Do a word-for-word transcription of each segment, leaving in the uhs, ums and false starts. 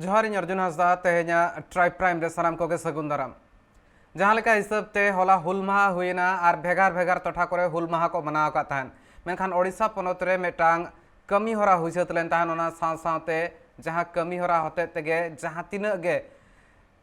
ᱡᱚᱦᱟᱨ, ᱤᱧ ᱚᱨᱡᱩᱱ ᱦᱟᱸᱥᱫᱟ᱾ ᱛᱮᱦᱮᱧᱟᱜ ᱴᱨᱟᱭᱤᱵᱽ ᱯᱨᱟᱭᱤᱢ ᱨᱮ ᱥᱟᱱᱟᱢ ᱠᱚᱜᱮ ᱥᱟᱹᱜᱩᱱ ᱫᱟᱨᱟᱢ᱾ ᱡᱟᱦᱟᱸ ᱞᱮᱠᱟ ᱦᱤᱥᱟᱹᱵ ᱛᱮ ᱦᱚᱞᱟ ᱦᱩᱞ ᱢᱟᱦᱟ ᱦᱩᱭᱮᱱᱟ ᱟᱨ ᱵᱷᱮᱜᱟᱨ ᱵᱷᱮᱜᱟᱨ ᱴᱚᱴᱷᱟ ᱠᱚᱨᱮ ᱦᱩᱞ ᱢᱟᱦᱟ ᱠᱚ ᱢᱟᱱᱟᱣ ᱟᱠᱟᱫ ᱛᱟᱦᱮᱸᱫ, ᱢᱮᱱᱠᱷᱟᱱ ᱳᱰᱤᱥᱟ ᱯᱚᱱᱚᱛ ᱨᱮ ᱢᱤᱫᱴᱟᱝ ᱠᱟᱹᱢᱤ ᱦᱚᱨᱟ ᱦᱩᱭ ᱥᱟᱹᱛ ᱞᱮᱱ ᱛᱟᱦᱮᱸᱫ᱾ ᱚᱱᱟ ᱥᱟᱶ ᱥᱟᱶᱛᱮ ᱡᱟᱦᱟᱸ ᱠᱟᱹᱢᱤ ᱦᱚᱨᱟ ᱦᱚᱛᱮᱡ ᱛᱮᱜᱮ ᱡᱟᱦᱟᱸ ᱛᱤᱱᱟᱹᱜ ᱜᱮ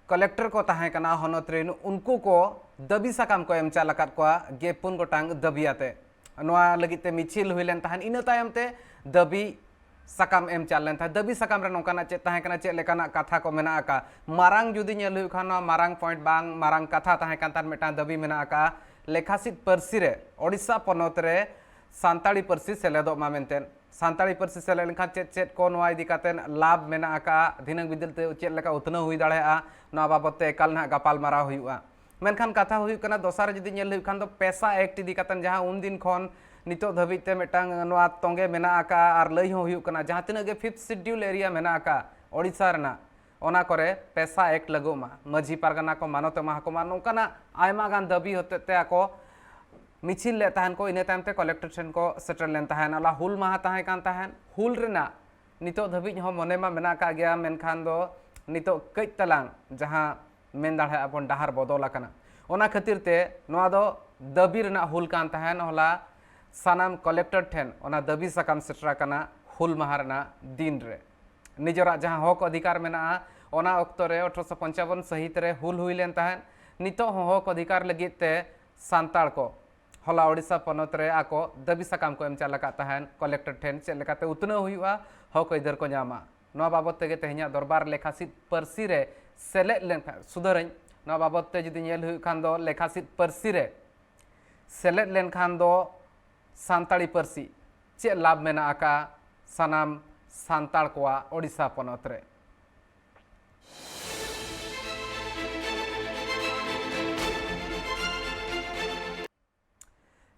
ᱠᱚᱞᱮᱠᱴᱚᱨ ᱠᱚ ᱛᱟᱦᱮᱸ ᱠᱟᱱᱟ ᱦᱚᱱᱚᱛ ᱨᱮᱱ, ᱩᱱᱠᱩ ᱠᱚ ᱫᱟᱹᱵᱤ ᱥᱟᱠᱟᱢ ᱠᱚ ᱮᱢ ᱪᱟᱞ ᱟᱠᱟᱫ ᱠᱚᱣᱟ ᱜᱮ ᱯᱩᱱ ᱜᱚᱴᱟᱝ ᱫᱟᱹᱵᱤ ᱟᱛᱮ᱾ ᱱᱚᱣᱟ ᱞᱟᱹᱜᱤᱫ ᱛᱮ ᱢᱤᱪᱷᱤᱞ ᱦᱩᱭ ᱞᱮᱱ ᱛᱟᱦᱮᱸᱫ᱾ ᱤᱱᱟᱹ ᱛᱟᱭᱚᱢ ᱛᱮ ᱫᱟᱹᱵᱤ ᱥᱟᱠᱟᱢ ᱮᱢ ᱪᱟᱞ ᱞᱮᱱ ᱛᱟᱦᱮᱸᱫ᱾ ᱫᱟᱹᱵᱤ ᱥᱟᱠᱟᱢ ᱨᱮ ᱱᱚᱝᱠᱟᱱᱟᱜ ᱪᱮᱫ ᱛᱟᱦᱮᱸ ᱠᱟᱱᱟ, ᱪᱮᱫ ᱞᱮᱠᱟᱱᱟᱜ ᱠᱟᱛᱷᱟ ᱠᱚ ᱢᱮᱱᱟᱜ ᱟᱠᱟᱫ? ᱢᱟᱨᱟᱝ ᱡᱩᱫᱤ ᱧᱮᱞ ᱦᱩᱭᱩᱜ ᱠᱷᱟᱱ, ᱱᱚᱣᱟ ᱢᱟᱨᱟᱝ ᱯᱚᱭᱮᱱᱴ ᱵᱟᱝ ᱢᱟᱨᱟᱝ ᱠᱟᱛᱷᱟ ᱛᱟᱦᱮᱸ ᱠᱟᱱ ᱛᱟᱦᱮᱸᱫ, ᱢᱤᱫᱴᱟᱝ ᱫᱟᱹᱵᱤ ᱢᱮᱱᱟᱜ ᱟᱠᱟᱫ ᱞᱮᱠᱷᱟᱥᱤᱫ ᱯᱟᱹᱨᱥᱤ ᱨᱮ ᱳᱰᱤᱥᱟ ᱯᱚᱱᱚᱛ ᱨᱮ ᱥᱟᱱᱛᱟᱲᱤ ᱯᱟᱹᱨᱥᱤ ᱥᱮᱞᱮᱫᱚᱜ ᱢᱟ ᱢᱮᱱᱛᱮ᱾ ᱥᱟᱱᱛᱟᱲᱤ ᱯᱟᱹᱨᱥᱤ ᱥᱮᱞᱮᱫ ᱞᱮᱱᱠᱷᱟᱱ ᱪᱮᱫ ᱪᱮᱫ ᱠᱚ ᱱᱚᱣᱟ ᱤᱫᱤ ᱠᱟᱛᱮ ᱞᱟᱵᱷ ᱢᱮᱱᱟᱜ ᱟᱠᱟᱫ, ᱫᱷᱤᱱᱟᱹᱝ ᱵᱤᱫᱟᱹᱞ ᱛᱮ ᱪᱮᱫ ᱞᱮᱠᱟ ᱩᱛᱱᱟᱹᱣ ᱦᱩᱭ ᱫᱟᱲᱮᱭᱟᱜᱼᱟ, ᱱᱚᱣᱟ ᱵᱟᱵᱚᱛ ᱛᱮ ᱮᱠᱟᱞ ᱱᱟᱦᱟᱜ ᱜᱟᱯᱟᱞ ᱢᱟᱨᱟᱣ ᱦᱩᱭᱩᱜᱼᱟ᱾ ᱢᱮᱱᱠᱷᱟᱱ ᱠᱟᱛᱷᱟ ᱦᱩᱭᱩᱜ ᱠᱟᱱᱟ, ᱫᱚᱥᱟᱨ ᱡᱩᱫᱤ ᱧᱮᱞ ᱦᱩᱭᱩᱜ ᱠᱷᱟᱱ ᱫᱚ ᱯᱮᱥᱟ ᱮᱠᱴ ᱤᱫᱤ ᱠᱟᱛᱮ, ᱡᱟᱦᱟᱸ ᱩᱱᱫᱤᱱ ᱠᱷᱚᱱ ᱱᱤᱛᱚᱜ ᱫᱷᱟᱹᱵᱤᱡ ᱛᱮ ᱢᱤᱫᱴᱟᱝ ᱱᱚᱣᱟ ᱛᱚᱸᱜᱮ ᱢᱮᱱᱟᱜ ᱟᱠᱟᱫ ᱟᱨ ᱞᱟᱹᱭ ᱦᱚᱸ ᱦᱩᱭᱩᱜ ᱠᱟᱱᱟ, ᱡᱟᱦᱟᱸ ᱛᱤᱱᱟᱹᱜ ᱜᱮ ᱯᱷᱤᱯᱛᱷ ᱥᱤᱰᱤᱭᱩᱞ ᱮᱨᱤᱭᱟ ᱢᱮᱱᱟᱜ ᱟᱠᱟᱫ ᱳᱰᱤᱥᱟ ᱨᱮᱱᱟᱜ, ᱚᱱᱟ ᱠᱚᱨᱮ ᱯᱮᱥᱟ ᱮᱠᱴ ᱞᱟᱹᱜᱩᱜ ᱢᱟ, ᱢᱟᱹᱡᱷᱤ ᱯᱟᱨᱜᱟᱱᱟ ᱠᱚ ᱢᱟᱱᱚᱛ ᱮᱢᱟ ᱠᱚ ᱢᱟ, ᱱᱚᱝᱠᱟᱱᱟᱜ ᱟᱭᱢᱟ ᱜᱟᱱ ᱫᱟᱹᱵᱤ ᱦᱚᱛᱮᱡ ᱛᱮ ᱟᱠᱚ ᱢᱤᱪᱷᱤᱞ ᱞᱮᱫ ᱛᱟᱦᱮᱱ ᱠᱚ᱾ ᱤᱱᱟᱹ ᱛᱟᱭᱚᱢ ᱛᱮ ᱠᱚᱞᱮᱠᱴᱚᱨ ᱴᱷᱮᱱ ᱠᱚ ᱥᱮᱴᱮᱨ ᱞᱮᱱ ᱛᱟᱦᱮᱱ᱾ ᱦᱚᱞᱟ ᱦᱩᱞ ᱢᱟᱦᱟ ᱛᱟᱦᱮᱸ ᱠᱟᱱ ᱛᱟᱦᱮᱸᱫ᱾ ᱦᱩᱞ ᱨᱮᱱᱟᱜ ᱱᱤᱛᱚᱜ ᱫᱷᱟᱹᱵᱤᱡ ᱦᱚᱸ ᱢᱚᱱᱮ ᱢᱟ ᱢᱮᱱᱟᱜ ᱟᱠᱟᱫ ᱜᱮᱭᱟ, ᱢᱮᱱᱠᱷᱟᱱ ᱫᱚ ᱱᱤᱛᱚᱜ ᱠᱟᱹᱡ ᱛᱟᱞᱟᱝ ᱡᱟᱦᱟᱸ ᱢᱮᱱ ᱫᱟᱲᱮᱭᱟᱜᱼᱟ ᱵᱚᱱ ᱰᱟᱦᱟᱨ ᱵᱚᱫᱚᱞ ᱟᱠᱟᱱᱟ᱾ ᱚᱱᱟ ᱠᱷᱟᱹᱛᱤᱨ ᱛᱮ ᱱᱚᱣᱟ ᱫᱚ ᱫᱟᱹᱵᱤ ᱨᱮᱱᱟᱜ ᱦᱩᱞ ᱠᱟᱱ ᱛᱟᱦᱮᱸᱫ᱾ ᱦᱚᱞᱟ ᱥᱟᱱᱟᱢ ᱠᱚᱞᱮᱠᱴᱚᱨ ᱴᱷᱮᱱ ᱚᱱᱟ ᱫᱟᱹᱵᱤ ᱥᱟᱠᱟᱢ ᱥᱮᱴᱮᱨ ᱟᱠᱟᱱᱟ ᱦᱩᱞ ᱢᱟᱦᱟ ᱨᱮᱱᱟᱜ ᱫᱤᱱ ᱨᱮ᱾ ᱱᱤᱡᱮᱨᱟᱜ ᱡᱟᱦᱟᱸ ᱦᱚᱠ ᱚᱫᱷᱤᱠᱟᱨ ᱢᱮᱱᱟᱜᱼᱟ, ᱚᱱᱟ ᱚᱠᱛᱚ ᱨᱮ ᱟᱴᱷᱨᱚᱥᱚ ᱯᱚᱧᱪᱟᱵᱚᱱ ᱥᱟᱹᱦᱤᱛ ᱨᱮ ᱦᱩᱞ ᱦᱩᱭ ᱞᱮᱱ ᱛᱟᱦᱮᱸᱫ᱾ ᱱᱤᱛᱚᱜ ᱦᱚᱸ ᱦᱚᱠ ᱚᱫᱷᱤᱠᱟᱨ ᱞᱟᱹᱜᱤᱫ ᱛᱮ ᱥᱟᱱᱛᱟᱲ ᱠᱚ ᱦᱚᱞᱟ ᱳᱰᱤᱥᱟ ᱯᱚᱱᱚᱛ ᱨᱮ ᱟᱠᱚ ᱫᱟᱹᱵᱤ ᱥᱟᱠᱟᱢ ᱠᱚ ᱮᱢ ᱪᱟᱞ ᱟᱠᱟᱫ ᱛᱟᱦᱮᱸᱫ ᱠᱚᱞᱮᱠᱴᱚᱨ ᱴᱷᱮᱱ, ᱪᱮᱫ ᱞᱮᱠᱟᱛᱮ ᱩᱛᱱᱟᱹᱣ ᱦᱩᱭᱩᱜᱼᱟ, ᱦᱚᱠ ᱟᱹᱭᱫᱟᱹᱨ ᱠᱚ ᱧᱟᱢᱟ᱾ ᱱᱚᱣᱟ ᱵᱟᱵᱚᱛ ᱛᱮᱜᱮ ᱛᱮᱦᱮᱧᱟᱜ ᱫᱚᱨᱵᱟᱨ ᱞᱮᱠᱷᱟᱥᱤᱫ ᱯᱟᱹᱨᱥᱤ ᱨᱮ ᱥᱮᱞᱮᱫ ᱞᱮᱱᱠᱷᱟᱱ, ᱥᱩᱫᱷᱟᱹᱨᱟᱹᱧ, ᱱᱚᱣᱟ ᱵᱟᱵᱚᱛ ᱛᱮ ᱡᱩᱫᱤ ᱧᱮᱞ ᱦᱩᱭᱩᱜ ᱠᱷᱟᱱ ᱫᱚ ᱞᱮᱠᱷᱟᱥᱤᱫ ᱯᱟᱹᱨᱥᱤ ᱨᱮ ᱥᱮᱞᱮᱫ ᱞᱮᱱᱠᱷᱟᱱ ᱫᱚ ᱥᱟᱱᱛᱟᱲᱤ ᱯᱟᱹᱨᱥᱤ ᱪᱮᱫ ᱞᱟᱵᱷ ᱢᱮᱱᱟᱜ ᱟᱠᱟᱫ ᱥᱟᱱᱟᱢ ᱥᱟᱱᱛᱟᱲ ᱠᱚᱣᱟᱜ ᱳᱰᱤᱥᱟ ᱯᱚᱱᱚᱛ ᱨᱮ?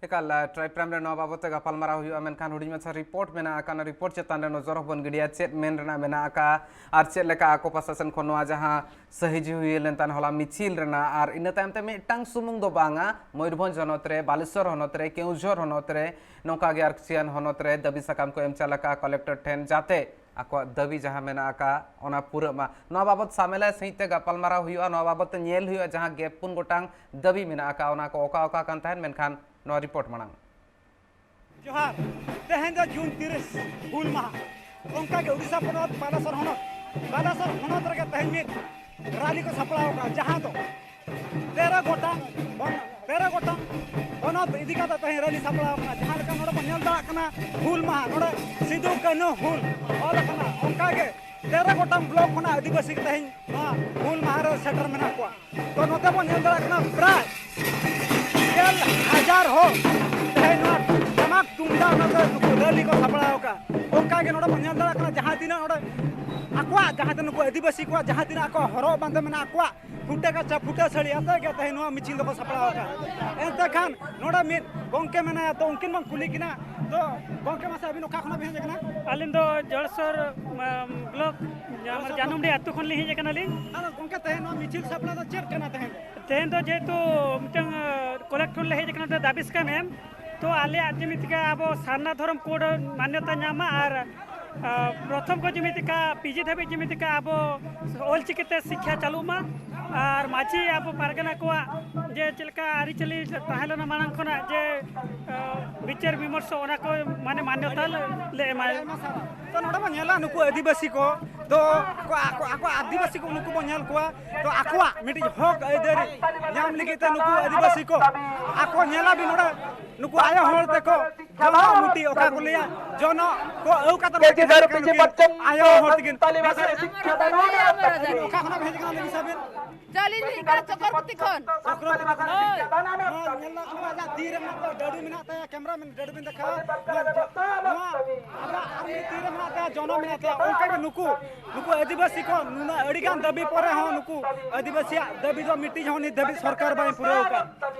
ᱮᱠᱟᱞ, ᱟᱨ ᱴᱨᱟᱭᱤᱵᱽ ᱯᱨᱟᱭᱤᱢ ᱨᱮ ᱱᱚᱣᱟ ᱵᱟᱵᱚᱛ ᱛᱮ ᱜᱟᱯᱟᱞᱢᱟᱨᱟᱣ ᱦᱩᱭᱩᱜᱼᱟ, ᱢᱮᱱᱠᱷᱟᱱ ᱦᱩᱰᱤᱧ ᱢᱟᱪᱷᱟ ᱨᱤᱯᱳᱨᱴ ᱢᱮᱱᱟᱜ ᱟᱠᱟᱫ, ᱚᱱᱟ ᱨᱤᱯᱳᱨᱴ ᱪᱮᱛᱟᱱ ᱨᱮ ᱱᱚᱡᱚᱨ ᱦᱚᱸᱵᱚᱱ ᱜᱤᱰᱤᱭᱟ, ᱪᱮᱫ ᱢᱮᱱ ᱨᱮᱱᱟᱜ ᱢᱮᱱᱟᱜ ᱟᱠᱟᱫ ᱟᱨ ᱪᱮᱫ ᱞᱮᱠᱟ ᱟᱠᱚ ᱯᱟᱥᱴᱟ ᱥᱮᱱ ᱠᱷᱚᱱ ᱱᱚᱣᱟ ᱡᱟᱦᱟᱸ ᱥᱟᱹᱦᱤᱡᱩᱦᱤ ᱦᱩᱭ ᱞᱮᱱ ᱛᱟᱦᱮᱸᱫ ᱦᱚᱞᱟ ᱢᱤᱪᱷᱤᱞ ᱨᱮᱱᱟᱜ, ᱟᱨ ᱤᱱᱟᱹ ᱛᱟᱭᱚᱢ ᱛᱮ ᱢᱤᱫᱴᱟᱝ ᱥᱩᱢᱩᱝ ᱫᱚ ᱵᱟᱝᱟ, ᱢᱚᱭᱩᱨᱵᱷᱚᱸᱡᱽ ᱦᱚᱱᱚᱛ ᱨᱮ, ᱵᱟᱞᱮᱥᱚᱨ ᱦᱚᱱᱚᱛ ᱨᱮ, ᱠᱮᱣᱡᱷᱚᱨ ᱦᱚᱱᱚᱛ ᱨᱮ, ᱱᱚᱝᱠᱟ ᱜᱮ ᱟᱨ ᱠᱤᱪᱷᱩᱜᱟᱱ ᱦᱚᱱᱚᱛ ᱨᱮ ᱫᱟᱹᱵᱤ ᱥᱟᱠᱟᱢ ᱠᱚ ᱮᱢ ᱪᱟᱞ ᱟᱠᱟᱫ ᱠᱚᱞᱮᱠᱴᱚᱨ ᱴᱷᱮᱱ, ᱡᱟᱛᱮ ᱟᱠᱚᱣᱟᱜ ᱫᱟᱹᱵᱤ ᱡᱟᱦᱟᱸ ᱢᱮᱱᱟᱜ ᱟᱠᱟᱫ, ᱚᱱᱟ ᱯᱩᱨᱟᱹᱜ ᱢᱟ᱾ ᱱᱚᱣᱟ ᱵᱟᱵᱚᱛ ᱥᱟᱢᱮᱞᱟᱭ ᱥᱟᱺᱦᱤᱡ ᱛᱮ ᱜᱟᱯᱟᱞᱢᱟᱨᱟᱣ ᱦᱩᱭᱩᱜᱼᱟ᱾ ᱱᱚᱣᱟ ᱵᱟᱵᱚᱛ ᱛᱮ ᱧᱮᱞ ᱦᱩᱭᱩᱜᱼᱟ, ᱡᱟᱦᱟᱸ ᱜᱮ ᱯᱩᱱ ᱜᱚᱴᱟᱝ ᱫᱟᱹᱵᱤ ᱢᱮᱱᱟᱜ ᱟᱠᱟᱫ, ᱚᱱᱟ ᱠᱚ ᱚᱠᱟ ᱚᱠᱟ ᱠᱟᱱ ᱛᱟᱦᱮᱸᱫ᱾ ᱢᱮᱱᱠᱷᱟᱱ ᱱᱚᱣᱟ ᱨᱤᱯᱳᱨᱴ ᱢᱟᱲᱟᱝ᱾ ᱡᱚᱦᱟᱨ᱾ ᱛᱮᱦᱮᱧ ᱫᱚ ᱡᱩᱱ ᱛᱤᱨᱤᱥ, ᱦᱩᱞ ᱢᱟᱦᱟ᱾ ᱚᱱᱠᱟ ᱜᱮ ᱩᱰᱤᱥᱟ ᱯᱚᱱᱚᱛ ᱵᱟᱞᱮᱥᱚᱨ ᱦᱚᱱᱚᱛ, ᱵᱟᱞᱮᱥᱚᱨ ᱦᱚᱱᱚᱛ ᱨᱮᱜᱮ ᱛᱮᱦᱮᱧ ᱢᱤᱫ ᱨᱟᱞᱤ ᱠᱚ ᱥᱟᱯᱲᱟᱣ ᱟᱠᱟᱫᱼᱟ, ᱡᱟᱦᱟᱸ ᱫᱚ ᱛᱮᱨᱚ ᱜᱚᱴᱟᱝ ᱵᱚᱱ-, ᱛᱮᱨᱚ ᱜᱚᱴᱟᱝ ᱯᱚᱱᱚᱛ ᱤᱫᱤ ᱠᱟᱛᱮ ᱛᱮᱦᱮᱧ ᱨᱮᱞᱤ ᱥᱟᱯᱲᱟᱣ ᱟᱠᱟᱱᱟ᱾ ᱡᱟᱦᱟᱸ ᱞᱮᱠᱟ ᱱᱚᱰᱮ ᱵᱚᱱ ᱧᱮᱞ ᱫᱟᱲᱮᱭᱟᱜ ᱠᱟᱱᱟ, ᱦᱩᱞ ᱢᱟᱦᱟ, ᱱᱚᱰᱮ ᱥᱤᱫᱩ ᱠᱟᱹᱱᱦᱩ ᱦᱩᱞ ᱚᱞ ᱟᱠᱟᱱᱟ᱾ ᱚᱱᱠᱟ ᱜᱮ ᱛᱮᱨᱚ ᱜᱚᱴᱟᱝ ᱵᱞᱚᱠ ᱠᱷᱚᱱᱟᱜ ᱟᱹᱫᱤᱵᱟᱹᱥᱤ ᱠᱚ ᱛᱮᱦᱮᱧ ᱱᱚᱣᱟ ᱦᱩᱞ ᱢᱟᱦᱟ ᱨᱮ ᱥᱮᱴᱮᱨ ᱢᱮᱱᱟᱜ ᱠᱚᱣᱟ᱾ ᱛᱚ ᱱᱚᱛᱮ ᱵᱚᱱ ᱧᱮᱞ ᱫᱟᱲᱮᱭᱟᱜ ᱠᱟᱱᱟ, ᱯᱨᱟᱭ ᱜᱮᱞ ᱦᱟᱡᱟᱨ ᱦᱚᱲ ᱛᱮᱦᱮᱧ ᱱᱚᱣᱟ ᱴᱟᱢᱟᱠ ᱛᱩᱢᱫᱟᱜ ᱱᱚᱛᱮ ᱱᱩᱠᱩ ᱨᱮᱞᱤ ᱠᱚ ᱥᱟᱯᱲᱟᱣ ᱟᱠᱟᱫᱼᱟ᱾ ᱚᱱᱠᱟ ᱜᱮ ᱱᱚᱰᱮ ᱵᱚᱱ ᱧᱮᱞ ᱫᱟᱲᱮᱭᱟᱜ ᱠᱟᱱᱟ, ᱡᱟᱦᱟᱸ ᱛᱤᱱᱟᱹᱜ ᱱᱚᱰᱮ ᱟᱠᱚᱣᱟᱜ, ᱡᱟᱦᱟᱸ ᱛᱤᱱᱟᱹᱜ ᱱᱩᱠᱩ ᱟᱹᱫᱤᱵᱟᱹᱥᱤ ᱠᱚᱣᱟᱜ ᱡᱟᱦᱟᱸ ᱛᱤᱱᱟᱹᱜ ᱟᱠᱚᱣᱟᱜ ᱦᱚᱨᱚᱜ ᱵᱟᱸᱫᱮ ᱢᱮᱱᱟᱜᱼᱟ, ᱟᱠᱚᱣᱟᱜ ᱯᱷᱩᱴᱟᱹ ᱠᱟᱪᱟ, ᱯᱷᱩᱴᱟᱹ ᱥᱟᱹᱲᱤ ᱟᱛᱮ ᱜᱮ ᱛᱮᱦᱮᱧ ᱱᱚᱣᱟ ᱢᱤᱪᱷᱤᱞ ᱫᱚᱠᱚ ᱥᱟᱯᱲᱟᱣ ᱟᱠᱟᱫᱼᱟ᱾ ᱮᱱᱛᱮ ᱠᱷᱟᱱ ᱱᱚᱰᱮ ᱢᱤᱫ ᱜᱚᱢᱠᱮ ᱢᱮᱱᱟᱭᱟ, ᱛᱚ ᱩᱱᱠᱤᱱ ᱵᱚᱱ ᱠᱩᱞᱤ ᱠᱤᱱᱟ᱾ ᱛᱚ ᱜᱚᱢᱠᱮ, ᱢᱟᱥᱮ ᱟᱹᱵᱤᱱ ᱚᱠᱟ ᱠᱷᱚᱱᱟᱜ ᱵᱤᱱ ᱦᱮᱡ ᱟᱠᱟᱱᱟ? ᱟᱹᱞᱤᱧ ᱫᱚ ᱡᱚᱲᱥᱚᱨ, ᱟᱢ, ᱵᱞᱚᱠ, ᱡᱟᱦᱟᱸ ᱡᱟᱱᱩᱢᱰᱤ ᱟᱹᱛᱩ ᱠᱷᱚᱱ ᱞᱤᱧ ᱦᱮᱡ ᱟᱠᱟᱱᱟᱞᱤᱧ᱾ ᱟᱫᱚ ᱜᱚᱢᱠᱮ, ᱛᱮᱦᱮᱧ ᱱᱚᱣᱟ ᱢᱤᱪᱷᱤᱞ ᱥᱟᱯᱲᱟᱣ ᱫᱚ ᱪᱮᱫ ᱠᱟᱱᱟ ᱛᱮᱦᱮᱧ ᱫᱚ? ᱛᱮᱦᱮᱧ ᱫᱚ ᱡᱮᱦᱮᱛᱩ ᱢᱤᱫᱴᱟᱝ, ᱟ, ᱠᱚᱞᱮᱠᱴ ᱴᱷᱮᱱ ᱞᱮ ᱦᱮᱡ ᱟᱠᱟᱱᱟ, ᱫᱟᱹᱵᱤ ᱥᱟᱠᱟᱢ ᱮᱢ, ᱛᱚ ᱟᱞᱮᱭᱟᱜ ᱡᱮᱢᱤᱛᱤᱠᱟ ᱟᱵᱚ ᱥᱟᱨᱱᱟ ᱫᱷᱚᱨᱚᱢ ᱠᱳᱰ ᱢᱟᱱᱭᱚᱛᱟ ᱧᱟᱢ ᱢᱟ, ᱟᱨ, ᱟ, ᱯᱨᱚᱛᱷᱚᱢ ᱠᱷᱚᱱ ᱡᱮᱢᱤᱛᱤᱠᱟ ᱯᱤᱡᱤ ᱫᱷᱟᱹᱵᱤᱡ ᱡᱮᱢᱤᱛᱤᱠᱟ ᱟᱵᱚ ᱚᱞᱪᱤᱠᱤ ᱛᱮ ᱥᱤᱠᱠᱷᱟ ᱪᱟᱹᱞᱩᱜ ᱢᱟ, ᱟᱨ ᱢᱟᱹᱡᱷᱤ ᱟᱵᱚ ᱯᱟᱨᱜᱟᱱᱟ ᱠᱚᱣᱟᱜ ᱡᱮ ᱪᱮᱫ ᱞᱮᱠᱟ ᱟᱹᱨᱤᱪᱟᱹᱞᱤ ᱛᱟᱦᱮᱸ ᱞᱮᱱᱟ ᱢᱟᱲᱟᱝ ᱠᱷᱚᱱᱟᱜ, ᱡᱮ, ᱟ, ᱵᱤᱪᱟᱹᱨ ᱵᱤᱢᱚᱨᱥᱚ, ᱚᱱᱟ ᱠᱚ ᱢᱟᱱᱮ ᱢᱟᱱᱭᱚᱛᱟ ᱞᱮ, ᱞᱮ ᱮᱢᱟ᱾ ᱟᱹᱰᱤ ᱟᱭᱢᱟ ᱥᱟᱨᱦᱟᱣ᱾ ᱛᱚ ᱱᱚᱰᱮ ᱵᱚᱱ ᱧᱮᱞᱟ ᱱᱩᱠᱩ ᱟᱹᱫᱤᱵᱟᱹᱥᱤ ᱠᱚ ᱫᱚ ᱟᱠᱚ, ᱟᱠᱚ, ᱟᱠᱚ ᱟᱹᱫᱤᱵᱟᱹᱥᱤ ᱠᱚ ᱱᱩᱠᱩ ᱵᱚᱱ ᱧᱮᱞ ᱠᱚᱣᱟ᱾ ᱛᱚ ᱟᱠᱚᱣᱟᱜ ᱢᱤᱫᱴᱤᱡ ᱦᱚᱠ ᱟᱹᱭᱫᱟᱹᱨᱤ ᱧᱟᱢ ᱞᱟᱹᱜᱤᱫ ᱛᱮ ᱱᱩᱠᱩ ᱟᱹᱫᱤᱵᱟᱹᱥᱤ ᱠᱚ ᱟᱠᱚ ᱧᱮᱞᱟ ᱵᱤᱱ ᱱᱚᱰᱮ ᱱᱩᱠᱩ ᱟᱭᱳ ᱦᱚᱲ ᱛᱮᱠᱚ ᱡᱚᱱᱚᱜ ᱢᱩᱴᱤ ᱚᱠᱟ ᱠᱚ ᱞᱟᱹᱭᱟ, ᱡᱚᱱᱚᱜ ᱠᱚ ᱟᱹᱣ ᱠᱟᱛᱮ ᱱᱚᱰᱮ ᱠᱤᱱ ᱦᱮᱡ ᱠᱟᱱᱟ ᱱᱩᱠᱤᱱ ᱟᱭᱳ ᱦᱚᱲ ᱛᱮᱠᱤᱱ᱾ ᱚᱠᱟ ᱠᱷᱚᱱᱟᱜ ᱵᱤᱱ ᱦᱮᱡ ᱠᱟᱱᱟ ᱞᱟᱹᱭ ᱵᱤᱱ ᱥᱮ ᱟᱹᱵᱤᱱ? ᱪᱚᱞᱤᱧ ᱦᱮᱡ ᱠᱟᱱᱟ ᱪᱚᱠᱨᱚᱵᱚᱨᱛᱤ ᱠᱷᱚᱱ᱾ ᱪᱚᱠᱨᱚᱵᱚᱨᱛᱤ ᱠᱷᱚᱱ᱾ ᱦᱳᱭ᱾ ᱱᱚᱣᱟ ᱧᱮᱞ ᱫᱟ ᱠᱚ ᱟᱡᱟᱜ ᱛᱤ ᱨᱮ ᱢᱮᱱᱟᱜ ᱛᱟᱭᱟ, ᱰᱟᱹᱰᱩ ᱢᱮᱱᱟᱜ ᱛᱟᱭᱟ, ᱠᱮᱢᱨᱟ ᱢᱮᱱ, ᱰᱟᱹᱰᱩ ᱵᱤᱱ ᱫᱮᱠᱷᱟᱣᱟ᱾ ᱱᱚᱣᱟ ᱡᱚ-, ᱱᱚᱣᱟ ᱟᱡᱟᱜ ᱟᱨ ᱢᱤᱫ ᱛᱤ ᱨᱮ ᱢᱮᱱᱟᱜ ᱛᱟᱭᱟ, ᱡᱚᱱᱚᱢ ᱢᱮᱱᱟᱜ ᱛᱟᱭᱟ᱾ ᱚᱱᱠᱟ ᱜᱮ ᱱᱩᱠᱩ, ᱱᱩᱠᱩ ᱟᱹᱫᱤᱵᱟᱹᱥᱤ ᱠᱚ ᱱᱩᱱᱟᱹᱜ ᱟᱹᱰᱤ ᱜᱟᱱ ᱫᱟᱹᱵᱤ ᱯᱚᱨᱮ ᱦᱚᱸ ᱱᱩᱠᱩ ᱟᱹᱫᱤᱵᱟᱹᱥᱤᱭᱟᱜ ᱫᱟᱹᱵᱤ ᱫᱚ ᱢᱤᱫᱴᱤᱡ ᱦᱚᱸ ᱱᱤᱛ ᱫᱷᱟᱹᱵᱤᱡ ᱥᱚᱨᱠᱟᱨ ᱵᱟᱭ ᱯᱩᱨᱟᱹᱣ ᱟᱠᱟᱫ᱾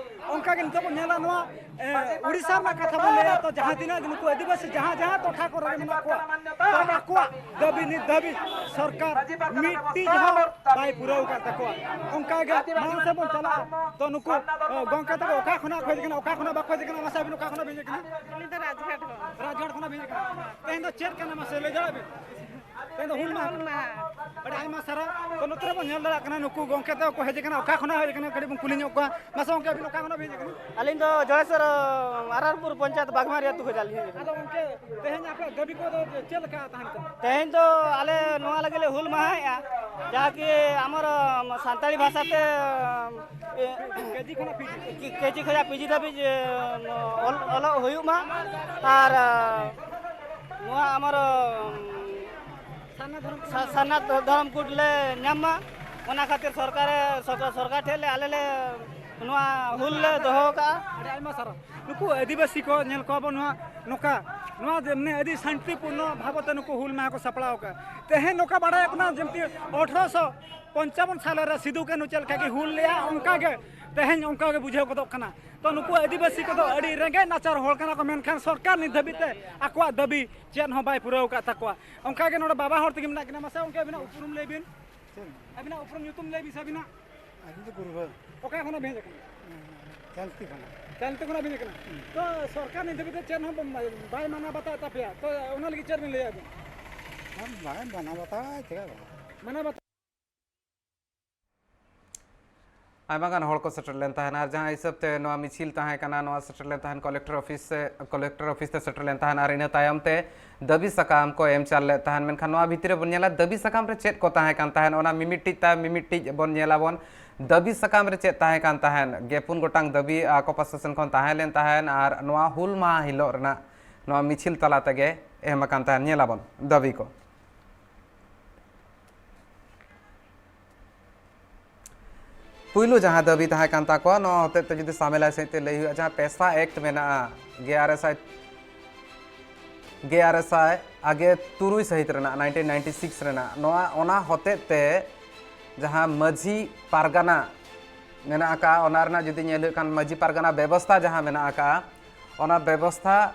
ᱚᱱᱠᱟ ᱜᱮ ᱱᱤᱛᱚᱜ ᱵᱚᱱ ᱧᱮᱞᱟ ᱱᱚᱣᱟ, ᱮ, ᱩᱲᱤᱥᱥᱟ ᱨᱮᱱᱟᱜ ᱠᱟᱛᱷᱟ ᱵᱚᱱ ᱞᱟᱹᱭᱟ ᱛᱚ, ᱡᱟᱦᱟᱸ ᱛᱤᱱᱟᱹᱜ ᱜᱮ ᱱᱩᱠᱩ ᱟᱹᱫᱤᱵᱟᱹᱥᱤ ᱡᱟᱦᱟᱸ, ᱡᱟᱦᱟᱸ ᱴᱚᱴᱷᱟ ᱠᱚᱨᱮ ᱜᱮ ᱢᱮᱱᱟᱜ ᱠᱚᱣᱟ, ᱛᱚ ᱟᱠᱚᱣᱟᱜ ᱫᱟᱹᱵᱤ ᱱᱤᱛ ᱫᱷᱟᱹᱵᱤᱡ ᱥᱚᱨᱠᱟᱨ ᱢᱤᱫᱴᱤᱡ ᱦᱚᱸ ᱵᱟᱭ ᱯᱩᱨᱟᱹᱣ ᱟᱠᱟᱫ ᱛᱟᱠᱚᱣᱟ᱾ ᱚᱱᱠᱟ ᱜᱮ ᱢᱟᱲᱟᱝ ᱥᱮᱫ ᱵᱚᱱ ᱪᱟᱞᱟᱜᱼᱟ᱾ ᱛᱚ ᱱᱩᱠᱩ, ᱮ, ᱜᱚᱝᱠᱮ ᱛᱟᱠᱚ ᱚᱠᱟ ᱠᱷᱚᱱᱟᱜ ᱠᱚ ᱦᱮᱡ ᱟᱠᱟᱱᱟ, ᱚᱠᱟ ᱠᱷᱚᱱᱟᱜ ᱵᱟᱠᱚ ᱦᱮᱡ ᱟᱠᱟᱱᱟ, ᱢᱟᱥᱮ ᱟᱹᱵᱤᱱ ᱚᱠᱟ ᱠᱷᱚᱱᱟᱜ ᱵᱤᱱ ᱦᱮᱡ ᱟᱠᱟᱱᱟ? ᱟᱹᱞᱤᱧ ᱫᱚ ᱨᱟᱡᱽᱜᱷᱟᱴ ᱠᱷᱚᱱ᱾ ᱨᱟᱡᱽᱜᱷᱟᱴ ᱠᱷᱚᱱᱟᱜ ᱵᱤᱱ ᱦᱮᱡ ᱟᱠᱟᱱᱟ᱾ ᱛᱮᱦᱮᱧ ᱫᱚ ᱪᱮᱫ ᱠᱟᱱᱟ ᱢᱟᱥᱮ ᱞᱟᱹᱭ ᱫᱟᱲᱮᱭᱟᱜ ᱵᱤᱱ? ᱛᱮᱦᱮᱧ ᱫᱚ ᱦᱩᱞ ᱢᱟᱦᱟ᱾ ᱦᱩᱞ ᱢᱟᱦᱟ᱾ ᱟᱹᱰᱤ ᱟᱭᱢᱟ ᱥᱟᱨᱦᱟᱣ᱾ ᱛᱚ, ᱱᱚᱛᱮ ᱨᱮᱵᱚᱱ ᱧᱮᱞ ᱫᱟᱲᱮᱭᱟᱜ ᱠᱟᱱᱟ, ᱱᱩᱠᱩ ᱜᱚᱢᱠᱮ ᱛᱟᱠᱚ ᱠᱚ ᱦᱮᱡ ᱟᱠᱟᱱᱟ᱾ ᱚᱠᱟ ᱠᱷᱚᱱᱟᱜ ᱦᱮᱡ ᱟᱠᱟᱱᱟ, ᱠᱟᱹᱴᱤᱡ ᱵᱚᱱ ᱠᱩᱞᱤ ᱧᱚᱜ ᱠᱚᱣᱟ᱾ ᱢᱟᱥᱮ ᱜᱚᱢᱠᱮ, ᱟᱹᱵᱤᱱ ᱚᱠᱟ ᱠᱷᱚᱱᱟᱜ ᱵᱤᱱ ᱦᱮᱡ ᱟᱠᱟᱱᱟ? ᱟᱹᱞᱤᱧ ᱫᱚ ᱡᱚᱲᱮᱥᱚᱨ, ᱟᱨᱟᱨᱯᱩᱨ ᱯᱚᱧᱪᱟᱭᱮᱛ ᱵᱟᱜᱽᱢᱟᱨᱤ ᱟᱹᱛᱩ ᱠᱷᱚᱱ ᱟᱹᱞᱤᱧ ᱦᱮᱡ ᱟᱠᱟᱱᱟ᱾ ᱟᱫᱚ ᱜᱚᱢᱠᱮ, ᱛᱮᱦᱮᱧ ᱟᱯᱮᱭᱟᱜ ᱫᱟᱹᱵᱤ ᱠᱚᱫᱚ ᱪᱮᱫ ᱞᱮᱠᱟ ᱛᱟᱦᱮᱱ ᱠᱟᱱᱟ? ᱛᱮᱦᱮᱧ ᱫᱚ ᱟᱞᱮ ᱱᱚᱣᱟ ᱞᱟᱹᱜᱤᱫ ᱞᱮ ᱦᱩᱞ ᱢᱟᱦᱟᱭᱮᱫᱼᱟ, ᱡᱟᱦᱟᱸ ᱠᱤ ᱟᱢᱟᱨ ᱥᱟᱱᱛᱟᱲᱤ ᱵᱷᱟᱥᱟ ᱛᱮ, ᱮ, ᱠᱮᱡᱤ ᱠᱷᱚᱱᱟᱜ ᱯᱤᱡᱤ᱾ ᱠᱮᱡᱤ ᱠᱷᱚᱱᱟᱜ ᱯᱤᱡᱤ ᱫᱷᱟᱹᱵᱤᱡ, ᱮ, ᱚᱞ-, ᱚᱞᱚᱜ ᱦᱩᱭᱩᱜ ᱢᱟ᱾ ᱟᱨ, ᱮ, ᱱᱚᱣᱟ ᱟᱢᱟᱨ, ᱮ, ᱥᱟᱨᱱᱟ ᱫᱷᱚᱨᱚᱢ ᱥᱟ-, ᱥᱟᱨᱱᱟ ᱫᱷᱚᱨᱚᱢ ᱠᱳᱰ ᱞᱮ ᱧᱟᱢ ᱢᱟ, ᱚᱱᱟ ᱠᱷᱟᱹᱛᱤᱨ ᱥᱚᱨᱠᱟᱨᱮ, ᱥᱚᱨᱠᱟᱨ, ᱥᱚᱨᱠᱟᱨ ᱴᱷᱮᱱ ᱞᱮ, ᱟᱞᱮ ᱞᱮ ᱱᱚᱣᱟ ᱦᱩᱞ ᱞᱮ ᱫᱚᱦᱚ ᱟᱠᱟᱫᱼᱟ᱾ ᱟᱹᱰᱤ ᱟᱭᱢᱟ ᱥᱟᱨᱦᱟᱣ᱾ ᱱᱩᱠᱩ ᱟᱹᱫᱤᱵᱟᱹᱥᱤ ᱠᱚ ᱧᱮᱞ ᱠᱚᱣᱟ ᱵᱚᱱ ᱱᱚᱣᱟ, ᱱᱚᱝᱠᱟ, ᱱᱚᱣᱟ ᱡᱮ ᱢᱟᱱᱮ ᱟᱹᱰᱤ ᱥᱟᱱᱛᱤᱯᱩᱨᱱᱚ ᱵᱷᱟᱵᱚᱛᱮ ᱱᱩᱠᱩ ᱦᱩᱞ ᱢᱟᱦᱟ ᱠᱚ ᱥᱟᱯᱲᱟᱣ ᱟᱠᱟᱫᱼᱟ᱾ ᱛᱮᱦᱮᱧ ᱱᱚᱝᱠᱟ ᱵᱟᱲᱟᱭᱚᱜ ᱠᱟᱱᱟ, ᱡᱮᱢᱛᱤ ᱟᱴᱷᱨᱚᱥᱚ ᱯᱚᱧᱪᱟᱵᱚᱱ ᱥᱟᱞ ᱨᱮ ᱥᱤᱫᱩ ᱠᱟᱹᱱᱦᱩ ᱪᱮᱫ ᱞᱮᱠᱟ ᱠᱤᱱ ᱦᱩᱞ ᱞᱮᱜᱼᱟ, ᱚᱱᱠᱟ ᱜᱮ ᱛᱮᱦᱮᱧ ᱚᱱᱠᱟ ᱜᱮ ᱵᱩᱡᱷᱟᱹᱣ ᱜᱚᱫᱚᱜ ᱠᱟᱱᱟ᱾ ᱛᱚ, ᱱᱩᱠᱩ ᱟᱹᱫᱤᱵᱟᱹᱥᱤ ᱠᱚᱫᱚ ᱟᱹᱰᱤ ᱨᱮᱸᱜᱮᱡ ᱱᱟᱪᱟᱨ ᱦᱚᱲ ᱠᱟᱱᱟ ᱠᱚ, ᱢᱮᱱᱠᱷᱟᱱ ᱥᱚᱨᱠᱟᱨ ᱱᱤᱛ ᱫᱷᱟᱹᱵᱤᱡ ᱛᱮ ᱟᱠᱚᱣᱟᱜ ᱫᱟᱹᱵᱤ ᱪᱮᱫ ᱦᱚᱸ ᱵᱟᱭ ᱯᱩᱨᱟᱹᱣ ᱟᱠᱟᱫ ᱛᱟᱠᱚᱣᱟ᱾ ᱚᱱᱠᱟ ᱜᱮ ᱱᱚᱰᱮ ᱵᱟᱵᱟ ᱦᱚᱲ ᱛᱤᱠᱤᱱ ᱢᱮᱱᱟᱜ ᱠᱤᱱᱟ᱾ ᱢᱟᱥᱮ ᱜᱚᱢᱠᱮ, ᱟᱹᱵᱤᱱᱟᱜ ᱩᱯᱨᱩᱢ ᱞᱟᱹᱭ ᱵᱤᱱ᱾ ᱪᱮᱫ? ᱟᱹᱵᱤᱱᱟᱜ ᱩᱯᱨᱩᱢ ᱧᱩᱛᱩᱢ ᱞᱟᱹᱭ ᱵᱤᱱ ᱥᱮ ᱟᱹᱵᱤᱱᱟᱜ? ᱟᱹᱞᱤᱧ ᱫᱚ ᱜᱩᱨᱩ ᱵᱷᱟᱭ᱾ ᱚᱠᱟ ᱠᱷᱚᱱᱟᱜ ᱵᱤᱱ ᱦᱮᱡ ᱟᱠᱟᱱᱟ? ᱪᱟᱞᱛᱤ ᱠᱷᱚᱱᱟᱜ᱾ ᱪᱟᱞᱛᱤ ᱠᱷᱚᱱᱟᱜ ᱵᱤᱱ ᱦᱮᱡ ᱟᱠᱟᱱᱟ? ᱦᱩᱸ᱾ ᱛᱚ, ᱥᱚᱨᱠᱟᱨ ᱱᱤᱛ ᱫᱷᱟᱹᱵᱤᱡ ᱛᱮ ᱪᱮᱫ ᱦᱚᱸ ᱵᱟᱭ ᱢᱟᱱᱟᱣ ᱵᱟᱛᱟᱣᱮᱫ ᱛᱟᱯᱮᱭᱟ, ᱛᱚ, ᱚᱱᱟ ᱞᱟᱹᱜᱤᱫ ᱪᱮᱫ ᱵᱤᱱ ᱞᱟᱹᱭᱟ ᱟᱹᱵᱤᱱ? ᱵᱟᱭ ᱢᱟᱱᱟᱣ ᱵᱟᱛᱟᱣᱟ, ᱪᱮᱫᱟᱜ ᱵᱟᱝ? ᱢᱟᱱᱟᱣ ᱵᱟᱛᱟᱣ᱾ ᱟᱭᱢᱟ ᱜᱟᱱ ᱦᱚᱲ ᱠᱚ ᱥᱮᱴᱮᱨ ᱞᱮᱱ ᱛᱟᱦᱮᱱᱟ, ᱟᱨ ᱡᱟᱦᱟᱸ ᱦᱤᱥᱟᱹᱵ ᱛᱮ ᱱᱚᱣᱟ ᱢᱤᱪᱷᱤᱞ ᱛᱟᱦᱮᱸ ᱠᱟᱱᱟ, ᱱᱚᱣᱟ ᱥᱮᱴᱮᱨ ᱞᱮᱱ ᱛᱟᱦᱮᱱ ᱠᱚᱞᱮᱠᱴᱚᱨ ᱚᱯᱷᱤᱥ ᱥᱮ, ᱠᱚᱞᱮᱠᱴᱚᱨ ᱚᱯᱷᱤᱥ ᱛᱮ ᱥᱮᱴᱮᱨ ᱞᱮᱱ ᱛᱟᱦᱮᱱ, ᱟᱨ ᱤᱱᱟᱹ ᱛᱟᱭᱚᱢ ᱛᱮ ᱫᱟᱹᱵᱤ ᱥᱟᱠᱟᱢ ᱠᱚ ᱮᱢ ᱪᱟᱞ ᱞᱮᱫ ᱛᱟᱦᱮᱱ᱾ ᱢᱮᱱᱠᱷᱟᱱ ᱱᱚᱣᱟ ᱵᱷᱤᱛᱤᱨ ᱨᱮᱵᱚᱱ ᱧᱮᱞᱟ, ᱫᱟᱹᱵᱤ ᱥᱟᱠᱟᱢ ᱨᱮ ᱪᱮᱫ ᱠᱚ ᱛᱟᱦᱮᱸ ᱠᱟᱱ ᱛᱟᱦᱮᱱ, ᱚᱱᱟ ᱢᱤᱢᱤᱫᱴᱤᱡ ᱛᱟᱭᱚᱢ ᱢᱤᱢᱤᱫᱴᱤᱡ ᱵᱚᱱ ᱧᱮᱞᱟᱵᱚᱱ᱾ ᱫᱟᱹᱵᱤ ᱥᱟᱠᱟᱢ ᱨᱮ ᱪᱮᱫ ᱛᱟᱦᱮᱸ ᱠᱟᱱ ᱛᱟᱦᱮᱱ? ᱜᱮᱯᱩᱱ ᱜᱚᱴᱟᱝ ᱫᱟᱹᱵᱤ ᱟᱠᱚ ᱯᱟᱥᱟ ᱥᱮᱱ ᱠᱷᱚᱱ ᱛᱟᱦᱮᱸ ᱞᱮᱱ ᱛᱟᱦᱮᱱ, ᱟᱨ ᱱᱚᱣᱟ ᱦᱩᱞ ᱢᱟᱦᱟ ᱦᱤᱞᱳᱜ ᱨᱮᱱᱟᱜ ᱱᱚᱣᱟ ᱢᱤᱪᱷᱤᱞ ᱛᱟᱞᱟ ᱛᱮᱜᱮ ᱮᱢ ᱟᱠᱟᱱ ᱛᱟᱦᱮᱱ᱾ ᱧᱮᱞᱟᱵᱚᱱ ᱫᱟᱹᱵᱤ ᱠᱚ᱾ ᱯᱩᱭᱞᱩ ᱡᱟᱦᱟᱸ ᱫᱟᱹᱵᱤ ᱛᱟᱦᱮᱸ ᱠᱟᱱ ᱛᱟᱠᱚᱣᱟ, ᱱᱚᱣᱟ ᱦᱚᱛᱮᱡ ᱛᱮ ᱡᱩᱫᱤ ᱥᱟᱢᱮᱞᱟᱭ ᱥᱟᱺᱦᱤᱡ ᱛᱮ ᱞᱟᱹᱭ ᱦᱩᱭᱩᱜᱼᱟ, ᱡᱟᱦᱟᱸ ᱯᱮᱥᱟ ᱮᱠᱴ ᱢᱮᱱᱟᱜᱼᱟ, ᱜᱮ ᱟᱨᱮ ᱥᱟᱭ, ᱜᱮ ᱟᱨᱮ ᱥᱟᱭ ᱟᱜᱮ ᱛᱩᱨᱩᱭ ᱥᱟᱹᱦᱤᱛ ᱨᱮᱱᱟᱜ, ᱱᱟᱭᱤᱱᱴᱤᱱ ᱱᱟᱭᱤᱱᱴᱤ ᱥᱤᱠᱥ ᱨᱮᱱᱟᱜ, ᱱᱚᱣᱟ, ᱚᱱᱟ ᱦᱚᱛᱮᱡ ᱛᱮ ᱡᱟᱦᱟᱸ ᱢᱟᱹᱡᱷᱤ ᱯᱟᱨᱜᱟᱱᱟ ᱢᱮᱱᱟᱜ ᱟᱠᱟᱫᱼᱟ, ᱚᱱᱟ ᱨᱮᱱᱟᱜ ᱡᱩᱫᱤ ᱧᱮᱞ ᱦᱩᱭᱩᱜ ᱠᱷᱟᱱ, ᱢᱟᱹᱡᱷᱤ ᱯᱟᱨᱜᱟᱱᱟ ᱵᱮᱵᱚᱥᱛᱷᱟ ᱡᱟᱦᱟᱸ ᱢᱮᱱᱟᱜ ᱟᱠᱟᱫᱼᱟ, ᱚᱱᱟ ᱵᱮᱵᱚᱥᱛᱷᱟ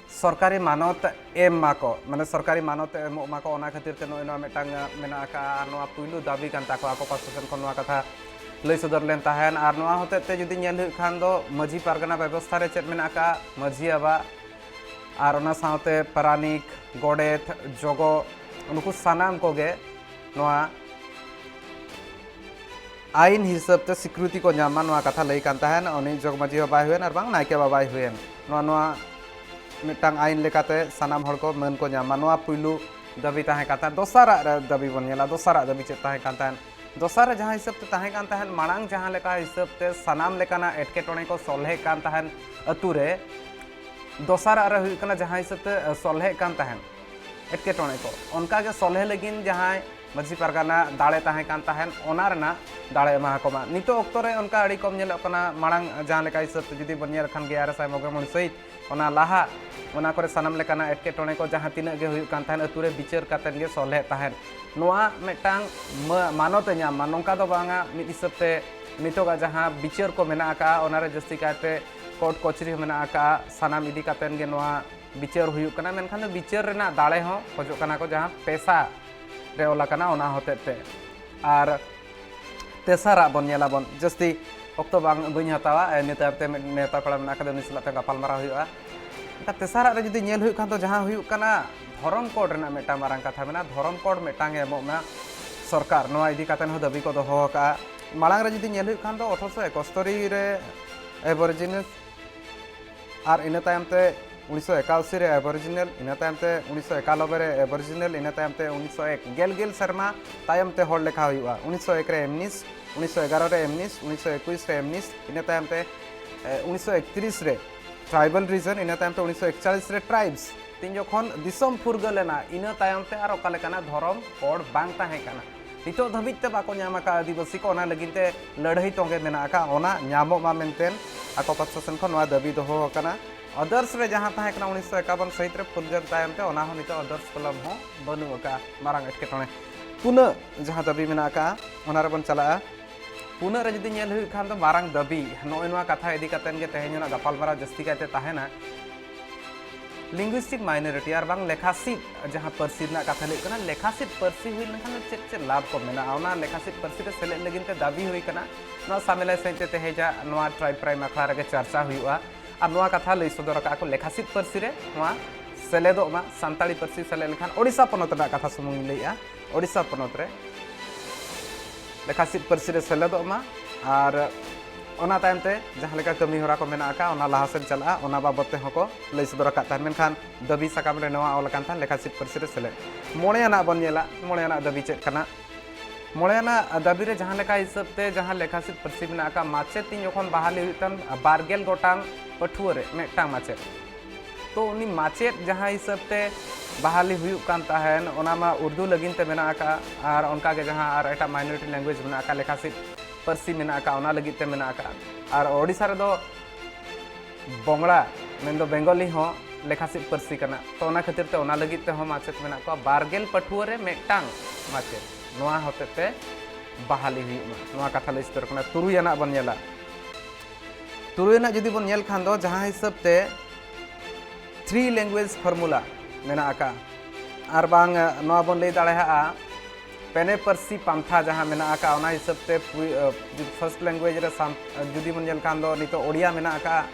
ᱥᱚᱨᱠᱟᱨᱤ ᱢᱟᱱᱚᱛ ᱮᱢ ᱢᱟᱠᱚ, ᱢᱟᱱᱮ ᱥᱚᱨᱠᱟᱨᱤ ᱢᱟᱱᱚᱛ ᱮᱢᱚᱜ ᱢᱟᱠᱚ, ᱚᱱᱟ ᱠᱷᱟᱹᱛᱤᱨ ᱛᱮ ᱱᱚᱜᱼᱚᱭ ᱱᱚᱣᱟ ᱢᱤᱫᱴᱟᱝ ᱢᱮᱱᱟᱜ ᱟᱠᱟᱫᱼᱟ᱾ ᱟᱨ ᱱᱚᱣᱟ ᱯᱩᱭᱞᱩ ᱫᱟᱹᱵᱤ ᱠᱟᱱ ᱛᱟᱠᱚᱣᱟ, ᱟᱠᱚ ᱯᱟᱥᱴᱟ ᱥᱮᱱ ᱠᱷᱚᱱ ᱱᱚᱣᱟ ᱠᱟᱛᱷᱟ ᱞᱟᱹᱭ ᱥᱚᱫᱚᱨ ᱞᱮᱱ ᱛᱟᱦᱮᱸᱱ᱾ ᱟᱨ ᱱᱚᱣᱟ ᱦᱚᱛᱮᱡ ᱛᱮ ᱡᱩᱫᱤ ᱧᱮᱞ ᱦᱩᱭᱩᱜ ᱠᱷᱟᱱ ᱫᱚ, ᱢᱟᱹᱡᱷᱤ ᱯᱟᱨᱜᱟᱱᱟ ᱵᱮᱵᱚᱥᱛᱷᱟ ᱨᱮ ᱪᱮᱫ ᱢᱮᱱᱟᱜ ᱟᱠᱟᱫᱼᱟ, ᱢᱟᱹᱡᱷᱤ ᱵᱟᱵᱟ ᱟᱨ ᱚᱱᱟ ᱥᱟᱶᱛᱮ ᱯᱟᱨᱟᱱᱤᱠ, ᱜᱚᱰᱮᱛ, ᱡᱚᱜᱚ, ᱱᱩᱠᱩ ᱥᱟᱱᱟᱢ ᱠᱚᱜᱮ ᱱᱚᱣᱟ ᱟᱭᱤᱱ ᱦᱤᱥᱟᱹᱵ ᱛᱮ ᱥᱤᱠᱨᱤᱛᱤ ᱠᱚ ᱧᱟᱢ ᱢᱟ, ᱱᱚᱣᱟ ᱠᱟᱛᱷᱟ ᱞᱟᱹᱭ ᱠᱟᱱ ᱛᱟᱦᱮᱱ ᱩᱱᱤ ᱡᱚᱜᱽ ᱢᱟᱹᱡᱷᱤ ᱵᱟᱵᱟᱭ ᱦᱩᱭᱮᱱ ᱟᱨ ᱵᱟᱝ ᱱᱟᱭᱠᱮ ᱵᱟᱵᱟᱭ ᱦᱩᱭᱮᱱ᱾ ᱱᱚᱣᱟ, ᱱᱚᱣᱟ ᱢᱤᱫᱴᱟᱝ ᱟᱭᱤᱱ ᱞᱮᱠᱟᱛᱮ ᱥᱟᱱᱟᱢ ᱦᱚᱲ ᱠᱚ ᱢᱟᱹᱱ ᱠᱚ ᱧᱟᱢ ᱢᱟ, ᱱᱚᱣᱟ ᱯᱩᱭᱞᱩ ᱫᱟᱹᱵᱤ ᱛᱟᱦᱮᱸ ᱠᱟᱱ ᱛᱟᱦᱮᱸᱫ᱾ ᱫᱚᱥᱟᱨᱟᱜ ᱨᱮ ᱫᱟᱹᱵᱤ ᱵᱚᱱ ᱧᱮᱞᱟ, ᱫᱚᱥᱟᱨᱟᱜ ᱫᱟᱹᱵᱤ ᱪᱮᱫ ᱛᱟᱦᱮᱸ ᱠᱟᱱ ᱛᱟᱦᱮᱸᱫ? ᱫᱚᱥᱟᱨ ᱨᱮ ᱡᱟᱦᱟᱸ ᱦᱤᱥᱟᱹᱵ ᱛᱮ ᱛᱟᱦᱮᱸ ᱠᱟᱱ ᱛᱟᱦᱮᱸᱫ, ᱢᱟᱲᱟᱝ ᱡᱟᱦᱟᱸ ᱞᱮᱠᱟ ᱦᱤᱥᱟᱹᱵ ᱛᱮ ᱥᱟᱱᱟᱢ ᱞᱮᱠᱟᱱᱟᱜ ᱮᱴᱠᱮᱴᱚᱬᱮ ᱠᱚ ᱥᱚᱞᱦᱮᱜ ᱠᱟᱱ ᱛᱟᱦᱮᱸᱫ ᱟᱹᱛᱩ ᱨᱮ, ᱫᱚᱥᱟᱨᱟᱜ ᱨᱮ ᱦᱩᱭᱩᱜ ᱠᱟᱱᱟ ᱡᱟᱦᱟᱸ ᱦᱤᱥᱟᱹᱵ ᱛᱮ, ᱮ, ᱥᱚᱞᱦᱮᱜ ᱠᱟᱱ ᱛᱟᱦᱮᱸᱫ ᱮᱴᱠᱮᱴᱚᱬᱮ ᱠᱚ, ᱚᱱᱠᱟ ᱜᱮ ᱥᱚᱞᱦᱮ ᱞᱟᱹᱜᱤᱫ ᱡᱟᱦᱟᱸᱭ ᱢᱟᱹᱡᱷᱤ ᱯᱟᱨᱜᱟᱱᱟ ᱫᱟᱲᱮ ᱛᱟᱦᱮᱸ ᱠᱟᱱ ᱛᱟᱦᱮᱸᱫ, ᱚᱱᱟ ᱨᱮᱱᱟᱜ ᱫᱟᱲᱮ ᱮᱢᱟ ᱠᱚ ᱢᱟ᱾ ᱱᱤᱛᱚᱜ ᱚᱠᱛᱚ ᱨᱮ ᱚᱱᱠᱟ ᱟᱹᱰᱤ ᱠᱚᱢ ᱧᱮᱞᱚᱜ ᱠᱟᱱᱟ᱾ ᱢᱟᱲᱟᱝ ᱡᱟᱦᱟᱸ ᱞᱮᱠᱟ ᱦᱤᱥᱟᱹᱵ ᱛᱮ ᱡᱩᱫᱤ ᱵᱚᱱ ᱧᱮᱞ ᱠᱷᱟᱱ, ᱜᱮᱭᱟᱨᱮ ᱥᱟᱭ ᱢᱚᱬᱮ ᱢᱚᱬᱮ ᱥᱟᱹᱦᱤᱛ, ᱚᱱᱟ ᱞᱟᱦᱟ, ᱚᱱᱟ ᱠᱚᱨᱮ ᱥᱟᱱᱟᱢ ᱞᱮᱠᱟᱱᱟᱜ ᱮᱴᱠᱮᱴᱚᱬᱮ ᱠᱚ ᱡᱟᱦᱟᱸ ᱛᱤᱱᱟᱹᱜ ᱜᱮ ᱦᱩᱭᱩᱜ ᱠᱟᱱ ᱛᱟᱦᱮᱸᱫ, ᱟᱹᱛᱩ ᱨᱮ ᱵᱤᱪᱟᱹᱨ ᱠᱟᱛᱮᱫ ᱜᱮ ᱥᱚᱞᱦᱮᱜ ᱛᱟᱦᱮᱸᱫ᱾ ᱱᱚᱣᱟ ᱢᱤᱫᱴᱟᱝ ᱢᱟᱹ-, ᱢᱟᱱᱚᱛ ᱮ ᱧᱟᱢ ᱢᱟ, ᱱᱚᱝᱠᱟ ᱫᱚ ᱵᱟᱝᱟ ᱢᱤᱫ ᱦᱤᱥᱟᱹᱵ ᱛᱮ ᱱᱤᱛᱚᱜᱟᱜ ᱡᱟᱦᱟᱸ ᱵᱤᱪᱟᱹᱨ ᱠᱚ ᱢᱮᱱᱟᱜ ᱟᱠᱟᱫᱼᱟ, ᱚᱱᱟᱨᱮ ᱡᱟᱹᱥᱛᱤ ᱠᱟᱭᱛᱮ ᱠᱳᱨᱴ ᱠᱚᱪᱟᱹᱨᱤ ᱦᱚᱸ ᱢᱮᱱᱟᱜ ᱟᱠᱟᱫᱼᱟ, ᱥᱟᱱᱟᱢ ᱤᱫᱤ ᱠᱟᱛᱮᱫ ᱜᱮ ᱱᱚᱣᱟ ᱵᱤᱪᱟᱹᱨ ᱦᱩᱭᱩᱜ ᱠᱟᱱᱟ᱾ ᱢᱮᱱᱠᱷᱟᱱ ᱫᱚ ᱵᱤᱪᱟᱹᱨ ᱨᱮᱱᱟᱜ ᱫᱟᱲᱮ ᱦᱚᱸ ᱠᱷᱚᱡᱚᱜ ᱠᱟᱱᱟ ᱠᱚ, ᱡᱟᱦᱟᱸ ᱯᱮᱥᱟ ᱨᱮ ᱚᱞ ᱟᱠᱟᱱᱟ, ᱚᱱᱟ ᱦᱚᱛᱮᱡ ᱛᱮ᱾ ᱟᱨ ᱛᱮᱥᱟᱨᱟᱜ ᱵᱚᱱ ᱧᱮᱞᱟᱵᱚᱱ, ᱡᱟᱹᱥᱛᱤ ᱚᱠᱛᱚ ᱵᱟᱝ, ᱵᱟᱹᱧ ᱦᱟᱛᱟᱣᱟ᱾ ᱮ, ᱱᱤᱭᱟᱹ ᱛᱟᱭᱚᱢ ᱛᱮ ᱢᱤᱫ ᱱᱮᱣᱛᱟ ᱯᱮᱲᱟ ᱢᱮᱱᱟᱜ ᱟᱠᱟᱫᱟ, ᱩᱱᱤ ᱥᱟᱞᱟᱜ ᱛᱮ ᱜᱟᱯᱟᱞᱢᱟᱨᱟᱣ ᱦᱩᱭᱩᱜᱼᱟ᱾ ᱮᱱᱠᱷᱟᱱ ᱛᱮᱥᱟᱨᱟᱜ ᱨᱮ ᱡᱩᱫᱤ ᱧᱮᱞ ᱦᱩᱭᱩᱜ ᱠᱷᱟᱱ ᱫᱚ, ᱡᱟᱦᱟᱸ ᱦᱩᱭᱩᱜ ᱠᱟᱱᱟ ᱫᱷᱚᱨᱚᱢ ᱠᱳᱰ ᱨᱮᱱᱟᱜ ᱢᱤᱫᱴᱟᱝ ᱢᱟᱨᱟᱝ ᱠᱟᱛᱷᱟ ᱢᱮᱱᱟᱜᱼᱟ, ᱫᱷᱚᱨᱚᱢ ᱠᱳᱰ ᱢᱤᱫᱴᱟᱝ ᱮ ᱮᱢᱚᱜ ᱢᱟ ᱥᱚᱨᱠᱟᱨ, ᱱᱚᱣᱟ ᱤᱫᱤ ᱠᱟᱛᱮ ᱦᱚᱸ ᱫᱟᱹᱵᱤ ᱠᱚ ᱫᱚᱦᱚ ᱟᱠᱟᱫᱼᱟ᱾ ᱢᱟᱲᱟᱝ ᱨᱮ ᱡᱩᱫᱤ ᱧᱮᱞ ᱦᱩᱭᱩᱜ ᱠᱷᱟᱱ ᱫᱚ, ᱟᱴᱷᱨᱚᱥᱚ ᱮᱠᱟᱥᱛᱳᱨᱤ ᱨᱮ ᱮᱵᱚᱨᱤᱡᱤᱱᱟᱞ, ᱟᱨ ᱤᱱᱟᱹ ᱛᱟᱭᱚᱢ ᱛᱮ ᱩᱱᱤᱥᱥᱚ ᱮᱠᱟᱥᱤ ᱨᱮ ᱮᱵᱚᱨᱤᱡᱤᱱᱟᱞ, ᱤᱱᱟᱹ ᱛᱟᱭᱚᱢ ᱛᱮ ᱩᱱᱤᱥᱥᱚ ᱮᱠᱟᱱᱚᱵᱵᱳᱭ ᱨᱮ ᱮᱵᱚᱨᱤᱡᱤᱱᱟᱞ, ᱤᱱᱟᱹ ᱛᱟᱭᱚᱢ ᱛᱮ ᱩᱱᱤᱥᱥᱚ ᱮᱠ, ᱜᱮᱞ ᱜᱮᱞ ᱥᱮᱨᱢᱟ ᱛᱟᱭᱚᱢ ᱛᱮ ᱦᱚᱲ ᱞᱮᱠᱷᱟ ᱦᱩᱭᱩᱜᱼᱟ᱾ ᱩᱱᱤᱥᱥᱚ ᱮᱠ ᱨᱮ ᱮᱢᱱᱤᱥ, ᱩᱱᱤᱥᱥᱚ ᱮᱜᱟᱨᱚ ᱨᱮ ᱮᱢᱱᱤᱥ, ᱩᱱᱤᱥᱥᱚ ᱮᱠᱩᱥ ᱨᱮ ᱮᱢᱱᱤᱥ, ᱤᱱᱟᱹ ᱛᱟᱭᱚᱢ ᱛᱮ, ᱮ, ᱩᱱᱤᱥᱥᱚ ᱮᱠᱛᱨᱤᱥ ᱨᱮ ᱴᱨᱟᱭᱵᱟᱞ ᱨᱤᱡᱚᱱ, ᱤᱱᱟᱹ ᱛᱟᱭᱚᱢ ᱛᱮ ᱩᱱᱤᱥᱥᱚ ᱮᱠᱪᱟᱞᱤᱥ ᱨᱮ ᱴᱨᱟᱭᱤᱵᱥ᱾ ᱛᱤᱱ ᱡᱚᱠᱷᱚᱱ ᱫᱤᱥᱚᱢ ᱯᱷᱩᱨᱜᱟᱹᱞ ᱮᱱᱟ, ᱤᱱᱟᱹ ᱛᱟᱭᱚᱢ ᱛᱮ ᱟᱨ ᱚᱠᱟ ᱞᱮᱠᱟᱱᱟᱜ ᱫᱷᱚᱨᱚᱢ ᱠᱳᱰ ᱵᱟᱝ ᱛᱟᱦᱮᱸ ᱠᱟᱱᱟ᱾ ᱱᱤᱛᱚᱜ ᱫᱷᱟᱹᱵᱤᱡ ᱛᱮ ᱵᱟᱠᱚ ᱧᱟᱢ ᱟᱠᱟᱫ ᱟᱹᱫᱤᱵᱟᱹᱥᱤ ᱠᱚ, ᱚᱱᱟ ᱞᱟᱹᱜᱤᱫ ᱛᱮ ᱞᱟᱹᱲᱦᱟᱹᱭ ᱛᱚᱸᱜᱮ ᱢᱮᱱᱟᱜ ᱟᱠᱟᱫ, ᱚᱱᱟ ᱧᱟᱢᱚᱜ ᱢᱟ ᱢᱮᱱᱛᱮ ᱟᱠᱚ ᱯᱟᱥᱴᱟ ᱥᱮᱱ ᱠᱷᱚᱱ ᱱᱚᱣᱟ ᱫᱟᱹᱵᱤ ᱫᱚᱦᱚ ᱟᱠᱟᱱᱟ᱾ ᱟᱫᱟᱨᱥ ᱨᱮ ᱡᱟᱦᱟᱸ ᱛᱟᱦᱮᱸ ᱠᱟᱱᱟ ᱩᱱᱤᱥᱥᱚ ᱮᱠᱟᱵᱚᱱ ᱥᱟᱹᱦᱤᱛ ᱨᱮ ᱯᱷᱩᱨᱜᱟᱹᱞ ᱛᱟᱭᱚᱢ ᱛᱮ, ᱚᱱᱟ ᱦᱚᱸ ᱱᱤᱛᱚᱜ ᱟᱫᱟᱨᱥ ᱠᱚᱞᱚᱢ ᱦᱚᱸ ᱵᱟᱹᱱᱩᱜ ᱟᱠᱟᱫᱼᱟ᱾ ᱢᱟᱨᱟᱝ ᱮᱴᱠᱮᱴᱚᱬᱮ᱾ ᱯᱩᱱᱟᱹᱜ ᱡᱟᱦᱟᱸ ᱫᱟᱹᱵᱤ ᱢᱮᱱᱟᱜ ᱟᱠᱟᱫᱼᱟ, ᱚᱱᱟ ᱨᱮᱵᱚᱱ ᱪᱟᱞᱟᱜᱼᱟ᱾ ᱯᱩᱱᱟᱹᱜ ᱨᱮ ᱡᱩᱫᱤ ᱧᱮᱞ ᱦᱩᱭᱩᱜ ᱠᱷᱟᱱ ᱫᱚ, ᱢᱟᱨᱟᱝ ᱫᱟᱹᱵᱤ, ᱱᱚᱜᱼᱚᱭ ᱱᱚᱣᱟ ᱠᱟᱛᱷᱟ ᱤᱫᱤ ᱠᱟᱛᱮᱫ ᱜᱮ ᱛᱮᱦᱮᱧ ᱨᱮᱱᱟᱜ ᱜᱟᱯᱟᱞᱢᱟᱨᱟᱣ ᱡᱟᱹᱥᱛᱤ ᱠᱟᱭᱛᱮ ᱛᱟᱦᱮᱱᱟ᱾ ᱞᱤᱝᱜᱩᱭᱤᱥᱴᱤᱠ ᱢᱟᱭᱱᱚᱨᱤᱴᱤ ᱟᱨ ᱵᱟᱝ ᱞᱮᱠᱷᱟᱥᱤᱫ ᱡᱟᱦᱟᱸ ᱯᱟᱹᱨᱥᱤ ᱨᱮᱱᱟᱜ ᱠᱟᱛᱷᱟ ᱞᱟᱹᱭ ᱠᱟᱱᱟ, ᱞᱮᱠᱷᱟᱥᱤᱫ ᱯᱟᱹᱨᱥᱤ ᱦᱩᱭ ᱞᱮᱱᱠᱷᱟᱱ ᱫᱚ ᱪᱮᱫ ᱪᱮᱫ ᱞᱟᱵᱷ ᱠᱚ ᱢᱮᱱᱟᱜᱼᱟ, ᱚᱱᱟ ᱞᱮᱠᱷᱟᱥᱤᱫ ᱯᱟᱹᱨᱥᱤ ᱨᱮ ᱥᱮᱞᱮᱫ ᱞᱟᱹᱜᱤᱫ ᱛᱮ ᱫᱟᱹᱵᱤ ᱦᱩᱭ ᱠᱟᱱᱟ᱾ ᱱᱚᱣᱟ ᱥᱟᱢᱮᱞᱟᱭ ᱥᱟᱹᱦᱤᱡ ᱛᱮ ᱛᱮᱦᱮᱧᱟᱜ ᱱᱚᱣᱟ ᱴᱨᱟᱭᱤᱵᱽ ᱯᱨᱟᱭᱤᱢ ᱟᱠᱷᱲᱟ ᱨᱮᱜᱮ ᱪᱟᱨᱪᱟ ᱦᱩᱭᱩᱜᱼᱟ᱾ ᱟᱨ ᱱᱚᱣᱟ ᱠᱟᱛᱷᱟ ᱞᱟᱹᱭ ᱥᱚᱫᱚᱨ ᱟᱠᱟᱫᱼᱟ ᱠᱚ, ᱞᱮᱠᱷᱟᱥᱤᱫ ᱯᱟᱹᱨᱥᱤ ᱨᱮ ᱱᱚᱣᱟ ᱥᱮᱞᱮᱫᱚᱜ ᱢᱟ, ᱥᱟᱱᱛᱟᱲᱤ ᱯᱟᱹᱨᱥᱤ ᱥᱮᱞᱮᱫ ᱞᱮᱱᱠᱷᱟᱱ ᱳᱰᱤᱥᱟ ᱯᱚᱱᱚᱛ ᱨᱮᱱᱟᱜ ᱠᱟᱛᱷᱟ ᱥᱩᱢᱩᱝ ᱤᱧ ᱞᱟᱹᱭᱮᱜᱼᱟ, ᱳᱰᱤᱥᱟ ᱯᱚᱱᱚᱛ ᱨᱮ ᱞᱮᱠᱷᱟᱥᱤᱫ ᱯᱟᱹᱨᱥᱤ ᱨᱮ ᱥᱮᱞᱮᱫᱚᱜ ᱢᱟ᱾ ᱟᱨ ᱚᱱᱟ ᱛᱟᱭᱚᱢ ᱛᱮ ᱡᱟᱦᱟᱸ ᱞᱮᱠᱟ ᱠᱟᱹᱢᱤ ᱦᱚᱨᱟ ᱠᱚ ᱢᱮᱱᱟᱜ ᱟᱠᱟᱫ, ᱚᱱᱟ ᱞᱟᱦᱟ ᱥᱮᱫ ᱪᱟᱞᱟᱜᱼᱟ, ᱚᱱᱟ ᱵᱟᱵᱚᱫ ᱛᱮᱦᱚᱸ ᱠᱚ ᱞᱟᱹᱭ ᱥᱚᱫᱚᱨ ᱟᱠᱟᱫ ᱛᱟᱦᱮᱸᱫ᱾ ᱢᱮᱱᱠᱷᱟᱱ ᱫᱟᱹᱵᱤ ᱥᱟᱠᱟᱢ ᱨᱮ ᱱᱚᱣᱟ ᱚᱞ ᱟᱠᱟᱱ ᱛᱟᱦᱮᱸᱫ ᱞᱮᱠᱷᱟᱥᱤᱫ ᱯᱟᱹᱨᱥᱤ ᱨᱮ ᱥᱮᱞᱮᱫ᱾ ᱢᱚᱬᱮ ᱟᱱᱟᱜ ᱵᱚᱱ ᱧᱮᱞᱟ, ᱢᱚᱬᱮ ᱟᱱᱟᱜ ᱫᱟᱹᱵᱤ ᱪᱮᱫ ᱠᱟᱱᱟ? ᱢᱚᱬᱮ ᱟᱱᱟᱜ ᱫᱟᱹᱵᱤ ᱨᱮ ᱡᱟᱦᱟᱸ ᱞᱮᱠᱟ ᱦᱤᱥᱟᱹᱵ ᱛᱮ ᱡᱟᱦᱟᱸ ᱞᱮᱠᱷᱟᱥᱤᱫ ᱯᱟᱹᱨᱥᱤ ᱢᱮᱱᱟᱜ ᱟᱠᱟᱫ, ᱢᱟᱪᱮᱛ ᱤᱧ ᱡᱚᱠᱷᱚᱱ ᱵᱟᱦᱟᱞᱤ ᱦᱩᱭᱩᱜ ᱛᱟᱢ ᱵᱟᱨ ᱜᱮᱞ ᱜᱚᱴᱟᱝ ᱯᱟᱹᱴᱷᱩᱣᱟᱹ ᱨᱮ ᱢᱤᱫᱴᱟᱝ ᱢᱟᱪᱮᱛ, ᱛᱚ ᱩᱱᱤ ᱢᱟᱪᱮᱫ ᱡᱟᱦᱟᱸ ᱦᱤᱥᱟᱹᱵ ᱛᱮ ᱵᱟᱦᱟᱞᱤ ᱦᱩᱭᱩᱜ ᱠᱟᱱ ᱛᱟᱦᱮᱱ, ᱚᱱᱟ ᱢᱟ ᱩᱨᱫᱩ ᱞᱟᱹᱜᱤᱫ ᱛᱮ ᱢᱮᱱᱟᱜ ᱟᱠᱟᱫᱼᱟ, ᱟᱨ ᱚᱱᱠᱟ ᱜᱮ ᱡᱟᱦᱟᱸ ᱟᱨ ᱮᱴᱟᱜ minority language ᱢᱮᱱᱟᱜ ᱟᱠᱟᱫ, ᱞᱮᱠᱷᱟᱥᱤᱫ ᱯᱟᱹᱨᱥᱤ ᱢᱮᱱᱟᱜ ᱟᱠᱟᱫ, ᱚᱱᱟ ᱞᱟᱹᱜᱤᱫ ᱛᱮ ᱢᱮᱱᱟᱜ ᱟᱠᱟᱫᱼᱟ᱾ ᱟᱨ ᱳᱰᱤᱥᱟ ᱨᱮᱫᱚ ᱵᱚᱝᱞᱟ, ᱢᱮᱱᱫᱚ ᱵᱮᱝᱜᱚᱞᱤ ᱦᱚᱸ ᱞᱮᱠᱷᱟᱥᱤᱫ ᱯᱟᱹᱨᱥᱤ ᱠᱟᱱᱟ᱾ ᱛᱚ ᱚᱱᱟ ᱠᱷᱟᱹᱛᱤᱨ ᱛᱮ ᱚᱱᱟ ᱞᱟᱹᱜᱤᱫ ᱛᱮᱦᱚᱸ ᱢᱟᱪᱮᱫ ᱢᱮᱱᱟᱜ ᱠᱚᱣᱟ, ᱵᱟᱨ ᱜᱮᱞ ᱯᱟᱹᱴᱷᱩᱣᱟᱹ ᱨᱮ ᱢᱤᱫᱴᱟᱝ ᱢᱟᱪᱮᱫ᱾ ᱱᱚᱣᱟ ᱦᱚᱛᱮ ᱛᱮ ᱵᱟᱦᱟᱞᱤ ᱦᱩᱭᱩᱜ ᱢᱟ, ᱱᱚᱣᱟ ᱠᱟᱛᱷᱟ ᱞᱟᱹᱭ ᱥᱚᱫᱚᱨ ᱠᱟᱱᱟ᱾ ᱛᱩᱨᱩᱭ ᱟᱱᱟᱜ ᱵᱚᱱ ᱧᱮᱞᱟ, ᱛᱩᱨᱩᱭ ᱟᱱᱟᱜ ᱡᱩᱫᱤ ᱵᱚᱱ ᱧᱮᱞ ᱠᱷᱟᱱ ᱫᱚ ᱡᱟᱦᱟᱸ ᱦᱤᱥᱟᱹᱵ ᱛᱮ three language formula ᱢᱮᱱᱟᱜ ᱟᱠᱟᱫᱼᱟ, ᱟᱨ ᱵᱟᱝ ᱱᱚᱣᱟ ᱵᱚᱱ ᱞᱟᱹᱭ ᱫᱟᱲᱮᱭᱟᱜᱼᱟ ᱯᱮᱱᱮ ᱯᱟᱹᱨᱥᱤ ᱯᱟᱱᱛᱷᱟ ᱡᱟᱦᱟᱸ ᱢᱮᱱᱟᱜ ᱟᱠᱟᱫ, ᱚᱱᱟ ᱦᱤᱥᱟᱹᱵ ᱛᱮ first language ᱨᱮ ᱥᱟᱱ-, ᱡᱩᱫᱤ ᱵᱚᱱ ᱧᱮᱞ ᱠᱷᱟᱱ ᱫᱚ ᱱᱤᱛᱚᱜ ᱳᱰᱤᱭᱟ ᱢᱮᱱᱟᱜ ᱟᱠᱟᱫᱼᱟ,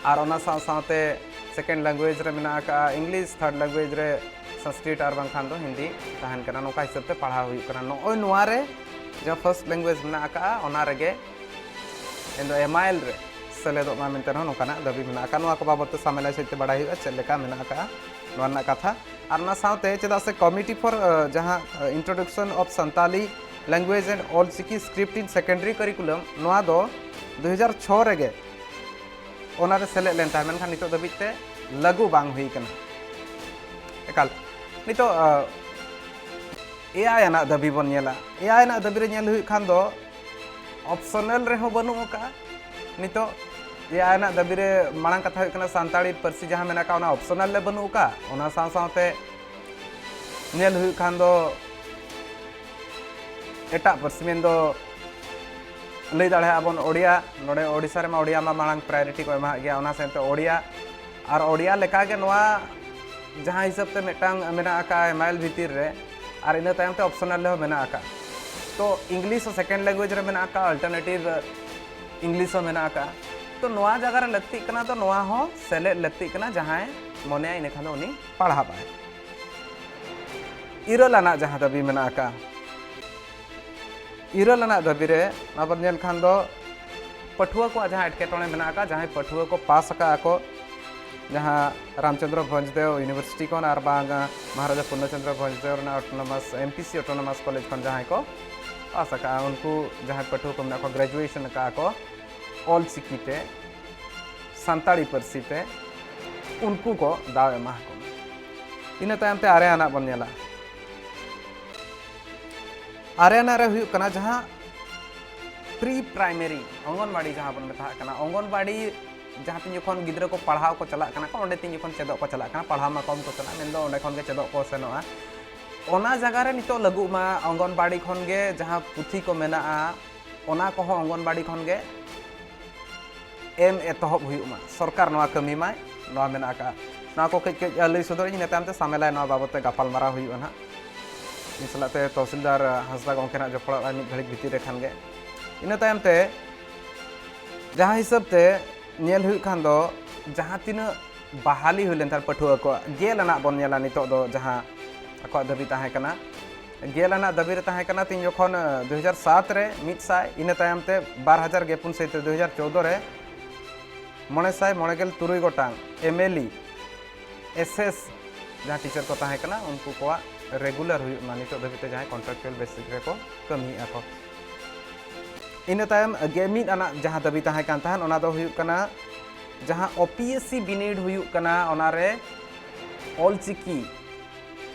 ᱟᱨ ᱚᱱᱟ ᱥᱟᱶ ᱥᱟᱶᱛᱮ second language ᱨᱮ ᱢᱮᱱᱟᱜ ᱟᱠᱟᱫᱼᱟ English, third language ᱨᱮ ᱥᱚᱝᱥᱠᱨᱤᱛ ᱟᱨ ᱵᱟᱝᱠᱷᱟᱱ ᱫᱚ ᱦᱤᱱᱫᱤ ᱛᱟᱦᱮᱱ ᱠᱟᱱᱟ᱾ ᱱᱚᱝᱠᱟ ᱦᱤᱥᱟᱹᱵ ᱛᱮ ᱯᱟᱲᱦᱟᱣ ᱦᱩᱭᱩᱜ ᱠᱟᱱᱟ᱾ ᱱᱚᱜᱼᱚᱭ ᱱᱚᱣᱟ ᱨᱮ ᱡᱟᱦᱟᱸ first language ᱢᱮᱱᱟᱜ ᱟᱠᱟᱫᱼᱟ, ᱚᱱᱟ ᱨᱮᱜᱮ ᱢᱮᱱᱫᱚ ᱮᱢᱟᱭᱮᱞ ᱨᱮ ᱥᱮᱞᱮᱫᱚᱜ ᱢᱟ ᱢᱮᱱᱛᱮ ᱨᱮᱦᱚᱸ ᱱᱚᱝᱠᱟᱱᱟᱜ ᱫᱟᱹᱵᱤ ᱢᱮᱱᱟᱜ ᱟᱠᱟᱫ᱾ ᱱᱚᱣᱟ ᱠᱚ ᱵᱟᱵᱚᱫ ᱛᱮ ᱥᱟᱢᱮᱞᱟᱭ ᱥᱟᱺᱦᱤᱡ ᱛᱮ ᱵᱟᱲᱟᱭ ᱦᱩᱭᱩᱜᱼᱟ, ᱪᱮᱫ ᱞᱮᱠᱟ ᱢᱮᱱᱟᱜ ᱟᱠᱟᱫᱼᱟ ᱱᱚᱣᱟ ᱨᱮᱱᱟᱜ ᱠᱟᱛᱷᱟ᱾ ᱟᱨ ᱚᱱᱟ ᱥᱟᱶᱛᱮ ᱪᱮᱫᱟᱜ ᱥᱮ committee for ᱡᱟᱦᱟᱸ introduction of Santali language and All Chiki script in secondary curriculum, ᱱᱚᱣᱟ ᱫᱚ ᱫᱩ ᱦᱟᱡᱟᱨ ᱪᱷᱚ ᱨᱮᱜᱮ ᱚᱱᱟᱨᱮ ᱥᱮᱞᱮᱫ ᱞᱮᱱ ᱛᱟᱦᱮᱸᱫ, ᱢᱮᱱᱠᱷᱟᱱ ᱱᱤᱛᱚᱜ ᱫᱷᱟᱹᱵᱤᱡ ᱛᱮ ᱞᱟᱹᱜᱩ ᱵᱟᱝ ᱦᱩᱭ ᱠᱟᱱᱟ᱾ ᱮᱠᱟᱞ ᱱᱤᱛᱚᱜ ᱮᱭᱟᱭ ᱟᱱᱟᱜ ᱫᱟᱹᱵᱤ ᱵᱚᱱ ᱧᱮᱞᱟ᱾ ᱮᱭᱟᱭ ᱟᱱᱟᱜ ᱫᱟᱹᱵᱤ ᱨᱮ ᱧᱮᱞ ᱦᱩᱭᱩᱜ ᱠᱷᱟᱱ ᱫᱚ optional ᱨᱮᱦᱚᱸ ᱵᱟᱹᱱᱩᱜ ᱟᱠᱟᱫᱼᱟ᱾ ᱱᱤᱛᱚᱜ ᱮᱭᱟᱭ ᱟᱱᱟᱜ ᱫᱟᱹᱵᱤ ᱨᱮ ᱢᱟᱲᱟᱝ ᱠᱟᱛᱷᱟ ᱦᱩᱭᱩᱜ ᱠᱟᱱᱟ ᱥᱟᱱᱛᱟᱲᱤ ᱯᱟᱹᱨᱥᱤ ᱡᱟᱦᱟᱸ ᱢᱮᱱᱟᱜ ᱟᱠᱟᱫ, ᱚᱱᱟ optional ᱨᱮ ᱵᱟᱹᱱᱩᱜ ᱟᱠᱟᱫᱼᱟ᱾ ᱚᱱᱟ ᱥᱟᱶ ᱥᱟᱶᱛᱮ ᱧᱮᱞ ᱦᱩᱭᱩᱜ ᱠᱷᱟᱱ ᱫᱚ ᱮᱴᱟᱜ ᱯᱟᱹᱨᱥᱤ ᱢᱮᱱᱫᱚ ᱞᱟᱹᱭ ᱫᱟᱲᱮᱭᱟᱜᱼᱟ ᱵᱚᱱ ᱳᱰᱤᱭᱟ, ᱱᱚᱰᱮ ᱳᱰᱤᱥᱟ ᱨᱮᱢᱟ ᱳᱰᱤᱭᱟ ᱢᱟ ᱢᱟᱲᱟᱝ priority ᱠᱚ ᱮᱢᱟᱜ ᱜᱮᱭᱟ, ᱚᱱᱟ ᱥᱟᱶᱛᱮ ᱳᱰᱤᱭᱟ ᱟᱨ ᱳᱰᱤᱭᱟ ᱞᱮᱠᱟᱜᱮ ᱱᱚᱣᱟ ᱡᱟᱦᱟᱸ ᱦᱤᱥᱟᱹᱵ ᱛᱮ ᱢᱤᱫᱴᱟᱝ ᱢᱮᱱᱟᱜ ᱟᱠᱟᱫᱼᱟ ᱮᱢᱟᱭᱮᱞ ᱵᱷᱤᱛᱤᱨ ᱨᱮ, ᱟᱨ ᱤᱱᱟᱹ ᱛᱟᱭᱚᱢ ᱛᱮ optional ᱨᱮᱦᱚᱸ ᱢᱮᱱᱟᱜ ᱟᱠᱟᱫᱼᱟ᱾ ᱛᱚ English ᱦᱚᱸ second language ᱨᱮ ᱢᱮᱱᱟᱜ ᱟᱠᱟᱫᱼᱟ, alternative English ᱦᱚᱸ ᱢᱮᱱᱟᱜ ᱟᱠᱟᱫᱼᱟ᱾ ᱛᱚ ᱱᱚᱣᱟ ᱡᱟᱭᱜᱟ ᱨᱮ ᱞᱟᱹᱠᱛᱤᱜ ᱠᱟᱱᱟ, ᱛᱚ ᱱᱚᱣᱟ ᱦᱚᱸ ᱥᱮᱞᱮᱫ ᱞᱟᱹᱠᱛᱤᱜ ᱠᱟᱱᱟ ᱡᱟᱦᱟᱸᱭ ᱢᱚᱱᱮᱭᱟ, ᱤᱱᱟᱹ ᱠᱷᱟᱱ ᱫᱚ ᱩᱱᱤ ᱯᱟᱲᱦᱟᱜ ᱟᱭ᱾ ᱤᱨᱟᱹᱞ ᱟᱱᱟᱜ ᱡᱟᱦᱟᱸ ᱫᱟᱹᱵᱤ ᱢᱮᱱᱟᱜ ᱟᱠᱟᱫᱼᱟ, ᱤᱨᱟᱹᱞ ᱟᱱᱟᱜ ᱫᱟᱹᱵᱤ ᱨᱮ ᱟᱵᱚ ᱧᱮᱞ ᱠᱷᱟᱱ ᱫᱚ ᱯᱟᱹᱴᱷᱩᱣᱟᱹ ᱠᱚᱣᱟᱜ ᱡᱟᱦᱟᱸ ᱮᱴᱠᱮᱴᱚᱬᱮ ᱢᱮᱱᱟᱜ ᱟᱠᱟᱫ, ᱡᱟᱦᱟᱸᱭ ᱯᱟᱹᱴᱷᱩᱣᱟᱹ ᱠᱚ ᱯᱟᱥ ᱟᱠᱟᱫᱼᱟ ᱠᱚ ᱡᱟᱦᱟᱸ ᱨᱟᱢᱪᱚᱸᱫᱽᱨᱚ ᱵᱷᱚᱸᱡᱽᱫᱮᱣ ᱤᱭᱩᱱᱤᱵᱷᱟᱨᱥᱤᱴᱤ ᱠᱷᱚᱱ ᱟᱨ ᱵᱟᱝ ᱢᱚᱦᱟᱨᱟᱡᱟ ᱯᱩᱨᱱᱚᱪᱚᱸᱫᱽᱨᱚ ᱵᱷᱚᱸᱡᱽᱫᱮᱣ ᱨᱮᱱᱟᱜ ᱚᱴᱳᱱᱚᱢᱟᱥ, ᱮᱢᱯᱤᱥᱤ ᱚᱴᱳᱱᱚᱢᱟᱥ ᱠᱚᱞᱮᱡᱽ ᱠᱷᱚᱱ ᱡᱟᱦᱟᱸᱭ ᱠᱚ ᱯᱟᱥ ᱟᱠᱟᱫᱼᱟ, ᱩᱱᱠᱩ ᱡᱟᱦᱟᱸᱭ ᱯᱟᱹᱴᱷᱩᱣᱟᱹ ᱠᱚ ᱢᱮᱱᱟᱜ ᱠᱚᱣᱟ, ᱜᱨᱮᱡᱩᱭᱮᱥᱚᱱ ᱟᱠᱟᱫᱼᱟ ᱠᱚ ᱚᱞ ᱪᱤᱠᱤ ᱛᱮ, ᱥᱟᱱᱛᱟᱲᱤ ᱯᱟᱹᱨᱥᱤ ᱛᱮ, ᱩᱱᱠᱩ ᱠᱚ ᱫᱟᱣ ᱮᱢᱟ ᱟᱠᱚ ᱢᱟ᱾ ᱤᱱᱟᱹ ᱛᱟᱭᱚᱢ ᱛᱮ ᱟᱨᱮ ᱟᱱᱟᱜ ᱵᱚᱱ ᱧᱮᱞᱟ᱾ ᱟᱨᱮ ᱟᱱᱟᱜ ᱨᱮ ᱦᱩᱭᱩᱜ ᱠᱟᱱᱟ ᱡᱟᱦᱟᱸ ᱯᱨᱤ ᱯᱨᱟᱭᱢᱟᱨᱤ, ᱚᱝᱜᱚᱱᱵᱟᱲᱤ ᱡᱟᱦᱟᱸ ᱵᱚᱱ ᱢᱮᱛᱟᱜ ᱠᱟᱱᱟ, ᱚᱝᱜᱚᱱᱵᱟᱲᱤ ᱡᱟᱦᱟᱸ ᱛᱤᱱ ᱡᱚᱠᱷᱚᱱ ᱜᱤᱫᱽᱨᱟᱹ ᱠᱚ ᱯᱟᱲᱦᱟᱣ ᱠᱚ ᱪᱟᱞᱟᱜ ᱠᱟᱱᱟ ᱠᱚ, ᱚᱸᱰᱮ ᱛᱤᱱ ᱡᱚᱠᱷᱚᱱ ᱪᱮᱫᱚᱜ ᱠᱚ ᱪᱟᱞᱟᱜ ᱠᱟᱱᱟ, ᱯᱟᱲᱦᱟᱣ ᱢᱟ ᱠᱚᱢ ᱠᱚ ᱪᱟᱞᱟᱜ, ᱢᱮᱱᱫᱚ ᱚᱸᱰᱮ ᱠᱷᱚᱱ ᱜᱮ ᱪᱮᱫᱚᱜ ᱠᱚ ᱥᱮᱱᱚᱜᱼᱟ, ᱚᱱᱟ ᱡᱟᱭᱜᱟ ᱨᱮ ᱱᱤᱛᱚᱜ ᱞᱟᱹᱜᱩᱜ ᱢᱟ, ᱚᱝᱜᱚᱱᱵᱟᱲᱤ ᱠᱷᱚᱱ ᱜᱮ ᱡᱟᱦᱟᱸ ᱯᱩᱛᱷᱤ ᱠᱚ ᱢᱮᱱᱟᱜᱼᱟ, ᱚᱱᱟ ᱠᱚᱦᱚᱸ ᱚᱝᱜᱚᱱᱵᱟᱲᱤ ᱠᱷᱚᱱ ᱜᱮ ᱮᱢ ᱮᱛᱚᱦᱚᱵ ᱦᱩᱭᱩᱜ ᱢᱟ, ᱥᱚᱨᱠᱟᱨ ᱱᱚᱣᱟ ᱠᱟᱹᱢᱤ ᱢᱟᱭ, ᱱᱚᱣᱟ ᱢᱮᱱᱟᱜ ᱟᱠᱟᱫᱼᱟ᱾ ᱱᱚᱣᱟ ᱠᱚ ᱠᱟᱹᱡ ᱠᱟᱹᱡ ᱞᱟᱹᱭ ᱥᱚᱫᱚᱨ ᱤᱧ, ᱤᱱᱟᱹ ᱛᱟᱭᱚᱢ ᱛᱮ ᱥᱟᱢᱮᱞᱟᱭ ᱱᱚᱣᱟ ᱵᱟᱵᱚᱫ ᱛᱮ ᱜᱟᱯᱟᱞ ᱢᱟᱨᱟᱣ ᱦᱩᱭᱩᱜᱼᱟ ᱱᱟᱦᱟᱜ᱾ ᱤᱧ ᱥᱟᱞᱟᱜ ᱛᱮ ᱛᱚᱦᱥᱤᱞᱫᱟᱨ ᱦᱟᱸᱥᱫᱟ ᱜᱚᱢᱠᱮ ᱱᱟᱜ ᱡᱚᱯᱲᱟᱜᱼᱟᱭ ᱢᱤᱫ ᱜᱷᱟᱹᱲᱤᱡ ᱵᱷᱤᱛᱤᱨ ᱨᱮ ᱠᱷᱟᱱ ᱜᱮ᱾ ᱤᱱᱟᱹ ᱛᱟᱭᱚᱢ ᱛᱮ ᱡᱟᱦᱟᱸ ᱦᱤᱥᱟᱹᱵ ᱛᱮ ᱧᱮᱞ ᱦᱩᱭᱩᱜ ᱠᱷᱟᱱ ᱫᱚ, ᱡᱟᱦᱟᱸ ᱛᱤᱱᱟᱹᱜ ᱵᱟᱦᱟᱞᱤ ᱦᱩᱭ ᱞᱮᱱ ᱛᱟᱦᱮᱸᱫ ᱯᱟᱹᱴᱷᱩᱣᱟᱹ ᱠᱚᱣᱟᱜ, ᱜᱮᱞ ᱟᱱᱟᱜ ᱵᱚᱱ ᱧᱮᱞᱟ ᱱᱤᱛᱚᱜ ᱫᱚ, ᱡᱟᱦᱟᱸ ᱟᱠᱚᱣᱟᱜ ᱫᱟᱹᱵᱤ ᱛᱟᱦᱮᱸ ᱠᱟᱱᱟ, ᱜᱮᱞ ᱟᱱᱟᱜ ᱫᱟᱹᱵᱤ ᱨᱮ ᱛᱟᱦᱮᱸ ᱠᱟᱱᱟ ᱛᱤᱧ ᱡᱚᱠᱷᱚᱱ, ᱟᱸ, ᱫᱩ ᱦᱟᱡᱟᱨ ᱥᱟᱛ ᱨᱮ ᱢᱤᱫ ᱥᱟᱭ, ᱤᱱᱟᱹ ᱛᱟᱭᱚᱢ ᱛᱮ ᱵᱟᱨ ᱦᱟᱡᱟᱨ ᱜᱮᱯᱩᱱ ᱥᱟᱹᱦᱤᱛ ᱨᱮ, ᱫᱩ ᱦᱟᱡᱟᱨ ᱪᱳᱣᱫᱚ ᱨᱮ ᱢᱚᱬᱮ ᱥᱟᱭ ᱢᱚᱬᱮ ᱜᱮᱞ ᱛᱩᱨᱩᱭ ᱜᱚᱴᱟᱝ M L E, S S ᱡᱟᱦᱟᱸ ᱴᱤᱪᱟᱨ ᱠᱚ ᱛᱟᱦᱮᱸ ᱠᱟᱱᱟ, ᱩᱱᱠᱩ ᱠᱚᱣᱟᱜ ᱨᱮᱜᱩᱞᱟᱨ ᱦᱩᱭᱩᱜ ᱢᱟ, ᱱᱤᱛᱚᱜ ᱫᱷᱟᱹᱵᱤᱡ ᱛᱮ ᱡᱟᱦᱟᱸᱭ ᱠᱚᱱᱴᱨᱟᱠᱪᱩᱣᱟᱞ ᱵᱮᱥᱤᱥ ᱨᱮᱠᱚ ᱠᱟᱹᱢᱤᱭᱮᱫᱼᱟ ᱠᱚ᱾ ᱤᱱᱟᱹ ᱛᱟᱭᱚᱢ ᱜᱮ ᱢᱤᱫ ᱟᱱᱟᱜ ᱡᱟᱦᱟᱸ ᱫᱟᱹᱵᱤ ᱛᱟᱦᱮᱸ ᱠᱟᱱ ᱛᱟᱦᱮᱸᱫ, ᱚᱱᱟ ᱫᱚ ᱦᱩᱭᱩᱜ ᱠᱟᱱᱟ, ᱡᱟᱦᱟᱸ ᱳ ᱯᱤ ᱮᱥ ᱥᱤ ᱵᱤᱱᱤᱰ ᱦᱩᱭᱩᱜ ᱠᱟᱱᱟ, ᱚᱱᱟᱨᱮ ᱚᱞᱪᱤᱠᱤ,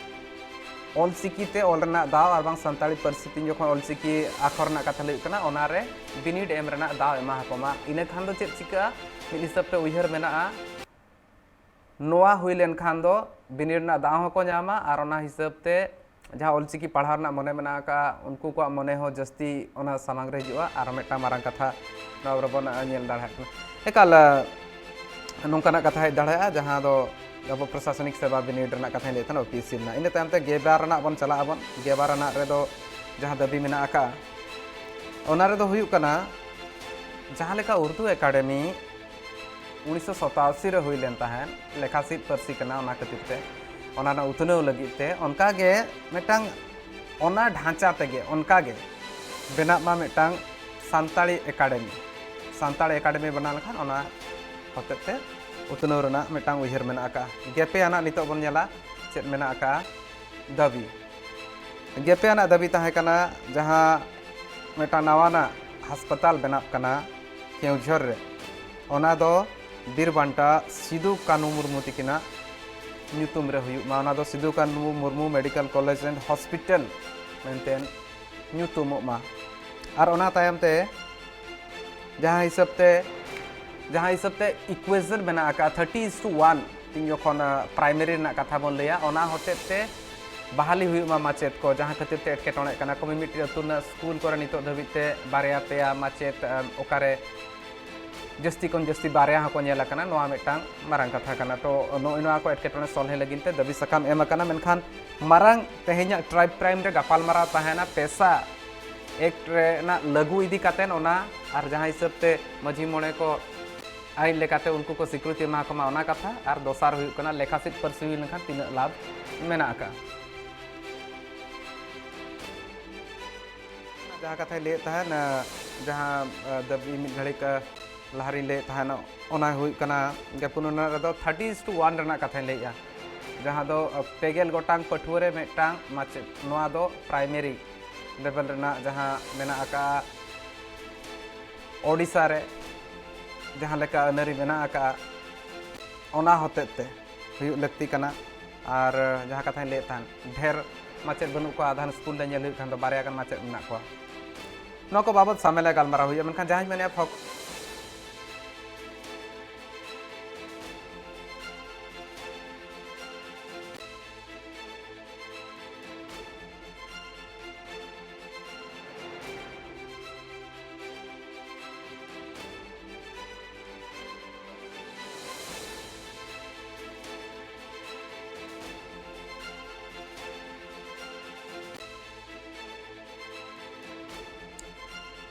ᱚᱞᱪᱤᱠᱤ ᱛᱮ ᱚᱞ ᱨᱮᱱᱟᱜ ᱫᱟᱣ ᱟᱨ ᱵᱟᱝ ᱥᱟᱱᱛᱟᱲᱤ ᱯᱟᱹᱨᱥᱤ ᱛᱮ ᱡᱚᱠᱷᱚᱱ ᱚᱞᱪᱤᱠᱤ ᱟᱠᱷᱚᱨ ᱨᱮᱱᱟᱜ ᱠᱟᱛᱷᱟ ᱞᱟᱹᱭ ᱦᱩᱭᱩᱜ ᱠᱟᱱᱟ, ᱚᱱᱟᱨᱮ ᱵᱤᱱᱤᱰ ᱮᱢ ᱨᱮᱱᱟᱜ ᱫᱟᱣ ᱮᱢᱟ ᱟᱠᱚ ᱢᱟ᱾ ᱤᱱᱟᱹ ᱠᱷᱟᱱ ᱫᱚ ᱪᱮᱫ ᱪᱤᱠᱟᱹᱜᱼᱟ? ᱢᱤᱫ ᱦᱤᱥᱟᱹᱵ ᱛᱮ ᱩᱭᱦᱟᱹᱨ ᱢᱮᱱᱟᱜᱼᱟ, ᱱᱚᱣᱟ ᱦᱩᱭ ᱞᱮᱱᱠᱷᱟᱱ ᱫᱚ ᱵᱤᱱᱤᱰ ᱨᱮᱱᱟᱜ ᱫᱟᱣ ᱦᱚᱸᱠᱚ ᱧᱟᱢᱟ ᱟᱨ ᱚᱱᱟ ᱦᱤᱥᱟᱹᱵ ᱛᱮ ᱡᱟᱦᱟᱸ ᱚᱞᱪᱤᱠᱤ ᱯᱟᱲᱦᱟᱣ ᱨᱮᱱᱟᱜ ᱢᱚᱱᱮ ᱢᱮᱱᱟᱜ ᱟᱠᱟᱫᱼᱟ, ᱩᱱᱠᱩ ᱠᱚᱣᱟᱜ ᱢᱚᱱᱮ ᱦᱚᱸ ᱡᱟᱹᱥᱛᱤ ᱚᱱᱟ ᱥᱟᱢᱟᱝ ᱨᱮ ᱦᱤᱡᱩᱜᱼᱟ᱾ ᱟᱨ ᱢᱤᱫᱴᱟᱝ ᱢᱟᱨᱟᱝ ᱠᱟᱛᱷᱟ ᱱᱚᱣᱟ ᱨᱮᱵᱚᱱ ᱧᱮᱞ ᱫᱟᱲᱮᱭᱟᱜ ᱠᱟᱱᱟ᱾ ᱮᱠᱟᱞ, ᱱᱚᱝᱠᱟᱱᱟᱜ ᱠᱟᱛᱷᱟ ᱦᱮᱡ ᱫᱟᱲᱮᱭᱟᱜᱼᱟ, ᱡᱟᱦᱟᱸ ᱫᱚ ᱟᱵᱚ ᱯᱨᱚᱥᱟᱥᱚᱱᱤᱠ ᱥᱮᱵᱟ ᱵᱤᱱᱤᱰ ᱨᱮᱱᱟᱜ ᱠᱟᱛᱷᱟᱧ ᱞᱟᱹᱭᱮᱫ ᱛᱟᱦᱮᱱᱟ, ᱳ ᱯᱤ ᱮᱥ ᱥᱤ ᱨᱮᱱᱟᱜ᱾ ᱤᱱᱟᱹ ᱛᱟᱭᱚᱢ ᱛᱮ ᱜᱮᱞᱵᱟᱨ ᱨᱮᱱᱟᱜ ᱵᱚᱱ ᱪᱟᱞᱟᱜ ᱟᱵᱚᱱ᱾ ᱜᱮᱞᱵᱟᱨ ᱨᱮᱱᱟᱜ ᱨᱮᱫᱚ ᱡᱟᱦᱟᱸ ᱫᱟᱹᱵᱤ ᱢᱮᱱᱟᱜ ᱟᱠᱟᱫᱼᱟ, ᱚᱱᱟ ᱨᱮᱫᱚ ᱦᱩᱭᱩᱜ ᱠᱟᱱᱟ, ᱡᱟᱦᱟᱸ ᱞᱮᱠᱟ ᱩᱨᱫᱩ ᱮᱠᱟᱰᱮᱢᱤ ᱩᱱᱤᱥᱥᱚ ᱥᱟᱛᱟᱥᱤ ᱨᱮ ᱦᱩᱭ ᱞᱮᱱ ᱛᱟᱦᱮᱸᱫ, ᱞᱮᱠᱷᱟᱥᱤᱫ ᱯᱟᱹᱨᱥᱤ ᱠᱟᱱᱟ, ᱚᱱᱟ ᱠᱷᱟᱹᱛᱤᱨ ᱛᱮ ᱚᱱᱟ ᱨᱮᱱᱟᱜ ᱩᱛᱱᱟᱹᱣ ᱞᱟᱹᱜᱤᱫ ᱛᱮ ᱚᱱᱠᱟ ᱜᱮ ᱢᱤᱫᱴᱟᱝ ᱚᱱᱟ ᱰᱷᱟᱸᱪᱟ ᱛᱮᱜᱮ ᱚᱱᱠᱟ ᱜᱮ ᱵᱮᱱᱟᱜ ᱢᱟ ᱢᱤᱫᱴᱟᱝ ᱥᱟᱱᱛᱟᱲᱤ ᱮᱠᱟᱰᱮᱢᱤ᱾ ᱥᱟᱱᱛᱟᱲᱤ ᱮᱠᱟᱰᱮᱢᱤ ᱵᱮᱱᱟᱣ ᱞᱮᱠᱷᱟᱱ ᱚᱱᱟ ᱦᱚᱛᱮᱡ ᱛᱮ ᱩᱛᱱᱟᱹᱣ ᱨᱮᱱᱟᱜ ᱢᱤᱫᱴᱟᱝ ᱩᱭᱦᱟᱹᱨ ᱢᱮᱱᱟᱜ ᱟᱠᱟᱫᱼᱟ᱾ ᱜᱮᱯᱮ ᱟᱱᱟᱜ ᱱᱤᱛᱚᱜ ᱵᱚᱱ ᱧᱮᱞᱟ ᱪᱮᱫ ᱢᱮᱱᱟᱜ ᱟᱠᱟᱫᱼᱟ ᱫᱟᱹᱵᱤ᱾ ᱜᱮᱯᱮ ᱟᱱᱟᱜ ᱫᱟᱹᱵᱤ ᱛᱟᱦᱮᱸ ᱠᱟᱱᱟ, ᱡᱟᱦᱟᱸ ᱢᱤᱫᱴᱟᱝ ᱱᱟᱣᱟᱱᱟᱜ ᱦᱟᱥᱯᱟᱛᱟᱞ ᱵᱮᱱᱟᱜ ᱠᱟᱱᱟ ᱠᱮᱣᱡᱷᱚᱨ ᱨᱮ, ᱚᱱᱟ ᱫᱚ ᱵᱤᱨ ᱵᱟᱱᱴᱟ ᱥᱤᱫᱩ ᱠᱟᱹᱱᱩ ᱢᱩᱨᱢᱩ ᱛᱤᱠᱤᱱᱟᱜ ᱧᱩᱛᱩᱢ ᱨᱮ ᱦᱩᱭᱩᱜ ᱢᱟ᱾ ᱚᱱᱟ ᱫᱚ Sido Kanhu Murmu medical college and hospital ᱢᱮᱱᱛᱮ ᱧᱩᱛᱩᱢᱚᱜ ᱢᱟ᱾ ᱟᱨ ᱚᱱᱟ ᱛᱟᱭᱚᱢ ᱛᱮ ᱡᱟᱦᱟᱸ ᱦᱤᱥᱟᱹᱵ ᱛᱮ, ᱡᱟᱦᱟᱸ ᱦᱤᱥᱟᱹᱵ ᱛᱮ equation ᱢᱮᱱᱟᱜ ᱟᱠᱟᱫᱼᱟ, thirty is to one, ᱛᱤᱧ ᱡᱚᱠᱷᱚᱱ ᱯᱨᱟᱭᱢᱟᱨᱤ ᱨᱮᱱᱟᱜ ᱠᱟᱛᱷᱟ ᱵᱚᱱ ᱞᱟᱹᱭᱟ, ᱚᱱᱟ ᱦᱚᱛᱮᱡ ᱛᱮ ᱵᱟᱦᱟᱞᱤ ᱦᱩᱭᱩᱜ ᱢᱟ ᱢᱟᱪᱮᱫ ᱠᱚ, ᱡᱟᱦᱟᱸ ᱠᱷᱟᱹᱛᱤᱨ ᱛᱮ ᱮᱴᱠᱮᱴᱚᱬᱮᱜ ᱠᱟᱱᱟ ᱠᱚ᱾ ᱢᱤᱢᱤᱫᱴᱤᱡ ᱟᱹᱛᱩ ᱨᱮᱱᱟᱜ ᱥᱠᱩᱞ ᱠᱚᱨᱮ ᱱᱤᱛᱚᱜ ᱫᱷᱟᱹᱵᱤᱡ ᱛᱮ ᱵᱟᱨᱭᱟ ᱯᱮᱭᱟ ᱢᱟᱪᱮᱫ, ᱚᱠᱟᱨᱮ ᱡᱟᱹᱥᱛᱤ ᱠᱷᱚᱱ ᱡᱟᱹᱥᱛᱤ ᱵᱟᱨᱭᱟ ᱦᱚᱸᱠᱚ ᱧᱮᱞ ᱟᱠᱟᱱᱟ᱾ ᱱᱚᱣᱟ ᱢᱤᱫᱴᱟᱝ ᱢᱟᱨᱟᱝ ᱠᱟᱛᱷᱟ ᱠᱟᱱᱟ᱾ ᱛᱚ, ᱱᱚᱜᱼᱚᱭ ᱱᱚᱣᱟ ᱠᱚ ᱮᱴᱠᱮᱴᱚᱬᱮ ᱥᱚᱞᱦᱮ ᱞᱟᱹᱜᱤᱫ ᱛᱮ ᱫᱟᱹᱵᱤ ᱥᱟᱠᱟᱢ ᱮᱢ ᱟᱠᱟᱱᱟ, ᱢᱮᱱᱠᱷᱟᱱ ᱢᱟᱨᱟᱝ ᱛᱮᱦᱮᱧᱟᱜ ᱴᱨᱟᱭᱤᱵᱽ ᱠᱨᱟᱭᱤᱢ ᱨᱮ ᱜᱟᱯᱟᱞᱢᱟᱨᱟᱣ ᱛᱟᱦᱮᱱᱟ ᱯᱮᱥᱟ ᱮᱠᱴ ᱨᱮᱱᱟᱜ ᱞᱟᱹᱜᱩ ᱤᱫᱤ ᱠᱟᱛᱮᱫ ᱚᱱᱟ, ᱟᱨ ᱡᱟᱦᱟᱸ ᱦᱤᱥᱟᱹᱵ ᱛᱮ ᱢᱟᱹᱡᱷᱤ ᱢᱚᱬᱮ ᱠᱚ ᱟᱹᱭᱤᱱ ᱞᱮᱠᱟᱛᱮ ᱩᱱᱠᱩ ᱠᱚ ᱥᱤᱠᱨᱤᱛᱤ ᱮᱢᱟ ᱠᱚᱢᱟ, ᱚᱱᱟ ᱠᱟᱛᱷᱟ᱾ ᱟᱨ ᱫᱚᱥᱟᱨ ᱦᱩᱭᱩᱜ ᱠᱟᱱᱟ ᱞᱮᱠᱷᱟ ᱥᱤᱫ ᱯᱟᱹᱨᱥᱤ ᱦᱩᱭ ᱞᱮᱱᱠᱷᱟᱱ ᱛᱤᱱᱟᱹᱜ ᱞᱟᱵᱷ ᱢᱮᱱᱟᱜ ᱟᱠᱟᱫᱼᱟ᱾ ᱡᱟᱦᱟᱸ ᱠᱟᱛᱷᱟᱧ ᱞᱟᱹᱭᱮᱫ ᱛᱟᱦᱮᱸᱫ, ᱡᱟᱦᱟᱸ ᱫᱟᱹᱵᱤ ᱢᱤᱫ ᱜᱷᱟᱹᱲᱤᱡ ᱞᱟᱦᱟᱨᱤᱧ ᱞᱟᱹᱭᱮᱫ ᱛᱟᱦᱮᱸᱫ, ᱚᱱᱟ ᱦᱩᱭᱩᱜ ᱠᱟᱱᱟ ᱜᱮᱯᱩᱱᱩᱱᱟ ᱨᱮᱫᱚ thirty is to one ᱨᱮᱱᱟᱜ ᱠᱟᱛᱷᱟᱧ ᱞᱟᱹᱭᱮᱫᱼᱟ, ᱡᱟᱦᱟᱸ ᱫᱚ ᱯᱮᱜᱮᱞ ᱜᱚᱴᱟᱝ ᱯᱟᱹᱴᱷᱩᱣᱟᱹ ᱨᱮ ᱢᱤᱫᱴᱟᱝ ᱢᱟᱪᱮᱫ᱾ ᱱᱚᱣᱟ ᱫᱚ ᱯᱨᱟᱭᱢᱟᱨᱤ ᱞᱮᱵᱮᱞ ᱨᱮᱱᱟᱜ ᱡᱟᱦᱟᱸ ᱢᱮᱱᱟᱜ ᱟᱠᱟᱫᱼᱟ, ᱳᱰᱤᱥᱟ ᱨᱮ ᱡᱟᱦᱟᱸ ᱞᱮᱠᱟ ᱟᱹᱱᱟᱹᱨᱤ ᱢᱮᱱᱟᱜ ᱟᱠᱟᱫᱼᱟ, ᱚᱱᱟ ᱦᱚᱛᱮᱡ ᱛᱮ ᱦᱩᱭᱩᱜ ᱞᱟᱹᱠᱛᱤ ᱠᱟᱱᱟ᱾ ᱟᱨ ᱡᱟᱦᱟᱸ ᱠᱟᱛᱷᱟᱧ ᱞᱟᱹᱭᱮᱫ ᱛᱟᱦᱮᱸᱫ, ᱰᱷᱮᱨ ᱢᱟᱪᱮᱫ ᱵᱟᱹᱱᱩᱜ ᱠᱚᱣᱟ, ᱟᱫᱷᱟᱱ ᱥᱠᱩᱞ ᱨᱮ ᱧᱮᱞ ᱦᱩᱭᱩᱜ ᱠᱷᱟᱱ ᱫᱚ ᱵᱟᱨᱭᱟ ᱜᱟᱱ ᱢᱟᱪᱮᱫ ᱢᱮᱱᱟᱜ ᱠᱚᱣᱟ᱾ ᱱᱚᱣᱟ ᱠᱚ ᱵᱟᱵᱚᱛ ᱥᱟᱢᱮᱞᱟ ᱜᱟᱞᱢᱟᱨᱟᱣ ᱦᱩᱭᱩᱜᱼᱟ, ᱢᱮᱱᱠᱷᱟᱱ ᱡᱟᱦᱟᱸᱧ ᱢᱮᱱᱮᱫᱼᱟ ᱯᱷᱚᱠ-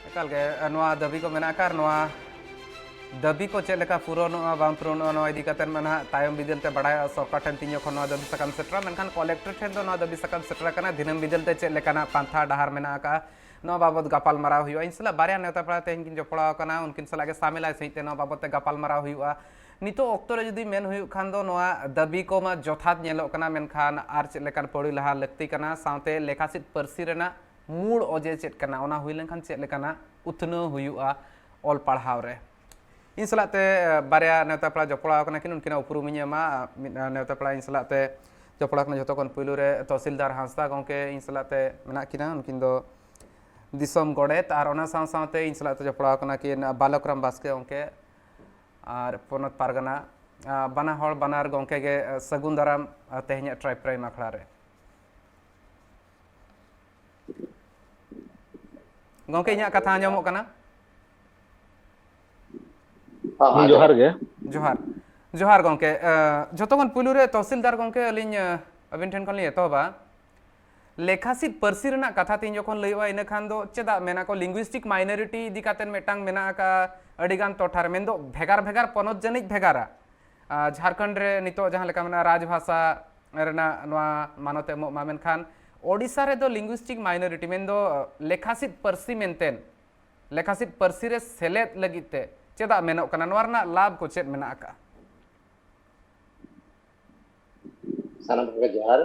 ᱮᱠᱟᱞ ᱜᱮ, ᱱᱚᱣᱟ ᱫᱟᱹᱵᱤ ᱠᱚ ᱢᱮᱱᱟᱜ ᱟᱠᱟᱫ, ᱱᱚᱣᱟ ᱫᱟᱹᱵᱤ ᱠᱚ ᱪᱮᱫ ᱞᱮᱠᱟ ᱯᱩᱨᱚᱱᱚᱜᱼᱟ ᱵᱟᱝ ᱯᱩᱨᱚᱱᱚᱜᱼᱟ, ᱱᱚᱣᱟ ᱤᱫᱤ ᱠᱟᱛᱮ ᱢᱟ ᱱᱟᱦᱟᱜ ᱛᱟᱭᱚᱢ ᱵᱤᱫᱟᱹᱞ ᱛᱮ ᱵᱟᱲᱟᱭᱚᱜᱼᱟ ᱥᱚᱨᱠᱟᱨ ᱴᱷᱮᱱ ᱛᱤᱱ ᱡᱚᱠᱷᱚᱱ ᱱᱚᱣᱟ ᱫᱟᱹᱵᱤ ᱥᱟᱠᱟᱢ ᱥᱮᱴᱮᱨᱟ᱾ ᱢᱮᱱᱠᱷᱟᱱ ᱠᱚᱞᱮᱠᱴᱚᱨ ᱴᱷᱮᱱ ᱫᱚ ᱱᱚᱣᱟ ᱫᱟᱹᱵᱤ ᱥᱟᱠᱟᱢ ᱥᱮᱴᱮᱨ ᱟᱠᱟᱱᱟ, ᱫᱤᱱᱟᱹᱢ ᱵᱤᱫᱟᱹᱞ ᱛᱮ ᱪᱮᱫ ᱞᱮᱠᱟᱱᱟᱜ ᱯᱟᱱᱛᱷᱟ ᱰᱟᱦᱟᱨ ᱢᱮᱱᱟᱜ ᱟᱠᱟᱫᱼᱟ, ᱱᱚᱣᱟ ᱵᱟᱵᱚᱛ ᱜᱟᱯᱟᱞ ᱢᱟᱨᱟᱣ ᱦᱩᱭᱩᱜᱼᱟ᱾ ᱤᱧ ᱥᱟᱞᱟᱜ ᱵᱟᱨᱭᱟ ᱱᱮᱣᱛᱟ ᱯᱮᱲᱟ ᱛᱮᱦᱮᱧ ᱠᱤᱱ ᱡᱚᱯᱲᱟᱣ ᱟᱠᱟᱱᱟ, ᱩᱱᱠᱤᱱ ᱥᱟᱞᱟᱜ ᱜᱮ ᱥᱟᱢᱮᱞᱟᱭ ᱥᱟᱺᱦᱤᱡ ᱛᱮ ᱱᱚᱣᱟ ᱵᱟᱵᱚᱛ ᱛᱮ ᱜᱟᱯᱟᱞ ᱢᱟᱨᱟᱣ ᱦᱩᱭᱩᱜᱼᱟ᱾ ᱱᱤᱛᱚᱜ ᱚᱠᱛᱚ ᱨᱮ ᱡᱩᱫᱤ ᱢᱮᱱ ᱦᱩᱭᱩᱜ ᱠᱷᱟᱱ ᱫᱚ ᱱᱚᱣᱟ ᱫᱟᱹᱵᱤ ᱠᱚᱢᱟ ᱡᱚᱛᱷᱟᱛ ᱧᱮᱞᱚᱜ ᱠᱟᱱᱟ, ᱢᱮᱱᱠᱷᱟᱱ ᱟᱨ ᱪᱮᱫ ᱞᱮᱠᱟᱱ ᱯᱟᱹᱣᱲᱤ ᱞᱟᱦᱟ ᱞᱟᱹᱠᱛᱤ ᱠᱟᱱᱟ, ᱥᱟᱶᱛᱮ ᱞᱮᱠᱷᱟᱥᱤᱫ ᱯᱟᱹᱨᱥᱤ ᱨᱮᱱᱟᱜ ᱢᱩᱲ ᱚᱡᱮ ᱪᱮᱫ ᱠᱟᱱᱟ, ᱚᱱᱟ ᱦᱩᱭ ᱞᱮᱱᱠᱷᱟᱱ ᱪᱮᱫ ᱞᱮᱠᱟᱱᱟᱜ ᱩᱛᱱᱟᱹᱣ ᱦᱩᱭᱩᱜᱼᱟ ᱚᱞ ᱯᱟᱲᱦᱟᱣ ᱨᱮ᱾ ᱤᱧ ᱥᱟᱞᱟᱜ ᱛᱮ, ᱮ, ᱵᱟᱨᱭᱟ ᱱᱮᱣᱛᱟ ᱯᱮᱲᱟ ᱡᱚᱯᱲᱟᱣ ᱟᱠᱟᱱᱟ ᱠᱤᱱ, ᱩᱱᱠᱤᱱᱟᱜ ᱩᱯᱨᱩᱢ ᱤᱧ ᱮᱢᱟ᱾ ᱢᱤᱫ, ᱮ, ᱱᱮᱣᱛᱟ ᱯᱮᱲᱟ ᱤᱧ ᱥᱟᱞᱟᱜ ᱛᱮ ᱡᱚᱯᱲᱟᱣ ᱠᱟᱱᱟ ᱡᱷᱚᱛᱚ ᱠᱷᱚᱱ ᱯᱩᱭᱞᱩ ᱨᱮ ᱛᱚᱦᱥᱤᱞᱫᱟᱨ ᱦᱟᱸᱥᱫᱟ ᱜᱚᱢᱠᱮ ᱤᱧ ᱥᱟᱞᱟᱜ ᱛᱮ ᱢᱮᱱᱟᱜ ᱠᱤᱱᱟ᱾ ᱩᱱᱠᱤᱱ ᱫᱚ ᱫᱤᱥᱚᱢ ᱜᱚᱰᱮᱛ, ᱟᱨ ᱚᱱᱟ ᱥᱟᱶ ᱥᱟᱶᱛᱮ ᱤᱧ ᱥᱟᱞᱟᱜ ᱛᱮ ᱡᱚᱯᱲᱟᱣ ᱠᱟᱱᱟ ᱠᱤᱱ ᱵᱟᱞᱚᱠ ᱨᱟᱢ ᱵᱟᱥᱠᱮ ᱜᱚᱢᱠᱮ ᱟᱨ ᱯᱚᱱᱚᱛ ᱯᱟᱨᱜᱟᱱᱟ᱾ ᱟ, ᱵᱟᱱᱟ ᱦᱚᱲ ᱵᱟᱱᱟᱨ ᱜᱚᱢᱠᱮ ᱜᱮ, ᱟ, ᱥᱟᱹᱜᱩᱱ ᱫᱟᱨᱟᱢ, ᱟ, ᱛᱮᱦᱮᱧᱟᱜ ᱴᱨᱟᱭᱤᱵᱽ ᱯᱨᱟᱭᱤᱢ ᱟᱠᱷᱲᱟ ᱨᱮ᱾ ᱜᱚᱢᱠᱮ, ᱤᱧᱟᱹᱜ ᱠᱟᱛᱷᱟ ᱟᱸᱡᱚᱢᱚᱜ ᱠᱟᱱᱟ? ᱦᱚᱸ, ᱦᱚᱸ, ᱡᱚᱦᱟᱨ ᱜᱮ᱾ ᱡᱚᱦᱟᱨ᱾ ᱡᱚᱦᱟᱨ ᱜᱚᱢᱠᱮ᱾ ᱮ, ᱡᱷᱚᱛᱚ ᱠᱷᱚᱱ ᱯᱩᱭᱞᱩ ᱨᱮ ᱛᱚᱦᱥᱤᱞᱫᱟᱨ ᱜᱚᱢᱠᱮ, ᱟᱹᱞᱤᱧ, ᱮ, ᱟᱹᱵᱤᱱ ᱴᱷᱮᱱ ᱠᱷᱚᱱ ᱞᱤᱧ ᱮᱛᱚᱦᱚᱵᱟ᱾ ᱞᱮᱠᱷᱟᱥᱤᱫ ᱯᱟᱹᱨᱥᱤ ᱨᱮᱱᱟᱜ ᱠᱟᱛᱷᱟ ᱛᱮ ᱤᱧ ᱡᱚᱠᱷᱚᱱ ᱞᱟᱹᱭᱚᱜᱼᱟ, ᱤᱱᱟᱹ ᱠᱷᱟᱱ ᱫᱚ ᱪᱮᱫᱟᱜ ᱢᱮᱱᱟ ᱠᱚ linguistic minority ᱤᱫᱤ ᱠᱟᱛᱮ ᱢᱤᱫᱴᱟᱝ ᱢᱮᱱᱟᱜ ᱟᱠᱟᱫᱼᱟ ᱟᱹᱰᱤᱜᱟᱱ ᱴᱚᱴᱷᱟ ᱨᱮ, ᱢᱮᱱᱫᱚ ᱵᱷᱮᱜᱟᱨ ᱵᱷᱮᱜᱟᱨ ᱯᱚᱱᱚᱛ ᱡᱟᱹᱱᱤᱡ ᱵᱷᱮᱜᱟᱨᱟ᱾ ᱟ, ᱡᱷᱟᱲᱠᱷᱚᱸᱰ ᱨᱮ ᱱᱤᱛᱚᱜ ᱡᱟᱦᱟᱸ ᱞᱮᱠᱟ ᱢᱮᱱᱟᱜᱼᱟ, ᱨᱟᱡᱽᱵᱷᱟᱥᱟ ᱨᱮᱱᱟᱜ ᱱᱚᱣᱟ ᱢᱟᱱᱚᱛ ᱮᱢᱚᱜ ᱢᱟ, ᱢᱮᱱᱠᱷᱟᱱ ᱳᱰᱤᱥᱟ ᱨᱮᱫᱚ linguistic minority ᱢᱮᱱᱫᱚ ᱞᱮᱠᱷᱟᱥᱤᱫ ᱯᱟᱹᱨᱥᱤ ᱢᱮᱱᱛᱮ ᱞᱮᱠᱷᱟᱥᱤᱫ ᱯᱟᱹᱨᱥᱤ ᱨᱮ ᱥᱮᱞᱮᱫ ᱞᱟᱹᱜᱤᱫ ᱛᱮ ᱪᱮᱫᱟᱜ ᱢᱮᱱᱚᱜ ᱠᱟᱱᱟ? ᱱᱚᱣᱟ ᱨᱮᱱᱟᱜ ᱞᱟᱵᱷ ᱠᱚ ᱪᱮᱫ ᱢᱮᱱᱟᱜ ᱟᱠᱟᱫᱼᱟ? ᱥᱟᱱᱟᱢ ᱠᱚᱜᱮ ᱡᱚᱦᱟᱨ᱾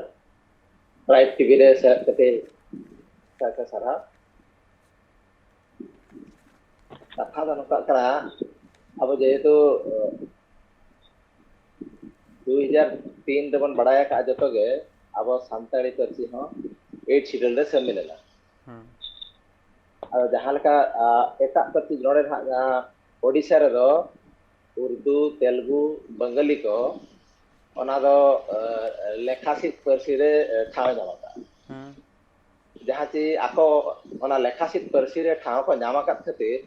ᱴᱨᱟᱭᱤᱵᱽ ᱴᱤᱵᱷᱤ ᱨᱮ ᱥᱮᱞᱮᱫ ᱠᱟᱛᱮ ᱥᱟᱭᱛᱮ ᱥᱟᱨᱦᱟᱣ᱾ ᱠᱟᱛᱷᱟ ᱫᱚ ᱱᱚᱝᱠᱟᱜ ᱠᱟᱱᱟ, ᱟᱵᱚ ᱡᱮᱦᱮᱛᱩ, ᱟᱸ, ᱫᱩᱭ ᱦᱟᱡᱟᱨ ᱛᱤᱱ ᱨᱮᱵᱚᱱ ᱵᱟᱲᱟᱭ ᱟᱠᱟᱫᱼᱟ ᱡᱚᱛᱚ ᱜᱮ, ᱟᱵᱚ ᱥᱟᱱᱛᱟᱲᱤ ᱯᱟᱹᱨᱥᱤ ᱦᱚᱸ ᱮᱭᱤᱴ ᱥᱤᱰᱩᱞ ᱨᱮ ᱥᱟᱹᱢᱤᱞ ᱮᱱᱟ᱾ ᱦᱩᱸ᱾ ᱟᱫᱚ ᱡᱟᱦᱟᱸ ᱞᱮᱠᱟ, ᱟ, ᱮᱴᱟᱜ ᱯᱟᱹᱨᱥᱤ ᱱᱚᱰᱮ ᱱᱟᱦᱟᱜ ᱡᱟᱦᱟᱸ ᱳᱰᱤᱥᱟ ᱨᱮᱫᱚ ᱩᱨᱫᱩ, ᱛᱮᱞᱜᱩ, ᱵᱟᱝᱜᱟᱞᱤ ᱠᱚ ᱚᱱᱟ ᱫᱚ, ᱟ, ᱞᱮᱠᱷᱟᱥᱤᱫ ᱯᱟᱹᱨᱥᱤ ᱨᱮ, ᱟ, ᱴᱷᱟᱶ ᱮ ᱧᱟᱢ ᱟᱠᱟᱫᱼᱟ᱾ ᱦᱩᱸ᱾ ᱡᱟᱦᱟᱸ ᱪᱮ ᱟᱠᱚ ᱚᱱᱟ ᱞᱮᱠᱷᱟᱥᱤᱫ ᱯᱟᱹᱨᱥᱤ ᱨᱮ ᱴᱷᱟᱶ ᱠᱚ ᱧᱟᱢ ᱟᱠᱟᱫ ᱠᱷᱟᱹᱛᱤᱨ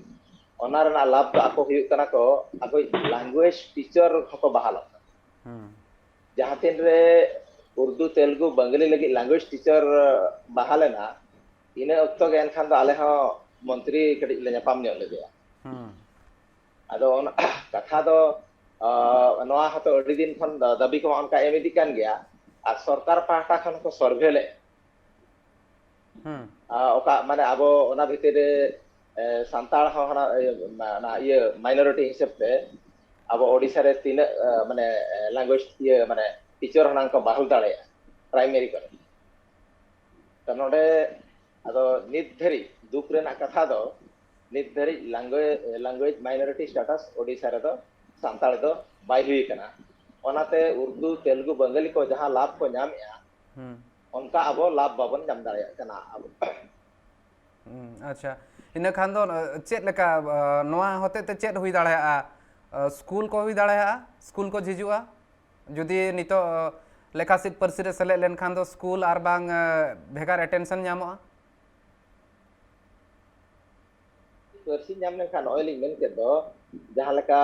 ᱚᱱᱟ ᱨᱮᱱᱟᱜ ᱞᱟᱵᱷ ᱫᱚ ᱟᱠᱚ ᱦᱩᱭᱩᱜ ᱠᱟᱱᱟ ᱠᱚ ᱟᱠᱚᱭᱤᱡ language teacher ᱦᱚᱸᱠᱚ ᱵᱟᱦᱟᱞᱚᱜ ᱠᱟᱱᱟ᱾ ᱦᱩᱸ᱾ ᱡᱟᱦᱟᱸ ᱛᱤᱱ ᱨᱮ ᱩᱨᱫᱩ, ᱛᱮᱞᱜᱩ, ᱵᱟᱝᱜᱟᱞᱤ ᱞᱟᱹᱜᱤᱫ language teacher ᱵᱟᱦᱟᱞ ᱮᱱᱟ, ᱤᱱᱟᱹ ᱚᱠᱛᱚ ᱜᱮ ᱮᱱᱠᱷᱟᱱ ᱫᱚ ᱟᱞᱮ ᱦᱚᱸ ᱢᱚᱱᱛᱨᱤ ᱠᱟᱹᱴᱤᱡ ᱞᱮ ᱧᱟᱯᱟᱢ ᱧᱚᱜ ᱞᱮᱫᱮᱭᱟ᱾ ᱦᱩᱸ᱾ ᱟᱫᱚ ᱚᱱᱟ ᱠᱟᱛᱷᱟ ᱫᱚ ᱱᱚᱣᱟ ᱦᱚᱸᱛᱚ ᱟᱹᱰᱤ ᱫᱤᱱ ᱠᱷᱚᱱ ᱫᱟᱹᱵᱤ ᱠᱚᱢᱟ ᱚᱱᱠᱟ ᱮᱢ ᱤᱫᱤᱜ ᱠᱟᱱ ᱜᱮᱭᱟ, ᱟᱨ ᱥᱚᱨᱠᱟᱨ ᱯᱟᱦᱴᱟ ᱠᱷᱚᱱ ᱠᱚ ᱥᱚᱨᱵᱷᱮ ᱞᱮᱫ ᱚᱠᱟ ᱢᱟᱱᱮ ᱟᱵᱚ ᱚᱱᱟ ᱵᱷᱤᱛᱤᱨ ᱨᱮ ᱥᱟᱱᱛᱟᱲ ᱦᱚᱸ ᱦᱟᱱᱟ ᱤᱭᱟᱹ ᱢᱟᱭᱱᱚᱨᱤᱴᱤ ᱦᱤᱥᱟᱹᱵ ᱛᱮ ᱟᱵᱚ ᱳᱰᱤᱥᱟ ᱨᱮ ᱛᱤᱱᱟᱹᱜ ᱢᱟᱱᱮ ᱞᱮᱝᱜᱩᱭᱮᱡᱽ ᱤᱭᱟᱹ ᱢᱟᱱᱮ ᱴᱤᱪᱟᱨ ᱦᱚᱸ ᱠᱚ ᱵᱟᱦᱟᱞ ᱫᱟᱲᱮᱭᱟᱜᱼᱟ ᱯᱨᱟᱭᱢᱟᱨᱤ ᱠᱚᱨᱮ᱾ ᱛᱚ ᱱᱚᱰᱮ ᱟᱫᱚ ᱱᱤᱛ ᱫᱷᱟᱹᱨᱤᱡ ᱫᱩᱠ ᱨᱮᱱᱟᱜ ᱠᱟᱛᱷᱟ ᱫᱚ ᱱᱤᱛ ᱫᱷᱟᱹᱨᱤᱡ ᱞᱮᱝᱜᱩᱭᱮᱡᱽ ᱢᱟᱭᱱᱚᱨᱤᱴᱤ ᱥᱴᱮᱴᱟᱥ ᱳᱰᱤᱥᱟ ᱨᱮᱫᱚ ᱥᱟᱱᱛᱟᱲ ᱫᱚ ᱵᱟᱭ ᱦᱩᱭ ᱟᱠᱟᱱᱟ᱾ ᱚᱱᱟᱛᱮ ᱩᱨᱫᱩ, ᱛᱮᱞᱜᱩ, ᱵᱟᱝᱜᱟᱞᱤ ᱠᱚ ᱡᱟᱦᱟᱸ ᱞᱟᱵᱷ ᱠᱚ ᱧᱟᱢᱮᱜᱼᱟ, ᱚᱱᱠᱟ ᱟᱵᱚ ᱞᱟᱵᱷ ᱵᱟᱵᱚᱱ ᱧᱟᱢ ᱫᱟᱲᱮᱭᱟᱜ ᱠᱟᱱᱟ᱾ ᱟᱵᱚ ᱟᱪᱪᱷᱟ, ᱤᱱᱟᱹ ᱠᱷᱟᱱ ᱫᱚ ᱪᱮᱫ ᱞᱮᱠᱟ ᱱᱚᱣᱟ ᱦᱚᱛᱮ ᱛᱮ ᱪᱮᱫ ᱦᱩᱭ ᱫᱟᱲᱮᱭᱟᱜᱼᱟ? ᱥᱠᱩᱞ ᱠᱚ ᱦᱩᱭ ᱫᱟᱲᱮᱭᱟᱜᱼᱟ, ᱥᱠᱩᱞ ᱠᱚ ᱡᱷᱤᱡᱩᱜᱼᱟ᱾ ᱡᱩᱫᱤ ᱱᱤᱛᱚᱜ ᱞᱮᱠᱷᱟᱥᱤᱫ ᱯᱟᱹᱨᱥᱤ ᱨᱮ ᱥᱮᱞᱮᱫ ᱞᱮᱱᱠᱷᱟᱱ ᱫᱚ ᱥᱠᱩᱞ ᱟᱨ ᱵᱟᱝ ᱵᱷᱮᱜᱟᱨ ᱮᱴᱮᱱᱥᱚᱱ ᱧᱟᱢᱚᱜᱼᱟ᱾ ᱯᱟᱹᱨᱥᱤ ᱧᱟᱢ ᱞᱮᱱᱠᱷᱟᱱ ᱱᱚᱜᱼᱚᱭ ᱞᱤᱧ ᱢᱮᱱ ᱠᱮᱫ ᱫᱚ ᱡᱟᱦᱟᱸ ᱞᱮᱠᱟ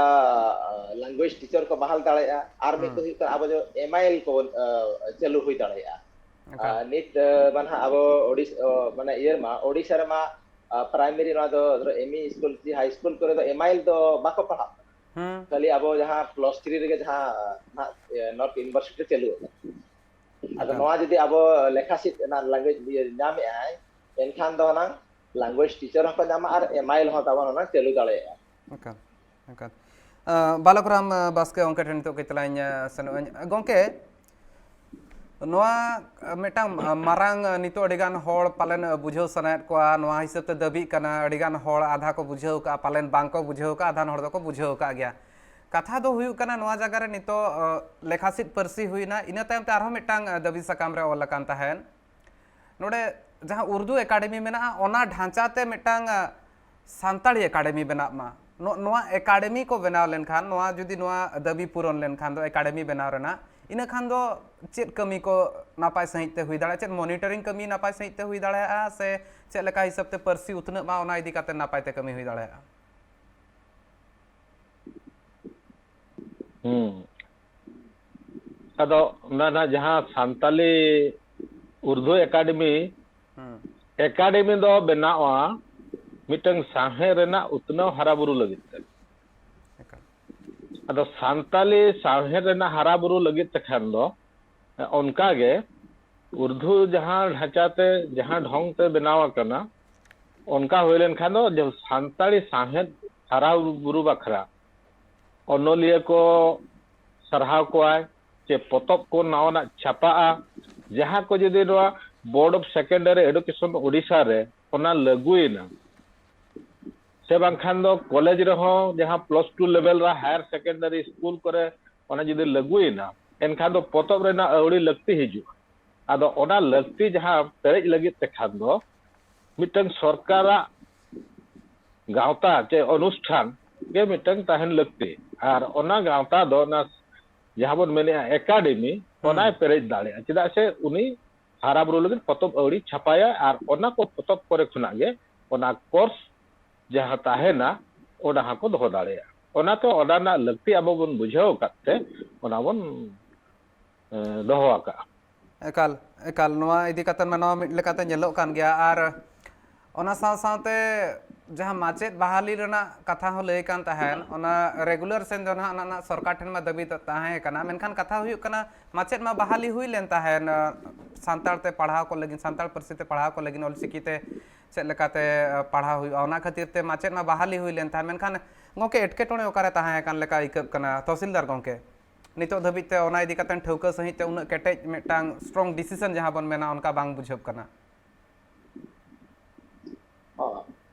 ᱞᱮᱝᱜᱩᱭᱮᱡᱽ ᱴᱤᱪᱟᱨ ᱠᱚ ᱵᱟᱦᱟᱞ ᱫᱟᱲᱮᱭᱟᱜᱼᱟ, ᱟᱨ ᱢᱤᱫ ᱫᱚ ᱦᱩᱭᱩᱜ ᱠᱟᱱᱟ ᱟᱵᱚ ᱫᱚ ᱮᱢᱟᱭᱮᱞ ᱠᱚᱵᱚᱱ ᱪᱟᱹᱞᱩ ᱦᱩᱭ ᱫᱟᱲᱮᱭᱟᱜᱼᱟ᱾ ᱱᱤᱛ ᱢᱟ ᱱᱟᱦᱟᱜ ᱟᱵᱚ ᱳᱰᱤᱥᱟ ᱢᱟᱱᱮ ᱤᱭᱟᱹ ᱨᱮᱢᱟ ᱳᱰᱤᱥᱟ ᱨᱮᱢᱟ ᱯᱨᱟᱭᱢᱟᱨᱤ ᱱᱚᱣᱟ ᱫᱚ ᱮᱢ ᱤ ᱥᱠᱩᱞ ᱠᱤ ᱦᱟᱭ ᱥᱠᱩᱞ ᱠᱚᱨᱮ ᱫᱚ ᱮᱢᱟᱭᱮᱞ ᱫᱚ ᱵᱟᱠᱚ ᱯᱟᱲᱦᱟᱜ ᱠᱟᱱᱟ᱾ ᱠᱷᱟᱹᱞᱤ ᱟᱵᱚ ᱡᱟᱦᱟᱸ ᱯᱞᱟᱥ ᱛᱷᱨᱤ ᱨᱮᱜᱮ ᱡᱟᱦᱟᱸ ᱱᱟᱦᱟᱜ ᱱᱚᱨᱛᱷ ᱤᱭᱩᱱᱤᱵᱷᱟᱨᱥᱤᱴᱤ ᱨᱮ ᱪᱟᱹᱞᱩ ᱟᱠᱟᱱᱟ᱾ ᱟᱫᱚ ᱱᱚᱣᱟ ᱡᱩᱫᱤ ᱟᱵᱚ ᱞᱮᱠᱷᱟ ᱥᱤᱫ ᱨᱮᱱᱟᱜ ᱞᱮᱝᱜᱩᱭᱮᱡᱽ ᱧᱟᱢᱮᱫ ᱟᱭ, ᱮᱱᱠᱷᱟᱱ ᱫᱚ ᱦᱩᱱᱟᱹᱝ ᱞᱮᱝᱜᱩᱭᱮᱡᱽ ᱴᱤᱪᱟᱨ ᱦᱚᱸᱠᱚ ᱧᱟᱢᱟ ᱟᱨ ᱮᱢᱟᱭᱮᱞ ᱦᱚᱸ ᱛᱟᱵᱚᱱ ᱦᱩᱱᱟᱹᱝ ᱪᱟᱹᱞᱩ ᱫᱟᱲᱮᱭᱟᱜᱼᱟ᱾ ᱮᱠᱟᱞ, ᱮᱠᱟᱞ᱾ ᱵᱟᱞᱚᱠ ᱨᱟᱢ ᱵᱟᱥᱠᱮ ᱜᱚᱢᱠᱮ ᱴᱷᱮᱱ ᱱᱤᱛᱚᱜ ᱠᱟᱹᱡ ᱛᱮᱞᱟᱧ ᱥᱮᱱᱚᱜ ᱟᱹᱧ᱾ ᱜᱚᱢᱠᱮ, ᱱᱚᱣᱟ ᱢᱤᱫᱴᱟᱝ ᱢᱟᱨᱟᱝ ᱱᱤᱛᱚᱜ ᱟᱹᱰᱤᱜᱟᱱ ᱦᱚᱲ ᱯᱟᱞᱮᱱ ᱵᱩᱡᱷᱟᱹᱣ ᱥᱟᱱᱟᱭᱮᱫ ᱠᱚᱣᱟ, ᱱᱚᱣᱟ ᱦᱤᱥᱟᱹᱵ ᱛᱮ ᱫᱟᱹᱵᱤᱜ ᱠᱟᱱᱟ, ᱟᱹᱰᱤᱜᱟᱱ ᱦᱚᱲ ᱟᱫᱷᱟ ᱠᱚ ᱵᱩᱡᱷᱟᱹᱣ ᱠᱟᱜᱼᱟ, ᱯᱟᱞᱮᱱ ᱵᱟᱝ ᱠᱚ ᱵᱩᱡᱷᱟᱹᱣ ᱠᱟᱜᱼᱟ, ᱟᱫᱷᱟᱱ ᱦᱚᱲ ᱫᱚᱠᱚ ᱵᱩᱡᱷᱟᱹᱣ ᱠᱟᱜ ᱜᱮᱭᱟ᱾ ᱠᱟᱛᱷᱟ ᱫᱚ ᱦᱩᱭᱩᱜ ᱠᱟᱱᱟ, ᱱᱚᱣᱟ ᱡᱟᱭᱜᱟ ᱨᱮ ᱱᱤᱛᱚᱜ ᱞᱮᱠᱷᱟᱥᱤᱫ ᱯᱟᱹᱨᱥᱤ ᱦᱩᱭᱱᱟ, ᱤᱱᱟᱹ ᱛᱟᱭᱚᱢ ᱛᱮ ᱟᱨᱦᱚᱸ ᱢᱤᱫᱴᱟᱝ ᱫᱟᱹᱵᱤ ᱥᱟᱠᱟᱢ ᱨᱮ ᱚᱞ ᱟᱠᱟᱱ ᱛᱟᱦᱮᱸᱫ, ᱱᱚᱰᱮ ᱡᱟᱦᱟᱸ ᱩᱨᱫᱩ ᱮᱠᱟᱰᱮᱢᱤ ᱢᱮᱱᱟᱜᱼᱟ, ᱚᱱᱟ ᱰᱷᱟᱸᱪᱟ ᱛᱮ ᱢᱤᱫᱴᱟᱝ ᱥᱟᱱᱛᱟᱲᱤ ᱮᱠᱟᱰᱮᱢᱤ ᱵᱮᱱᱟᱜ ᱢᱟ᱾ ᱱᱚᱣᱟ ᱮᱠᱟᱰᱮᱢᱤ ᱠᱚ ᱵᱮᱱᱟᱣ ᱞᱮᱱᱠᱷᱟᱱ, ᱱᱚᱣᱟ ᱡᱩᱫᱤ ᱱᱚᱣᱟ ᱫᱟᱹᱵᱤ ᱯᱩᱨᱚᱱ ᱞᱮᱱᱠᱷᱟᱱ ᱫᱚ ᱮᱠᱟᱰᱮᱢᱤ ᱵᱮᱱᱟᱣ ᱨᱮᱱᱟᱜ, ᱤᱱᱟᱹ ᱠᱷᱟᱱ ᱫᱚ ᱪᱮᱫ ᱠᱟᱹᱢᱤ ᱠᱚ ᱱᱟᱯᱟᱭ ᱥᱟᱺᱦᱤᱡ ᱛᱮ ᱦᱩᱭ ᱫᱟᱲᱮᱭᱟᱜᱼᱟ? ᱪᱮᱫ ᱢᱚᱱᱤᱴᱚᱨᱤᱝ ᱠᱟᱹᱢᱤ ᱱᱟᱯᱟᱭ ᱥᱟᱺᱦᱤᱡ ᱛᱮ ᱦᱩᱭ ᱫᱟᱲᱮᱭᱟᱜᱼᱟ? ᱥᱮ ᱪᱮᱫ ᱞᱮᱠᱟ ᱦᱤᱥᱟᱹᱵ ᱛᱮ ᱯᱟᱹᱨᱥᱤ ᱩᱛᱱᱟᱹᱜ ᱢᱟ, ᱚᱱᱟ ᱤᱫᱤ ᱠᱟᱛᱮ ᱱᱟᱯᱟᱭ ᱛᱮ ᱠᱟᱹᱢᱤ ᱦᱩᱭ ᱫᱟᱲᱮᱭᱟᱜᱼᱟ? ᱦᱩᱸ᱾ ᱟᱫᱚ ᱚᱱᱟ ᱨᱮᱱᱟᱜ ᱡᱟᱦᱟᱸ ᱥᱟᱱᱛᱟᱞᱤ ᱩᱨᱫᱩ ᱮᱠᱟᱰᱮᱢᱤ, ᱦᱩᱸ᱾ ᱮᱠᱟᱰᱮᱢᱤ ᱫᱚ ᱵᱮᱱᱟᱣᱟ ᱢᱤᱫᱴᱟᱝ ᱥᱟᱶᱦᱮᱫ ᱨᱮᱱᱟᱜ ᱩᱛᱱᱟᱹᱣ ᱦᱟᱨᱟ ᱵᱩᱨᱩ ᱞᱟᱹᱜᱤᱫ ᱛᱮ᱾ ᱟᱫᱚ ᱥᱟᱱᱛᱟᱞᱤ ᱥᱟᱶᱦᱮᱫ ᱨᱮᱱᱟᱜ ᱦᱟᱨᱟ ᱵᱩᱨᱩ ᱞᱟᱹᱜᱤᱫ ᱛᱮᱠᱷᱟᱱ ᱫᱚ ᱚᱱᱠᱟ ᱜᱮ ᱩᱨᱫᱩ ᱡᱟᱦᱟᱸ ᱰᱷᱟᱸᱪᱟ ᱛᱮ, ᱡᱟᱦᱟᱸ ᱰᱷᱚᱝ ᱛᱮ ᱵᱮᱱᱟᱣ ᱟᱠᱟᱱᱟ, ᱚᱱᱠᱟ ᱦᱩᱭ ᱞᱮᱱᱠᱷᱟᱱ ᱫᱚ ᱡᱮ ᱥᱟᱱᱛᱟᱲᱤ ᱥᱟᱶᱦᱮᱫ ᱦᱟᱨᱟ ᱵᱩᱨᱩ ᱵᱟᱠᱷᱨᱟ ᱚᱱᱚᱞᱤᱭᱟᱹ ᱠᱚ ᱥᱟᱨᱦᱟᱣ ᱠᱚᱣᱟᱭ, ᱪᱮ ᱯᱚᱛᱚᱵ ᱠᱚ ᱱᱟᱣᱟᱱᱟᱜ ᱪᱷᱟᱯᱟᱜᱼᱟ, ᱡᱟᱦᱟᱸ ᱠᱚ ᱡᱩᱫᱤ ᱱᱚᱣᱟ Board of Secondary Education Odisha ᱨᱮ ᱚᱱᱟ ᱞᱟᱹᱜᱩᱭᱮᱱᱟ, ᱥᱮ ᱵᱟᱝᱠᱷᱟᱱ ᱫᱚ ᱠᱚᱞᱮᱡᱽ ᱨᱮᱦᱚᱸ ᱡᱟᱦᱟᱸ plus two level ᱨᱮ, higher secondary school ᱠᱚᱨᱮ ᱚᱱᱟ ᱡᱩᱫᱤ ᱞᱟᱹᱜᱩᱭᱮᱱᱟ, ᱮᱱᱠᱷᱟᱱ ᱫᱚ ᱯᱚᱛᱚᱵ ᱨᱮᱱᱟᱜ ᱟᱹᱣᱲᱤ ᱞᱟᱹᱠᱛᱤ ᱦᱤᱡᱩᱜᱼᱟ᱾ ᱟᱫᱚ ᱚᱱᱟ ᱞᱟᱹᱠᱛᱤ ᱡᱟᱦᱟᱸ ᱯᱮᱨᱮᱡ ᱞᱟᱹᱜᱤᱫ ᱛᱮᱠᱷᱟᱱ ᱫᱚ ᱢᱤᱫᱴᱟᱝ ᱥᱚᱨᱠᱟᱨᱟᱜ ᱜᱟᱶᱛᱟ ᱪᱮ ᱚᱱᱩᱥᱴᱷᱟᱱ ᱜᱮ ᱢᱤᱫᱴᱟᱝ ᱛᱟᱦᱮᱱ ᱞᱟᱹᱠᱛᱤ᱾ ᱟᱨ ᱚᱱᱟ ᱜᱟᱶᱛᱟ ᱫᱚ ᱚᱱᱟ ᱡᱟᱦᱟᱸ ᱵᱚᱱ ᱢᱮᱱᱮᱫᱼᱟ ᱮᱠᱟᱰᱮᱢᱤ, ᱦᱩᱸ᱾ ᱚᱱᱟᱭ ᱯᱮᱨᱮᱡ ᱫᱟᱲᱮᱭᱟᱜᱼᱟ᱾ ᱪᱮᱫᱟᱜ ᱥᱮ ᱩᱱᱤ ᱦᱟᱨᱟ ᱵᱩᱨᱩ ᱞᱟᱹᱜᱤᱫ ᱯᱚᱛᱚᱵ ᱟᱹᱣᱲᱤ ᱪᱷᱟᱯᱟᱭᱟ ᱟᱨ ᱚᱱᱟ ᱠᱚ ᱯᱚᱛᱚᱵ ᱠᱚᱨᱮ ᱠᱷᱚᱱᱟᱜ ᱜᱮ ᱚᱱᱟ ᱠᱳᱨᱥ ᱡᱟᱦᱟᱸ ᱛᱟᱦᱮᱱᱟ, ᱚᱱᱟ ᱦᱚᱸᱠᱚ ᱫᱚᱦᱚ ᱫᱟᱲᱮᱭᱟᱜᱼᱟ᱾ ᱚᱱᱟᱛᱮ ᱚᱱᱟ ᱨᱮᱱᱟᱜ ᱞᱟᱹᱠᱛᱤ ᱟᱵᱚ ᱵᱚᱱ ᱵᱩᱡᱷᱟᱹᱣ ᱟᱠᱟᱫ ᱛᱮ ᱚᱱᱟ ᱵᱚᱱ, ᱮ, ᱫᱚᱦᱚ ᱟᱠᱟᱫᱼᱟ᱾ ᱮᱠᱟᱞ, ᱮᱠᱟᱞ᱾ ᱱᱚᱣᱟ ᱤᱫᱤ ᱠᱟᱛᱮ ᱢᱟ ᱱᱚᱣᱟ ᱢᱤᱫ ᱞᱮᱠᱟᱛᱮ ᱧᱮᱞᱚᱜ ᱠᱟᱱ ᱜᱮᱭᱟ᱾ ᱟᱨ ᱚᱱᱟ ᱥᱟᱶ ᱥᱟᱶᱛᱮ ᱡᱟᱦᱟᱸ ᱢᱟᱪᱮᱫ ᱵᱟᱦᱟᱞᱤ ᱨᱮᱱᱟᱜ ᱠᱟᱛᱷᱟ ᱦᱚᱸ ᱞᱟᱹᱭ ᱠᱟᱱ ᱛᱟᱦᱮᱸᱱ, ᱚᱱᱟ regular ᱥᱮᱱ ᱫᱚ ᱱᱟᱦᱟᱜ ᱚᱱᱟ ᱨᱮᱱᱟᱜ ᱥᱚᱨᱠᱟᱨ ᱴᱷᱮᱱ ᱢᱟ ᱫᱟᱹᱵᱤ ᱫᱚ ᱛᱟᱦᱮᱸ ᱠᱟᱱᱟ, ᱢᱮᱱᱠᱷᱟᱱ ᱠᱟᱛᱷᱟ ᱦᱩᱭᱩᱜ ᱠᱟᱱᱟ, ᱢᱟᱪᱮᱫ ᱢᱟ ᱵᱟᱦᱟᱞᱤ ᱦᱩᱭ ᱞᱮᱱ ᱛᱟᱦᱮᱸᱱ, ᱥᱟᱱᱛᱟᱲ ᱛᱮ ᱯᱟᱲᱦᱟᱣ ᱠᱚ ᱞᱟᱹᱜᱤᱫ, ᱥᱟᱱᱛᱟᱲ ᱯᱟᱹᱨᱥᱤ ᱛᱮ ᱯᱟᱲᱦᱟᱣ ᱠᱚ ᱞᱟᱹᱜᱤᱫ ᱚᱞᱪᱤᱠᱤ ᱛᱮ ᱪᱮᱫ ᱞᱮᱠᱟᱛᱮ ᱯᱟᱲᱦᱟᱣ ᱦᱩᱭᱩᱜᱼᱟ, ᱚᱱᱟ ᱠᱷᱟᱹᱛᱤᱨ ᱛᱮ ᱢᱟᱪᱮᱫ ᱢᱟ ᱵᱟᱦᱟᱞᱤ ᱦᱩᱭ ᱞᱮᱱ ᱛᱟᱦᱮᱸᱱ, ᱢᱮᱱᱠᱷᱟᱱ ᱜᱚᱢᱠᱮ, ᱮᱴᱠᱮᱴᱚᱬᱮ ᱚᱠᱟᱨᱮ ᱛᱟᱦᱮᱸ ᱟᱠᱟᱱ ᱞᱮᱠᱟ ᱟᱹᱭᱠᱟᱹᱜ ᱠᱟᱱᱟ ᱛᱚᱦᱥᱤᱞᱫᱟᱨ ᱜᱚᱢᱠᱮ? ᱱᱤᱛᱚᱜ ᱫᱷᱟᱹᱵᱤᱡ ᱛᱮ ᱚᱱᱟ ᱤᱫᱤ ᱠᱟᱛᱮ ᱴᱷᱟᱹᱣᱠᱟᱹ ᱥᱟᱺᱦᱤᱡ ᱛᱮ ᱩᱱᱟᱹᱜ ᱠᱮᱴᱮᱡ ᱢᱤᱫᱴᱟᱝ strong decision ᱡᱟᱦᱟᱸ ᱵᱚᱱ ᱢᱮᱱᱟ, ᱚᱱᱠᱟ ᱵᱟᱝ ᱵᱩᱡᱷᱟᱹᱜ ᱠᱟᱱᱟ᱾ ᱦᱚᱸ,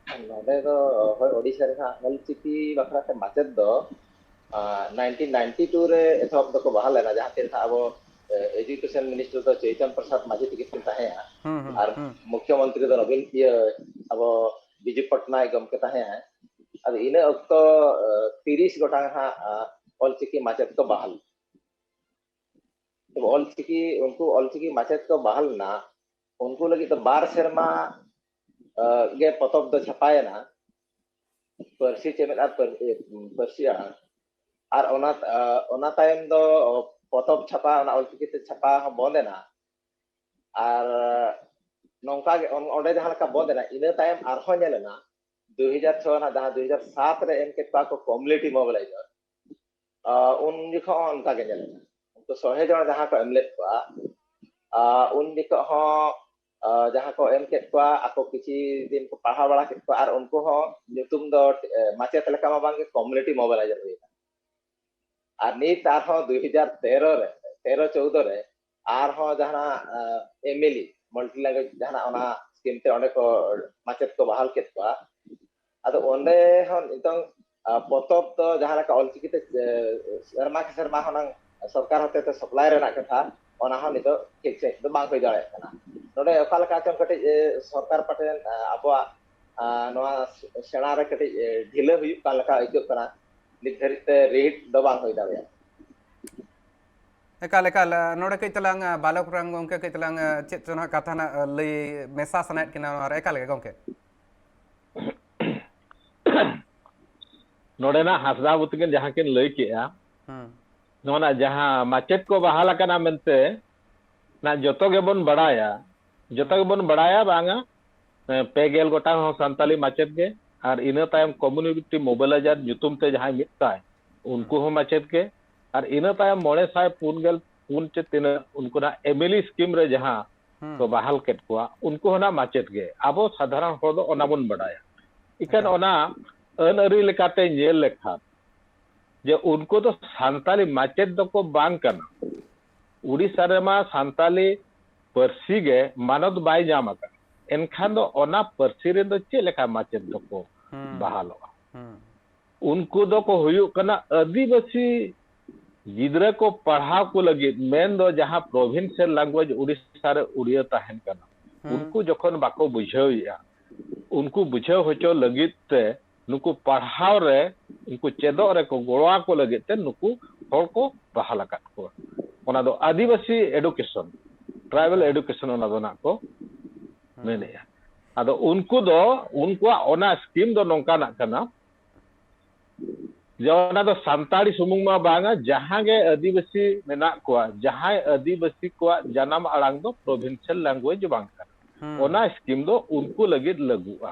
ᱱᱚᱰᱮ ᱫᱚ, ᱦᱳᱭ, ᱳᱰᱤᱥᱟ ᱨᱮ ᱦᱟᱸᱜ ᱚᱞᱪᱤᱠᱤ ᱵᱟᱠᱷᱨᱟ ᱛᱮ ᱢᱟᱪᱮᱫ ᱫᱚ, ᱟᱸ, nineteen ninety two ᱨᱮ ᱮᱛᱚᱦᱚᱵ ᱫᱚᱠᱚ ᱵᱟᱦᱟᱞ ᱞᱮᱱᱟ, ᱡᱟᱦᱟᱸ ᱛᱤᱱ ᱦᱟᱸᱜ ᱟᱵᱚ, ᱮ, education minister ᱫᱚ ᱪᱳᱭᱛᱚᱱ ᱯᱨᱚᱥᱟᱫᱽ ᱢᱟᱹᱡᱷᱤ ᱛᱤᱠᱤᱱ ᱠᱤᱱ ᱛᱟᱦᱮᱸᱭᱟ᱾ ᱦᱩᱸ, ᱦᱩᱸ, ᱟᱨ ᱦᱩᱸ᱾ ᱢᱩᱠᱷᱭᱚ ᱢᱚᱱᱛᱨᱤ ᱫᱚ ᱱᱚᱵᱤᱱ, ᱤᱭᱟᱹ, ᱟᱵᱚ ᱵᱤᱡᱩ ᱯᱚᱴᱱᱟᱭᱮᱠ ᱜᱚᱢᱠᱮ ᱛᱟᱦᱮᱸᱭᱟᱭ᱾ ᱟᱫᱚ ᱤᱱᱟᱹ ᱚᱠᱛᱚ, ᱮ, ᱛᱤᱨᱤᱥ ᱜᱚᱴᱟᱝ ᱦᱟᱸᱜ, ᱟ, ᱚᱞᱪᱤᱠᱤ ᱢᱟᱪᱮᱫ ᱠᱚ ᱵᱟᱦᱟᱞ᱾ ᱛᱚᱵᱮ ᱚᱞᱪᱤᱠᱤ, ᱩᱱᱠᱩ ᱚᱞᱪᱤᱠᱤ ᱢᱟᱪᱮᱫ ᱠᱚ ᱵᱟᱦᱟᱞ ᱞᱮᱱᱟ, ᱩᱱᱠᱩ ᱞᱟᱹᱜᱤᱫ ᱫᱚ ᱵᱟᱨ ᱥᱮᱨᱢᱟ, ᱟ, ᱜᱮ ᱯᱚᱛᱚᱵ ᱫᱚ ᱪᱷᱟᱯᱟᱭᱮᱱᱟ, ᱯᱟᱹᱨᱥᱤ ᱪᱮᱢᱮᱫ ᱟᱨ ᱯᱟᱹᱨ-, ᱮ, ᱯᱟᱹᱨᱥᱤ ᱟᱦᱟᱨ᱾ ᱟᱨ ᱚᱱᱟ, ᱟ, ᱚᱱᱟ ᱛᱟᱭᱚᱢ ᱫᱚ ᱯᱚᱛᱚᱵ ᱪᱷᱟᱯᱟ, ᱚᱱᱟ ᱚᱞᱪᱤᱠᱤ ᱛᱮ ᱪᱷᱟᱯᱟ ᱦᱚᱸ ᱵᱚᱱᱫ ᱮᱱᱟ᱾ ᱟᱨ ᱱᱚᱝᱠᱟ ᱜᱮ ᱚᱱ-, ᱚᱸᱰᱮ ᱡᱟᱦᱟᱸ ᱞᱮᱠᱟ ᱵᱚᱱᱫ ᱮᱱᱟ, ᱤᱱᱟᱹ ᱛᱟᱭᱚᱢ ᱟᱨᱦᱚᱸ ᱧᱮᱞ ᱮᱱᱟ, ᱫᱩ ᱦᱟᱡᱟᱨ ᱪᱷᱚ ᱨᱮᱱᱟᱜ ᱡᱟᱦᱟᱸ ᱫᱩ ᱦᱟᱡᱟᱨ ᱥᱟᱛ ᱨᱮ ᱮᱢ ᱠᱮᱫ ᱠᱚᱣᱟ ᱠᱚ community mobilizer, ᱟᱨ ᱩᱱ ᱡᱚᱠᱷᱚᱱ ᱦᱚᱸ ᱚᱱᱠᱟ ᱜᱮ ᱧᱮᱞ ᱮᱱᱟ᱾ ᱩᱱᱠᱩ ᱥᱚᱦᱮ ᱡᱚᱲ ᱡᱟᱦᱟᱸ ᱠᱚ ᱮᱢ ᱞᱮᱫ ᱠᱚᱣᱟ, ᱟᱨ ᱩᱱ ᱡᱚᱠᱷᱚᱱ ᱦᱚᱸ ᱟᱨ ᱡᱟᱦᱟᱸ ᱠᱚ ᱮᱢ ᱠᱮᱫ ᱠᱚᱣᱟ, ᱟᱠᱚ ᱠᱤᱪᱷᱤ ᱫᱤᱱ ᱠᱚ ᱯᱟᱲᱦᱟᱣ ᱵᱟᱲᱟ ᱠᱮᱫ ᱠᱚᱣᱟ, ᱟᱨ ᱩᱱᱠᱩ ᱦᱚᱸ ᱧᱩᱛᱩᱢ ᱫᱚ ᱮ, ᱢᱟᱪᱮᱫ ᱞᱮᱠᱟ ᱢᱟ ᱵᱟᱝᱜᱮ, ᱠᱚᱢᱤᱭᱩᱱᱤᱴᱤ ᱢᱚᱵᱤᱞᱟᱭᱡᱟᱨ ᱦᱩᱭ ᱮᱱᱟ᱾ ᱟᱨ ᱱᱤᱛ ᱟᱨᱦᱚᱸ ᱫᱩᱭ ᱦᱟᱡᱟᱨ ᱛᱮᱨᱚ ᱨᱮ, ᱛᱮᱨᱚ ᱪᱳᱣᱫᱚ ᱨᱮ ᱟᱨᱦᱚᱸ ᱡᱟᱦᱟᱱᱟᱜ ᱮᱢᱮᱞᱤ ᱢᱟᱞᱴᱤ ᱞᱮᱝᱜᱩᱭᱮᱡᱽ ᱡᱟᱦᱟᱱᱟᱜ ᱚᱱᱟ ᱥᱠᱤᱢ ᱛᱮ ᱚᱸᱰᱮ ᱠᱚ ᱢᱟᱪᱮᱫ ᱠᱚ ᱵᱟᱦᱟᱞ ᱠᱮᱫ ᱠᱚᱣᱟ᱾ ᱟᱫᱚ ᱚᱸᱰᱮ ᱦᱚᱸ ᱱᱤᱛᱚᱝ ᱟᱨ ᱯᱚᱛᱚᱵ ᱫᱚ ᱡᱟᱦᱟᱸ ᱞᱮᱠᱟ ᱚᱞᱪᱤᱠᱤ ᱛᱮ ᱮ, ᱥᱮᱨᱢᱟ ᱠᱮ ᱥᱮᱨᱢᱟ ᱦᱩᱱᱟᱹᱝ ᱥᱚᱨᱠᱟᱨ ᱦᱚᱛᱮᱛᱮ ᱥᱟᱯᱞᱟᱭ ᱨᱮᱱᱟᱜ ᱠᱟᱛᱷᱟ, ᱚᱱᱟ ᱦᱚᱸ ᱱᱤᱛᱚᱜ ᱴᱷᱤᱠ ᱥᱟᱺᱦᱤᱡ ᱫᱚ ᱵᱟᱝ ᱦᱩᱭ ᱫᱟᱲᱮᱭᱟᱜ ᱠᱟᱱᱟ᱾ ᱱᱚᱰᱮ ᱚᱠᱟ ᱞᱮᱠᱟ ᱪᱚᱝ ᱠᱟᱹᱴᱤᱡ ᱮ, ᱥᱚᱨᱠᱟᱨ ᱯᱟᱦᱴᱟ ᱨᱮᱱ ᱮ, ᱟᱵᱚᱣᱟᱜ ᱟᱨ ᱱᱚᱣᱟ ᱥᱮᱬᱟ ᱨᱮ ᱠᱟᱹᱴᱤᱡ ᱮ, ᱰᱷᱤᱞᱟᱹ ᱦᱩᱭᱩᱜ ᱠᱟᱱ ᱞᱮᱠᱟ ᱟᱹᱭᱠᱟᱹᱜ ᱠᱟᱱᱟ᱾ ᱱᱤᱛ ᱫᱷᱟᱹᱨᱤᱡ ᱛᱮ ᱨᱤᱦᱤᱴ ᱫᱚ ᱵᱟᱝ ᱦᱩᱭ ᱫᱟᱲᱮᱭᱟᱜᱼᱟ᱾ ᱮᱠᱟᱞ, ᱮᱠᱟᱞ᱾ ᱱᱚᱰᱮ ᱠᱟᱹᱡ ᱛᱟᱞᱟᱝ, ᱵᱟᱞᱚᱠ ᱨᱟᱢ ᱜᱚᱢᱠᱮ, ᱠᱟᱹᱡ ᱛᱟᱞᱟᱝ ᱪᱮᱫ ᱪᱚ ᱱᱟᱦᱟᱜ ᱠᱟᱛᱷᱟ ᱱᱟᱜ ᱞᱟᱹᱭ ᱢᱮᱥᱟ ᱥᱟᱱᱟᱭᱮᱫ ᱠᱤᱱᱟ ᱱᱚᱣᱟ ᱨᱮ, ᱮᱠᱟᱞ ᱜᱮ ᱜᱚᱢᱠᱮ᱾ ᱱᱚᱰᱮᱱᱟᱜ ᱦᱟᱸᱥᱫᱟ ᱵᱟᱹᱵᱩ ᱛᱟᱹᱠᱤᱱ ᱡᱟᱦᱟᱸ ᱠᱤᱱ ᱞᱟᱹᱭ ᱠᱮᱜᱼᱟ, ᱦᱩᱸ᱾ ᱱᱚᱣᱟ ᱨᱮᱱᱟᱜ ᱡᱟᱦᱟᱸ ᱢᱟᱪᱮᱫ ᱠᱚ ᱵᱟᱦᱟᱞ ᱟᱠᱟᱱᱟ ᱢᱮᱱᱛᱮ, ᱱᱟᱜ ᱡᱚᱛᱚ ᱜᱮᱵᱚᱱ ᱵᱟᱲᱟᱭᱟ, ᱡᱚᱛᱚ ᱦᱩᱸ᱾ ᱜᱮᱵᱚᱱ ᱵᱟᱲᱟᱭᱟ ᱵᱟᱝᱟ, ᱮ, ᱯᱮ ᱜᱮᱞ ᱜᱚᱴᱟᱝ ᱦᱚᱸ ᱥᱟᱱᱛᱟᱞᱤ ᱢᱟᱪᱮᱫ ᱜᱮ, ᱟᱨ ᱤᱱᱟᱹ ᱛᱟᱭᱚᱢ ᱠᱚᱢᱤᱭᱩᱱᱤᱴᱤ ᱢᱚᱵᱤᱞᱟᱭᱡᱟᱨ ᱧᱩᱛᱩᱢ ᱛᱮ ᱡᱟᱦᱟᱸᱭ ᱢᱤᱫ ᱛᱟᱭ, ᱩᱱᱠᱩ ᱦᱩᱸ᱾ ᱦᱚᱸ ᱢᱟᱪᱮᱫ ᱜᱮ, ᱟᱨ ᱤᱱᱟᱹ ᱛᱟᱭᱚᱢ ᱢᱚᱬᱮ ᱥᱟᱭ ᱯᱩᱱ ᱜᱮᱞ ᱯᱩᱱ ᱪᱮ ᱛᱤᱱᱟᱹᱜ ᱩᱱᱠᱩ ᱱᱟᱜ ᱮᱢᱮᱞᱤ ᱥᱠᱤᱢ ᱨᱮ ᱡᱟᱦᱟᱸ ᱦᱩᱸ᱾ ᱠᱚ ᱵᱟᱦᱟᱞ ᱠᱮᱫ ᱠᱚᱣᱟ, ᱩᱱᱠᱩ ᱦᱚᱸ ᱱᱟᱜ ᱢᱟᱪᱮᱫ ᱜᱮ᱾ ᱟᱵᱚ ᱥᱟᱫᱷᱟᱨᱚᱱ ᱦᱚᱲ ᱫᱚ ᱚᱱᱟ ᱵᱚᱱ ᱵᱟᱰᱟᱭᱟ᱾ ᱤᱠᱷᱟᱹᱱ ᱮᱠᱟᱞ᱾ ᱚᱱᱟ ᱟᱹᱱ ᱟᱹᱨᱤ ᱞᱮᱠᱟᱛᱮ ᱧᱮᱞ ᱞᱮᱠᱷᱟᱱ, ᱡᱮ ᱩᱱᱠᱩ ᱫᱚ ᱥᱟᱱᱛᱟᱞᱤ ᱢᱟᱪᱮᱫ ᱫᱚᱠᱚ ᱵᱟᱝ ᱠᱟᱱᱟ᱾ ᱩᱲᱤᱥᱥᱟ ᱨᱮᱢᱟ ᱥᱟᱱᱛᱟᱞᱤ ᱯᱟᱹᱨᱥᱤ ᱜᱮ ᱢᱟᱱᱚᱛ ᱵᱟᱭ ᱧᱟᱢ ᱟᱠᱟᱫ᱾ ᱮᱱᱠᱷᱟᱱ ᱫᱚ ᱚᱱᱟ ᱯᱟᱹᱨᱥᱤ ᱨᱮᱱ ᱫᱚ ᱪᱮᱫ ᱞᱮᱠᱟ ᱢᱟᱪᱮᱫ ᱫᱚᱠᱚ ᱦᱩᱸ᱾ ᱵᱟᱦᱟᱞᱚᱜᱼᱟ? ᱦᱩᱸ᱾ ᱩᱱᱠᱩ ᱫᱚᱠᱚ ᱦᱩᱭᱩᱜ ᱠᱟᱱᱟ ᱟᱹᱫᱤᱵᱟᱹᱥᱤ ᱜᱤᱫᱽᱨᱟᱹ ᱠᱚ ᱯᱟᱲᱦᱟᱣ ᱠᱚ ᱞᱟᱹᱜᱤᱫ, ᱢᱮᱱᱫᱚ ᱡᱟᱦᱟᱸ provincial language ᱩᱲᱤᱥᱥᱟ ᱨᱮ ᱩᱲᱤᱭᱟᱹ ᱛᱟᱦᱮᱱ ᱠᱟᱱᱟ, ᱦᱩᱸ᱾ ᱩᱱᱠᱩ ᱡᱚᱠᱷᱚᱱ ᱵᱟᱠᱚ ᱵᱩᱡᱷᱟᱹᱣᱮᱫᱼᱟ, ᱩᱱᱠᱩ ᱵᱩᱡᱷᱟᱹᱣ ᱦᱚᱪᱚ ᱞᱟᱹᱜᱤᱫ ᱛᱮ ᱱᱩᱠᱩ ᱯᱟᱲᱦᱟᱣ ᱨᱮ, ᱩᱱᱠᱩ ᱪᱮᱫᱚᱜ ᱨᱮᱠᱚ ᱜᱚᱲᱚ ᱟᱠᱚ ᱞᱟᱹᱜᱤᱫ ᱛᱮ ᱱᱩᱠᱩ ᱦᱚᱲ ᱠᱚ ᱵᱟᱦᱟᱞ ᱟᱠᱟᱫ ᱠᱚᱣᱟ᱾ ᱚᱱᱟ ᱫᱚ ᱟᱹᱫᱤᱵᱟᱹᱥᱤ education, tribal education ᱚᱱᱟ ᱫᱚ ᱱᱟᱜ ᱠᱚ ᱦᱩᱸ᱾ ᱢᱮᱱᱮᱫᱼᱟ᱾ ᱟᱫᱚ ᱩᱱᱠᱩ ᱫᱚ, ᱩᱱᱠᱩᱣᱟᱜ ᱚᱱᱟ ᱥᱠᱤᱢ ᱫᱚ ᱱᱚᱝᱠᱟᱱᱟᱜ ᱠᱟᱱᱟ, ᱡᱮ ᱚᱱᱟ ᱫᱚ ᱥᱟᱱᱛᱟᱲᱤ ᱥᱩᱢᱩᱝ ᱢᱟ ᱵᱟᱝᱟ, ᱡᱟᱦᱟᱸ ᱜᱮ ᱟᱹᱫᱤᱵᱟᱹᱥᱤ ᱢᱮᱱᱟᱜ ᱠᱚᱣᱟ, ᱡᱟᱦᱟᱸᱭ ᱟᱹᱫᱤᱵᱟᱹᱥᱤ ᱠᱚᱣᱟᱜ ᱡᱟᱱᱟᱢ ᱟᱲᱟᱝ ᱫᱚ provincial language ᱵᱟᱝ ᱠᱟᱱᱟ, ᱦᱩᱸ᱾ ᱚᱱᱟ ᱥᱠᱤᱢ ᱫᱚ ᱩᱱᱠᱩ ᱞᱟᱹᱜᱤᱫ ᱞᱟᱹᱜᱩᱜᱼᱟ᱾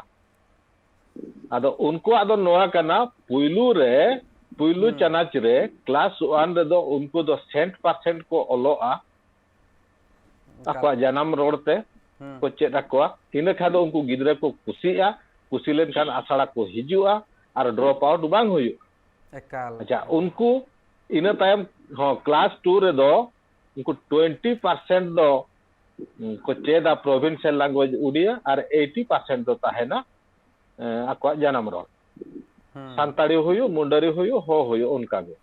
ᱟᱫᱚ ᱩᱱᱠᱩᱣᱟᱜ ᱫᱚ ᱱᱚᱣᱟ ᱠᱟᱱᱟ, ᱯᱩᱭᱞᱩ ᱨᱮ ᱯᱩᱭᱞᱩ ᱦᱩᱸ᱾ ᱪᱟᱱᱟᱪ ᱨᱮ ᱠᱞᱟᱥ ᱚᱣᱟᱱ ᱨᱮᱫᱚ ᱩᱱᱠᱩ ᱫᱚ ᱥᱮᱱᱴ ᱯᱟᱨᱥᱮᱱᱴ ᱠᱚ ᱚᱞᱚᱜᱼᱟ, ᱮᱠᱟᱞ᱾ ᱟᱠᱚᱣᱟᱜ ᱡᱟᱱᱟᱢ ᱨᱚᱲ ᱛᱮ ᱦᱩᱸ᱾ ᱠᱚ ᱪᱮᱫ ᱟᱠᱚᱣᱟ᱾ ᱤᱱᱟᱹ ᱠᱷᱟᱱ ᱫᱚ ᱩᱱᱠᱩ ᱜᱤᱫᱽᱨᱟᱹ ᱠᱚ ᱠᱩᱥᱤᱜᱼᱟ, ᱠᱩᱥᱤ ᱞᱮᱱᱠᱷᱟᱱ ᱟᱥᱲᱟ ᱠᱚ ᱦᱤᱡᱩᱜᱼᱟ ᱟᱨ ᱰᱨᱚᱯ ᱟᱣᱩᱴ ᱵᱟᱝ ᱦᱩᱭᱩᱜᱼᱟ᱾ ᱮᱠᱟᱞ, ᱟᱪᱪᱷᱟ, ᱮᱠᱟᱞ᱾ ᱩᱱᱠᱩ ᱤᱱᱟᱹ ᱛᱟᱭᱚᱢ ᱦᱚᱸ ᱠᱞᱟᱥ ᱴᱩ ᱨᱮᱫᱚ ᱩᱱᱠᱩ ᱴᱩᱭᱮᱱᱴᱤ ᱯᱟᱨᱥᱮᱱᱴ ᱫᱚ, ᱩᱸ, ᱠᱚ ᱪᱮᱫᱟ ᱯᱨᱚᱵᱷᱤᱱᱥᱤᱭᱟᱞ ᱞᱮᱝᱜᱩᱭᱮᱡᱽ ᱩᱰᱤᱭᱟ ᱟᱨ ᱮᱭᱤᱴᱤ ᱯᱟᱨᱥᱮᱱᱴ ᱫᱚ ᱛᱟᱦᱮᱱᱟ, ᱮᱸ, ᱟᱠᱚᱣᱟᱜ ᱡᱟᱱᱟᱢ ᱨᱚᱲ᱾ ᱦᱩᱸ᱾ ᱥᱟᱱᱛᱟᱲᱤ ᱦᱩᱭᱩᱜ, ᱢᱩᱱᱰᱟᱹᱨᱤ ᱦᱩᱭᱩᱜ, ᱦᱚ ᱦᱩᱭᱩᱜ, ᱚᱱᱠᱟ ᱜᱮ᱾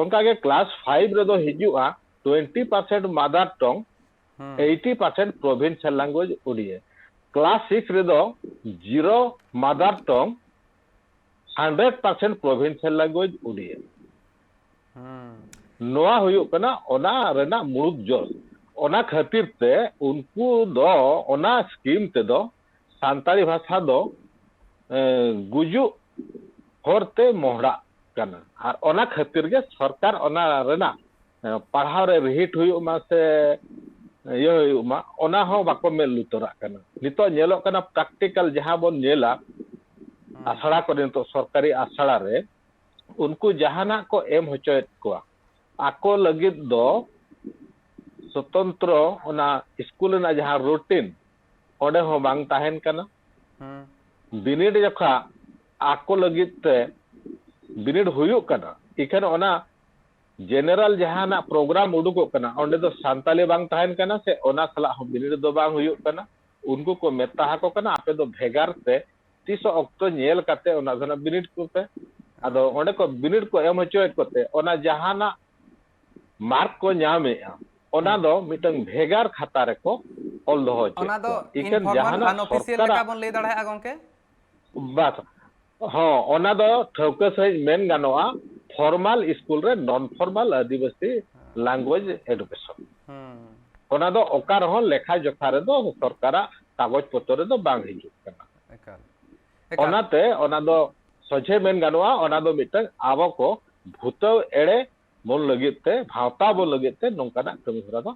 ᱚᱱᱠᱟ ᱜᱮ ᱠᱞᱟᱥ ᱯᱷᱟᱭᱤᱵᱷ ᱨᱮᱫᱚ ᱦᱤᱡᱩᱜᱼᱟ ᱴᱩᱭᱮᱱᱴᱤ ᱯᱟᱨᱥᱮᱱᱴ ᱢᱟᱫᱟᱨ ᱴᱚᱝ, ᱦᱩᱸ᱾ Eighty percent provincial language Odia. Class six ᱨᱮᱫᱚ ᱡᱤᱨᱳ ᱢᱟᱫᱟᱨ ᱴᱚᱝ, hundred percent provincial language Odia. ᱦᱩᱸ᱾ ᱱᱚᱣᱟ ᱦᱩᱭᱩᱜ ᱠᱟᱱᱟ ᱚᱱᱟ ᱨᱮᱱᱟᱜ ᱢᱩᱲᱩᱫ ᱡᱚᱥ᱾ ᱚᱱᱟ ᱠᱷᱟᱹᱛᱤᱨ ᱛᱮ ᱩᱱᱠᱩ ᱫᱚ ᱚᱱᱟ ᱥᱠᱤᱢ ᱛᱮᱫᱚ ᱥᱟᱱᱛᱟᱲᱤ ᱵᱷᱟᱥᱟ ᱫᱚ, ᱮ, ᱜᱩᱡᱩᱜ ᱦᱚᱨ ᱛᱮ ᱢᱚᱦᱰᱟᱜ ᱠᱟᱱᱟ᱾ ᱟᱨ ᱚᱱᱟ ᱠᱷᱟᱹᱛᱤᱨ ᱜᱮ ᱥᱚᱨᱠᱟᱨ ᱚᱱᱟ ᱨᱮᱱᱟᱜ, ᱮ, ᱯᱟᱲᱦᱟᱣ ᱨᱮ ᱨᱤᱦᱤᱴ ᱦᱩᱭᱩᱜ ᱢᱟ ᱥᱮ ᱤᱭᱟᱹ ᱦᱩᱭᱩᱜ ᱢᱟ, ᱚᱱᱟ ᱦᱚᱸ ᱵᱟᱠᱚ ᱢᱮᱫ ᱞᱩᱛᱩᱨᱟᱜ ᱠᱟᱱᱟ᱾ ᱱᱤᱛᱚᱜ ᱧᱮᱞᱚᱜ ᱠᱟᱱᱟ ᱯᱨᱮᱠᱴᱤᱠᱟᱞ ᱡᱟᱦᱟᱸ ᱵᱚᱱ ᱧᱮᱞᱟ, ᱦᱩᱸ᱾ ᱟᱥᱲᱟ ᱠᱚᱨᱮ ᱱᱤᱛᱚᱜ ᱥᱚᱨᱠᱟᱨᱤ ᱟᱥᱲᱟ ᱨᱮ ᱩᱱᱠᱩ ᱡᱟᱦᱟᱱᱟᱜ ᱠᱚ ᱮᱢ ᱦᱚᱪᱚᱭᱮᱫ ᱠᱚᱣᱟ, ᱟᱠᱚ ᱞᱟᱹᱜᱤᱫ ᱫᱚ ᱥᱚᱛᱚᱱᱛᱨᱚ ᱚᱱᱟ ᱥᱠᱩᱞ ᱨᱮᱱᱟᱜ ᱡᱟᱦᱟᱸ ᱨᱩᱴᱤᱱ, ᱚᱸᱰᱮ ᱦᱚᱸ ᱵᱟᱝ ᱛᱟᱦᱮᱱ ᱠᱟᱱᱟ᱾ ᱦᱩᱸ᱾ ᱵᱤᱱᱤᱰ ᱡᱚᱠᱷᱟ ᱟᱠᱚ ᱞᱟᱹᱜᱤᱫ ᱛᱮ ᱵᱤᱱᱤᱰ ᱦᱩᱭᱩᱜ ᱠᱟᱱᱟ, ᱤᱠᱷᱟᱹᱱ ᱚᱱᱟ ᱡᱮᱱᱟᱨᱟᱞ ᱡᱟᱦᱟᱱᱟᱜ ᱯᱨᱳᱜᱨᱟᱢ ᱩᱰᱩᱠᱚᱜ ᱠᱟᱱᱟ, ᱚᱸᱰᱮ ᱫᱚ ᱥᱟᱱᱛᱟᱞᱤ ᱵᱟᱝ ᱛᱟᱦᱮᱱ ᱠᱟᱱᱟ ᱥᱮ ᱚᱱᱟ ᱥᱟᱞᱟᱜ ᱦᱚᱸ ᱵᱤᱱᱤᱰ ᱫᱚ ᱵᱟᱝ ᱦᱩᱭᱩᱜ ᱠᱟᱱᱟ᱾ ᱩᱱᱠᱩ ᱠᱚ ᱢᱮᱛᱟ ᱟᱠᱚ ᱠᱟᱱᱟ, "ᱟᱯᱮ ᱫᱚ ᱵᱷᱮᱜᱟᱨ ᱛᱮ ᱛᱤᱥᱚᱜ ᱚᱠᱛᱚ ᱧᱮᱞ ᱠᱟᱛᱮ ᱚᱱᱟ ᱫᱚ ᱱᱟᱜ ᱵᱤᱱᱤᱰ ᱠᱚᱯᱮ᱾" ᱟᱫᱚ ᱚᱸᱰᱮ ᱠᱚ ᱵᱤᱱᱤᱰ ᱠᱚ ᱮᱢ ᱦᱚᱪᱚᱭᱮᱫ ᱠᱚᱛᱮ ᱚᱱᱟ ᱡᱟᱦᱟᱱᱟᱜ ᱢᱟᱨᱠ ᱠᱚ ᱧᱟᱢᱮᱜᱼᱟ, ᱚᱱᱟ ᱦᱩᱸ᱾ ᱫᱚ ᱢᱤᱫᱴᱟᱝ ᱵᱷᱮᱜᱟᱨ ᱠᱷᱟᱛᱟ ᱨᱮᱠᱚ ᱚᱞ ᱫᱚᱦᱚ ᱦᱚᱪᱚᱭᱮᱫ ᱚᱱᱟ ᱫᱚ ᱠᱚᱣᱟ᱾ ᱤᱠᱷᱟᱹᱱ ᱤᱱᱯᱷᱚᱨᱢᱟᱞ ᱡᱟᱦᱟᱱᱟᱜ ᱟᱱᱚᱯᱷᱤᱥᱤᱭᱟᱞ ᱞᱮᱠᱟ ᱥᱚᱨᱠᱟᱨᱟᱜ ᱵᱚᱱ ᱞᱟᱹᱭ ᱫᱟᱲᱮᱭᱟᱜᱼᱟ, ᱜᱚᱝᱠᱮ? ᱵᱟᱥ, ᱦᱚᱸ, ᱚᱱᱟ ᱫᱚ ᱴᱷᱟᱹᱣᱠᱟᱹ ᱥᱟᱺᱦᱤᱡ ᱢᱮᱱ ᱜᱟᱱᱚᱜᱼᱟ, ᱯᱷᱚᱨᱢᱟᱞ ᱥᱠᱩᱞ ᱨᱮ ᱱᱚᱱ ᱯᱷᱚᱨᱢᱟᱞ ᱟᱹᱫᱤᱵᱟᱹᱥᱤ ᱦᱮᱸ᱾ Language education. ᱦᱩᱸ᱾ ᱚᱱᱟ ᱫᱚ ᱚᱠᱟ ᱨᱮᱦᱚᱸ ᱞᱮᱠᱷᱟ ᱡᱚᱠᱷᱟ ᱨᱮᱫᱚ ᱥᱚᱨᱠᱟᱨᱟᱜ ᱠᱟᱜᱚᱡᱽ ᱯᱚᱛᱨᱚ ᱨᱮᱫᱚ ᱵᱟᱝ ᱦᱤᱡᱩᱜ ᱠᱟᱱᱟ᱾ ᱮᱠᱟᱞ᱾ ᱮᱠᱟᱞ᱾ ᱚᱱᱟᱛᱮ ᱚᱱᱟ ᱫᱚ ᱥᱚᱡᱷᱮ ᱢᱮᱱ ᱜᱟᱱᱚᱜᱼᱟ, ᱚᱱᱟ ᱫᱚ ᱢᱤᱫᱴᱟᱝ ᱟᱵᱚ ᱠᱚ ᱵᱷᱩᱛᱟᱹᱣ ᱮᱲᱮ ᱵᱚᱱ ᱞᱟᱹᱜᱤᱫ ᱛᱮ, ᱵᱷᱟᱶᱛᱟ ᱵᱚᱱ ᱞᱟᱹᱜᱤᱫ ᱛᱮ ᱱᱚᱝᱠᱟᱱᱟᱜ ᱠᱟᱹᱢᱤ ᱦᱚᱨᱟ ᱫᱚ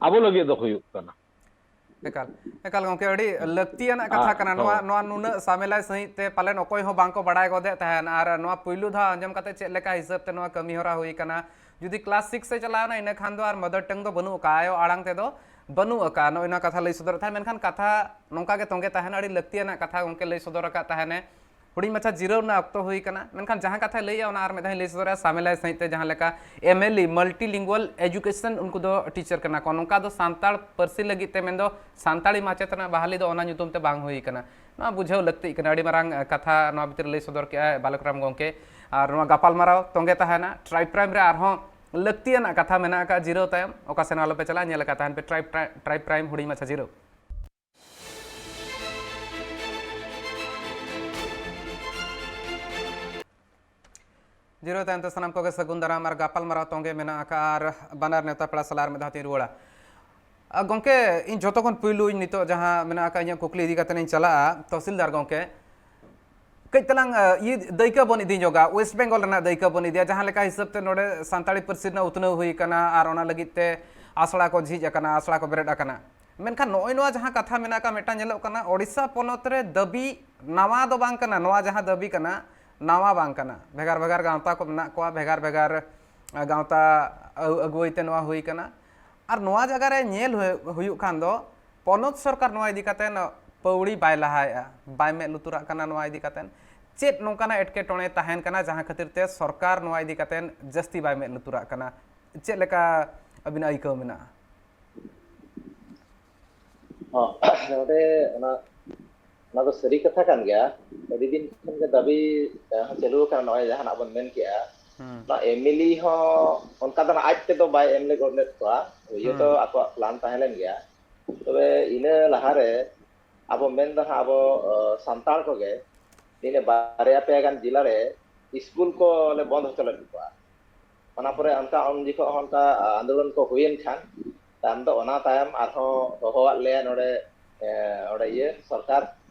ᱟᱵᱚ ᱞᱟᱹᱜᱤᱫ ᱫᱚ ᱦᱩᱭᱩᱜ ᱠᱟᱱᱟ᱾ ᱮᱠᱟᱞ, ᱮᱠᱟᱞ ᱜᱚᱢᱠᱮ, ᱟᱹᱰᱤ ᱞᱟᱹᱠᱛᱤᱭᱟᱱᱟᱜ ᱠᱟᱛᱷᱟ ᱠᱟᱱᱟ ᱱᱚᱣᱟ᱾ ᱱᱚᱣᱟ ᱱᱩᱱᱟᱹᱜ ᱥᱟᱢᱮᱞᱟᱭ ᱥᱟᱺᱦᱤᱡ ᱛᱮ ᱯᱟᱞᱮᱱ ᱚᱠᱚᱭ ᱦᱚᱸ ᱵᱟᱝᱠᱚ ᱵᱟᱲᱟᱭ ᱜᱚᱫᱮᱫ ᱛᱟᱦᱮᱱ, ᱟᱨ ᱱᱚᱣᱟ ᱯᱩᱭᱞᱩ ᱫᱷᱟᱣ ᱟᱸᱡᱚᱢ ᱠᱟᱛᱮ ᱪᱮᱫ ᱞᱮᱠᱟ ᱦᱤᱥᱟᱹᱵ ᱛᱮ ᱱᱚᱣᱟ ᱠᱟᱹᱢᱤ ᱦᱚᱨᱟ ᱦᱩᱭ ᱟᱠᱟᱱᱟ᱾ ᱡᱩᱫᱤ ᱠᱞᱟᱥ ᱥᱤᱠᱥ ᱮ ᱪᱟᱞᱟᱣᱱᱟ, ᱤᱱᱟᱹ ᱠᱷᱟᱱ ᱫᱚ ᱟᱨ ᱢᱟᱫᱟᱨ ᱴᱟᱝ ᱫᱚ ᱵᱟᱹᱱᱩᱜ ᱟᱠᱟᱫᱼᱟ, ᱟᱭᱳ ᱟᱲᱟᱝ ᱛᱮᱫᱚ ᱵᱟᱹᱱᱩᱜ ᱟᱠᱟᱫᱼᱟ, ᱱᱚᱜᱼᱚᱭ ᱱᱚᱣᱟ ᱠᱟᱛᱷᱟ ᱞᱟᱹᱭ ᱥᱚᱫᱚᱨᱮᱫ ᱛᱟᱦᱮᱸᱫ᱾ ᱢᱮᱱᱠᱷᱟᱱ ᱠᱟᱛᱷᱟ ᱱᱚᱝᱠᱟ ᱜᱮ ᱛᱚᱸᱜᱮ ᱛᱟᱦᱮᱱᱟ, ᱟᱹᱰᱤ ᱞᱟᱹᱠᱛᱤᱭᱟᱱᱟᱜ ᱠᱟᱛᱷᱟ ᱜᱚᱢᱠᱮ ᱞᱟᱹᱭ ᱥᱚᱫᱚᱨ ᱟᱠᱟᱫ ᱛᱟᱦᱮᱱᱮ᱾ ᱦᱩᱰᱤᱧ ᱢᱟᱪᱷᱟ ᱡᱤᱨᱟᱹᱣ ᱨᱮᱱᱟᱜ ᱚᱠᱛᱚ ᱦᱩᱭ ᱟᱠᱟᱱᱟ, ᱢᱮᱱᱠᱷᱟᱱ ᱡᱟᱦᱟᱸ ᱠᱟᱛᱷᱟᱭ ᱞᱟᱹᱭᱮᱜᱼᱟ, ᱚᱱᱟ ᱟᱨ ᱢᱤᱫ ᱫᱷᱟᱣ ᱤᱧ ᱞᱟᱹᱭ ᱥᱚᱫᱚᱨᱟ, ᱥᱟᱢᱮᱞᱟᱭ ᱥᱟᱺᱦᱤᱡ ᱛᱮ ᱡᱟᱦᱟᱸ ᱞᱮᱠᱟ M L E, multilingual education, ᱩᱱᱠᱩ ᱫᱚ ᱴᱤᱪᱟᱨ ᱠᱟᱱᱟ ᱠᱚ, ᱱᱚᱝᱠᱟ ᱫᱚ ᱥᱟᱱᱛᱟᱲ ᱯᱟᱹᱨᱥᱤ ᱞᱟᱹᱜᱤᱫ ᱛᱮ ᱢᱮᱱᱫᱚ ᱥᱟᱱᱛᱟᱲᱤ ᱢᱟᱪᱮᱛ ᱨᱮᱱᱟᱜ ᱵᱟᱦᱟᱞᱤ ᱫᱚ ᱚᱱᱟ ᱧᱩᱛᱩᱢ ᱛᱮ ᱵᱟᱝ ᱦᱩᱭ ᱟᱠᱟᱱᱟ᱾ ᱱᱚᱣᱟ ᱵᱩᱡᱷᱟᱹᱣ ᱞᱟᱹᱠᱛᱤᱜ ᱠᱟᱱᱟ᱾ ᱟᱹᱰᱤ ᱢᱟᱨᱟᱝ, ᱮ, ᱠᱟᱛᱷᱟ ᱱᱚᱣᱟ ᱵᱷᱤᱛᱤᱨ ᱨᱮ ᱞᱟᱹᱭ ᱥᱚᱫᱚᱨ ᱠᱮᱜᱼᱟᱭ ᱵᱟᱞᱚᱠ ᱨᱟᱢ ᱜᱚᱢᱠᱮ᱾ ᱟᱨ ᱱᱚᱣᱟ ᱜᱟᱯᱟᱞᱢᱟᱨᱟᱣ ᱛᱚᱸᱜᱮ ᱛᱟᱦᱮᱱᱟ, ᱴᱨᱟᱭᱤᱵᱽ ᱯᱨᱟᱭᱤᱢ ᱨᱮ ᱟᱨᱦᱚᱸ ᱞᱟᱹᱠᱛᱤᱭᱟᱱᱟᱜ ᱠᱟᱛᱷᱟ ᱢᱮᱱᱟᱜ ᱟᱠᱟᱫ᱾ ᱡᱤᱨᱟᱹᱣ ᱛᱟᱭᱚᱢ ᱚᱠᱟ ᱥᱮᱱ ᱟᱞᱚᱯᱮ ᱪᱟᱞᱟᱜᱼᱟ, ᱧᱮᱞ ᱟᱠᱟᱫ ᱛᱟᱦᱮᱱ ᱯᱮ ᱴᱨᱟᱭᱤᱵᱽ ᱯᱨᱟᱭᱤᱢ, ᱴᱨᱟᱭᱤᱵᱽ ᱯᱨᱟᱭᱤᱢ ᱦᱩᱰᱤᱧ ᱢᱟᱪᱷᱟ ᱡᱤᱨᱟᱹᱣ᱾ ᱡᱤᱨᱟᱹᱣ ᱛᱟᱭᱚᱢ ᱛᱮ ᱥᱟᱱᱟᱢ ᱠᱚᱜᱮ ᱥᱟᱹᱜᱩᱱ ᱫᱟᱨᱟᱢ ᱟᱨ ᱜᱟᱯᱟᱞᱢᱟᱨᱟᱣ ᱛᱚᱸᱜᱮ ᱢᱮᱱᱟᱜ ᱟᱠᱟᱫᱼᱟ, ᱟᱨ ᱵᱟᱱᱟᱨ ᱱᱮᱣᱛᱟ ᱯᱮᱲᱟ ᱥᱟᱞᱟᱜ ᱟᱨ ᱢᱤᱫ ᱫᱷᱟᱣ ᱛᱤᱧ ᱨᱩᱣᱟᱹᱲᱟ᱾ ᱟ, ᱜᱚᱢᱠᱮ, ᱤᱧ ᱡᱚᱛᱚ ᱠᱷᱚᱱ ᱯᱩᱭᱞᱩ ᱤᱧ ᱱᱤᱛᱚᱜ ᱡᱟᱦᱟᱸ ᱢᱮᱱᱟᱜ ᱟᱠᱟᱫ ᱤᱧᱟᱹᱜ ᱠᱩᱠᱞᱤ ᱤᱫᱤ ᱠᱟᱛᱮ ᱤᱧ ᱪᱟᱞᱟᱜᱼᱟ, ᱛᱚᱦᱥᱤᱞᱫᱟᱨ ᱜᱚᱢᱠᱮ, ᱠᱟᱹᱡ ᱛᱟᱞᱟᱝ, ᱟ, ᱤᱭᱟᱹ, ᱫᱟᱹᱭᱠᱟᱹ ᱵᱚᱱ ᱤᱫᱤ ᱧᱚᱜᱟ, ᱳᱭᱮᱥᱴ ᱵᱮᱝᱜᱚᱞ ᱨᱮᱱᱟᱜ ᱫᱟᱹᱭᱠᱟᱹ ᱵᱚᱱ ᱤᱫᱤᱭᱟ, ᱡᱟᱦᱟᱸ ᱞᱮᱠᱟ ᱦᱤᱥᱟᱹᱵ ᱛᱮ ᱱᱚᱰᱮ ᱥᱟᱱᱛᱟᱲᱤ ᱯᱟᱹᱨᱥᱤ ᱨᱮᱱᱟᱜ ᱩᱛᱱᱟᱹᱣ ᱦᱩᱭ ᱟᱠᱟᱱᱟ ᱟᱨ ᱚᱱᱟ ᱞᱟᱹᱜᱤᱫ ᱛᱮ ᱟᱥᱲᱟ ᱠᱚ ᱡᱷᱤᱡ ᱟᱠᱟᱱᱟ, ᱟᱥᱲᱟ ᱠᱚ ᱵᱮᱨᱮᱫ ᱟᱠᱟᱱᱟ᱾ ᱢᱮᱱᱠᱷᱟᱱ ᱱᱚᱜᱼᱚᱭ ᱱᱚᱣᱟ ᱡᱟᱦᱟᱸ ᱠᱟᱛᱷᱟ ᱢᱮᱱᱟᱜ ᱟᱠᱟᱫ, ᱢᱤᱫᱴᱟᱝ ᱧᱮᱞᱚᱜ ᱠᱟᱱᱟ, ᱳᱰᱤᱥᱟ ᱯᱚᱱᱚᱛ ᱨᱮ ᱫᱟᱹᱵᱤ ᱱᱟᱣᱟ ᱫᱚ ᱵᱟᱝ ᱠᱟᱱᱟ, ᱱᱚᱣᱟ ᱡᱟᱦᱟᱸ ᱫᱟᱹᱵᱤ ᱠᱟᱱᱟ, ᱱᱟᱣᱟ ᱵᱟᱝ ᱠᱟᱱᱟ᱾ ᱵᱷᱮᱜᱟᱨ ᱵᱷᱮᱜᱟᱨ ᱜᱟᱶᱛᱟ ᱠᱚ ᱢᱮᱱᱟᱜ ᱠᱚᱣᱟ, ᱵᱷᱮᱜᱟᱨ ᱵᱷᱮᱜᱟᱨ, ᱟ, ᱜᱟᱶᱛᱟ ᱟᱹ-, ᱟᱹᱜᱩᱣᱟᱹᱭ ᱛᱮ ᱱᱚᱣᱟ ᱦᱩᱭ ᱠᱟᱱᱟ᱾ ᱟᱨ ᱱᱚᱣᱟ ᱡᱟᱭᱜᱟ ᱨᱮ ᱧᱮᱞ ᱦᱩᱭ-, ᱦᱩᱭᱩᱜ ᱠᱷᱟᱱ ᱫᱚ, ᱯᱚᱱᱚᱛ ᱥᱚᱨᱠᱟᱨ ᱱᱚᱣᱟ ᱤᱫᱤ ᱠᱟᱛᱮ ᱯᱟᱹᱣᱲᱤ ᱵᱟᱭ ᱞᱟᱦᱟᱭᱮᱫᱼᱟ, ᱵᱟᱭ ᱢᱮᱫ ᱞᱩᱛᱩᱨᱟᱜ ᱠᱟᱱᱟ ᱱᱚᱣᱟ ᱤᱫᱤ ᱠᱟᱛᱮ᱾ ᱪᱮᱫ ᱱᱚᱝᱠᱟᱱᱟᱜ ᱮᱴᱠᱮᱴᱚᱬᱮ ᱛᱟᱦᱮᱱ ᱠᱟᱱᱟ, ᱡᱟᱦᱟᱸ ᱠᱷᱟᱹᱛᱤᱨ ᱛᱮ ᱥᱚᱨᱠᱟᱨ ᱱᱚᱣᱟ ᱤᱫᱤ ᱠᱟᱛᱮ ᱡᱟᱹᱥᱛᱤ ᱵᱟᱭ ᱢᱮᱫ ᱞᱩᱛᱩᱨᱟᱜ ᱠᱟᱱᱟ? ᱪᱮᱫ ᱞᱮᱠᱟ ᱟᱹᱵᱤᱱᱟᱜ ᱟᱹᱭᱠᱟᱹᱣ ᱢᱮᱱᱟᱜᱼᱟ? ᱦᱚᱸ, ᱱᱚᱰᱮ ᱚᱱᱟ, ᱚᱱᱟ ᱫᱚ ᱥᱟᱹᱨᱤ ᱠᱟᱛᱷᱟ ᱠᱟᱱ ᱜᱮᱭᱟ᱾ ᱟᱹᱰᱤ ᱫᱤᱱ ᱠᱷᱚᱱ ᱜᱮ ᱫᱟᱹᱵᱤ, ᱮ, ᱪᱟᱹᱞᱩ ᱟᱠᱟᱱᱟ, ᱱᱚᱜᱼᱚᱭ ᱡᱟᱦᱟᱱᱟᱜ ᱵᱚᱱ ᱢᱮᱱ ᱠᱮᱜᱼᱟ᱾ ᱦᱩᱸ᱾ ᱱᱚᱣᱟ ᱮᱢ ᱮᱞ ᱮ ᱦᱚᱸ ᱚᱱᱠᱟ ᱫᱚ ᱱᱟᱜ ᱟᱡ ᱛᱮᱫᱚ ᱵᱟᱭ ᱮᱢ ᱞᱮ ᱜᱚᱫ ᱞᱮᱫ ᱠᱚᱣᱟ, ᱤᱭᱟᱹ ᱫᱚ ᱦᱩᱸ᱾ ᱟᱠᱚᱣᱟᱜ ᱯᱞᱟᱱ ᱛᱟᱦᱮᱸ ᱞᱮᱱ ᱜᱮᱭᱟ᱾ ᱛᱚᱵᱮ ᱤᱱᱟᱹ ᱞᱟᱦᱟᱨᱮ ᱟᱵᱚ ᱢᱮᱱ ᱫᱚ ᱦᱟᱸᱜ ᱟᱵᱚ, ᱚ, ᱥᱟᱱᱛᱟᱲ ᱠᱚᱜᱮ ᱱᱤᱭᱟᱹ ᱵᱟᱨᱭᱟ ᱯᱮᱭᱟ ᱜᱟᱱ ᱡᱮᱞᱟ ᱨᱮ ᱥᱠᱩᱞ ᱠᱚ ᱞᱮ ᱵᱚᱱᱫ ᱦᱚᱪᱚ ᱞᱮᱫ ᱠᱚᱣᱟ᱾ ᱚᱱᱟ ᱯᱚᱨᱮ ᱚᱱᱠᱟ ᱩᱱ ᱡᱚᱠᱷᱚᱱ ᱦᱚᱸ ᱚᱱᱠᱟ ᱟᱱᱫᱳᱞᱚᱱ ᱠᱚ ᱦᱩᱭᱮᱱ ᱠᱷᱟᱱ, ᱛᱟᱭᱚᱢ ᱫᱚ ᱚᱱᱟ ᱛᱟᱭᱚᱢ ᱟᱨᱦᱚᱸ ᱦᱚᱦᱚᱣᱟᱫ ᱞᱮᱭᱟ ᱱᱚᱰᱮ, ᱮ, ᱚᱸᱰᱮ ᱤᱭᱟᱹ ᱥᱚᱨᱠᱟᱨ,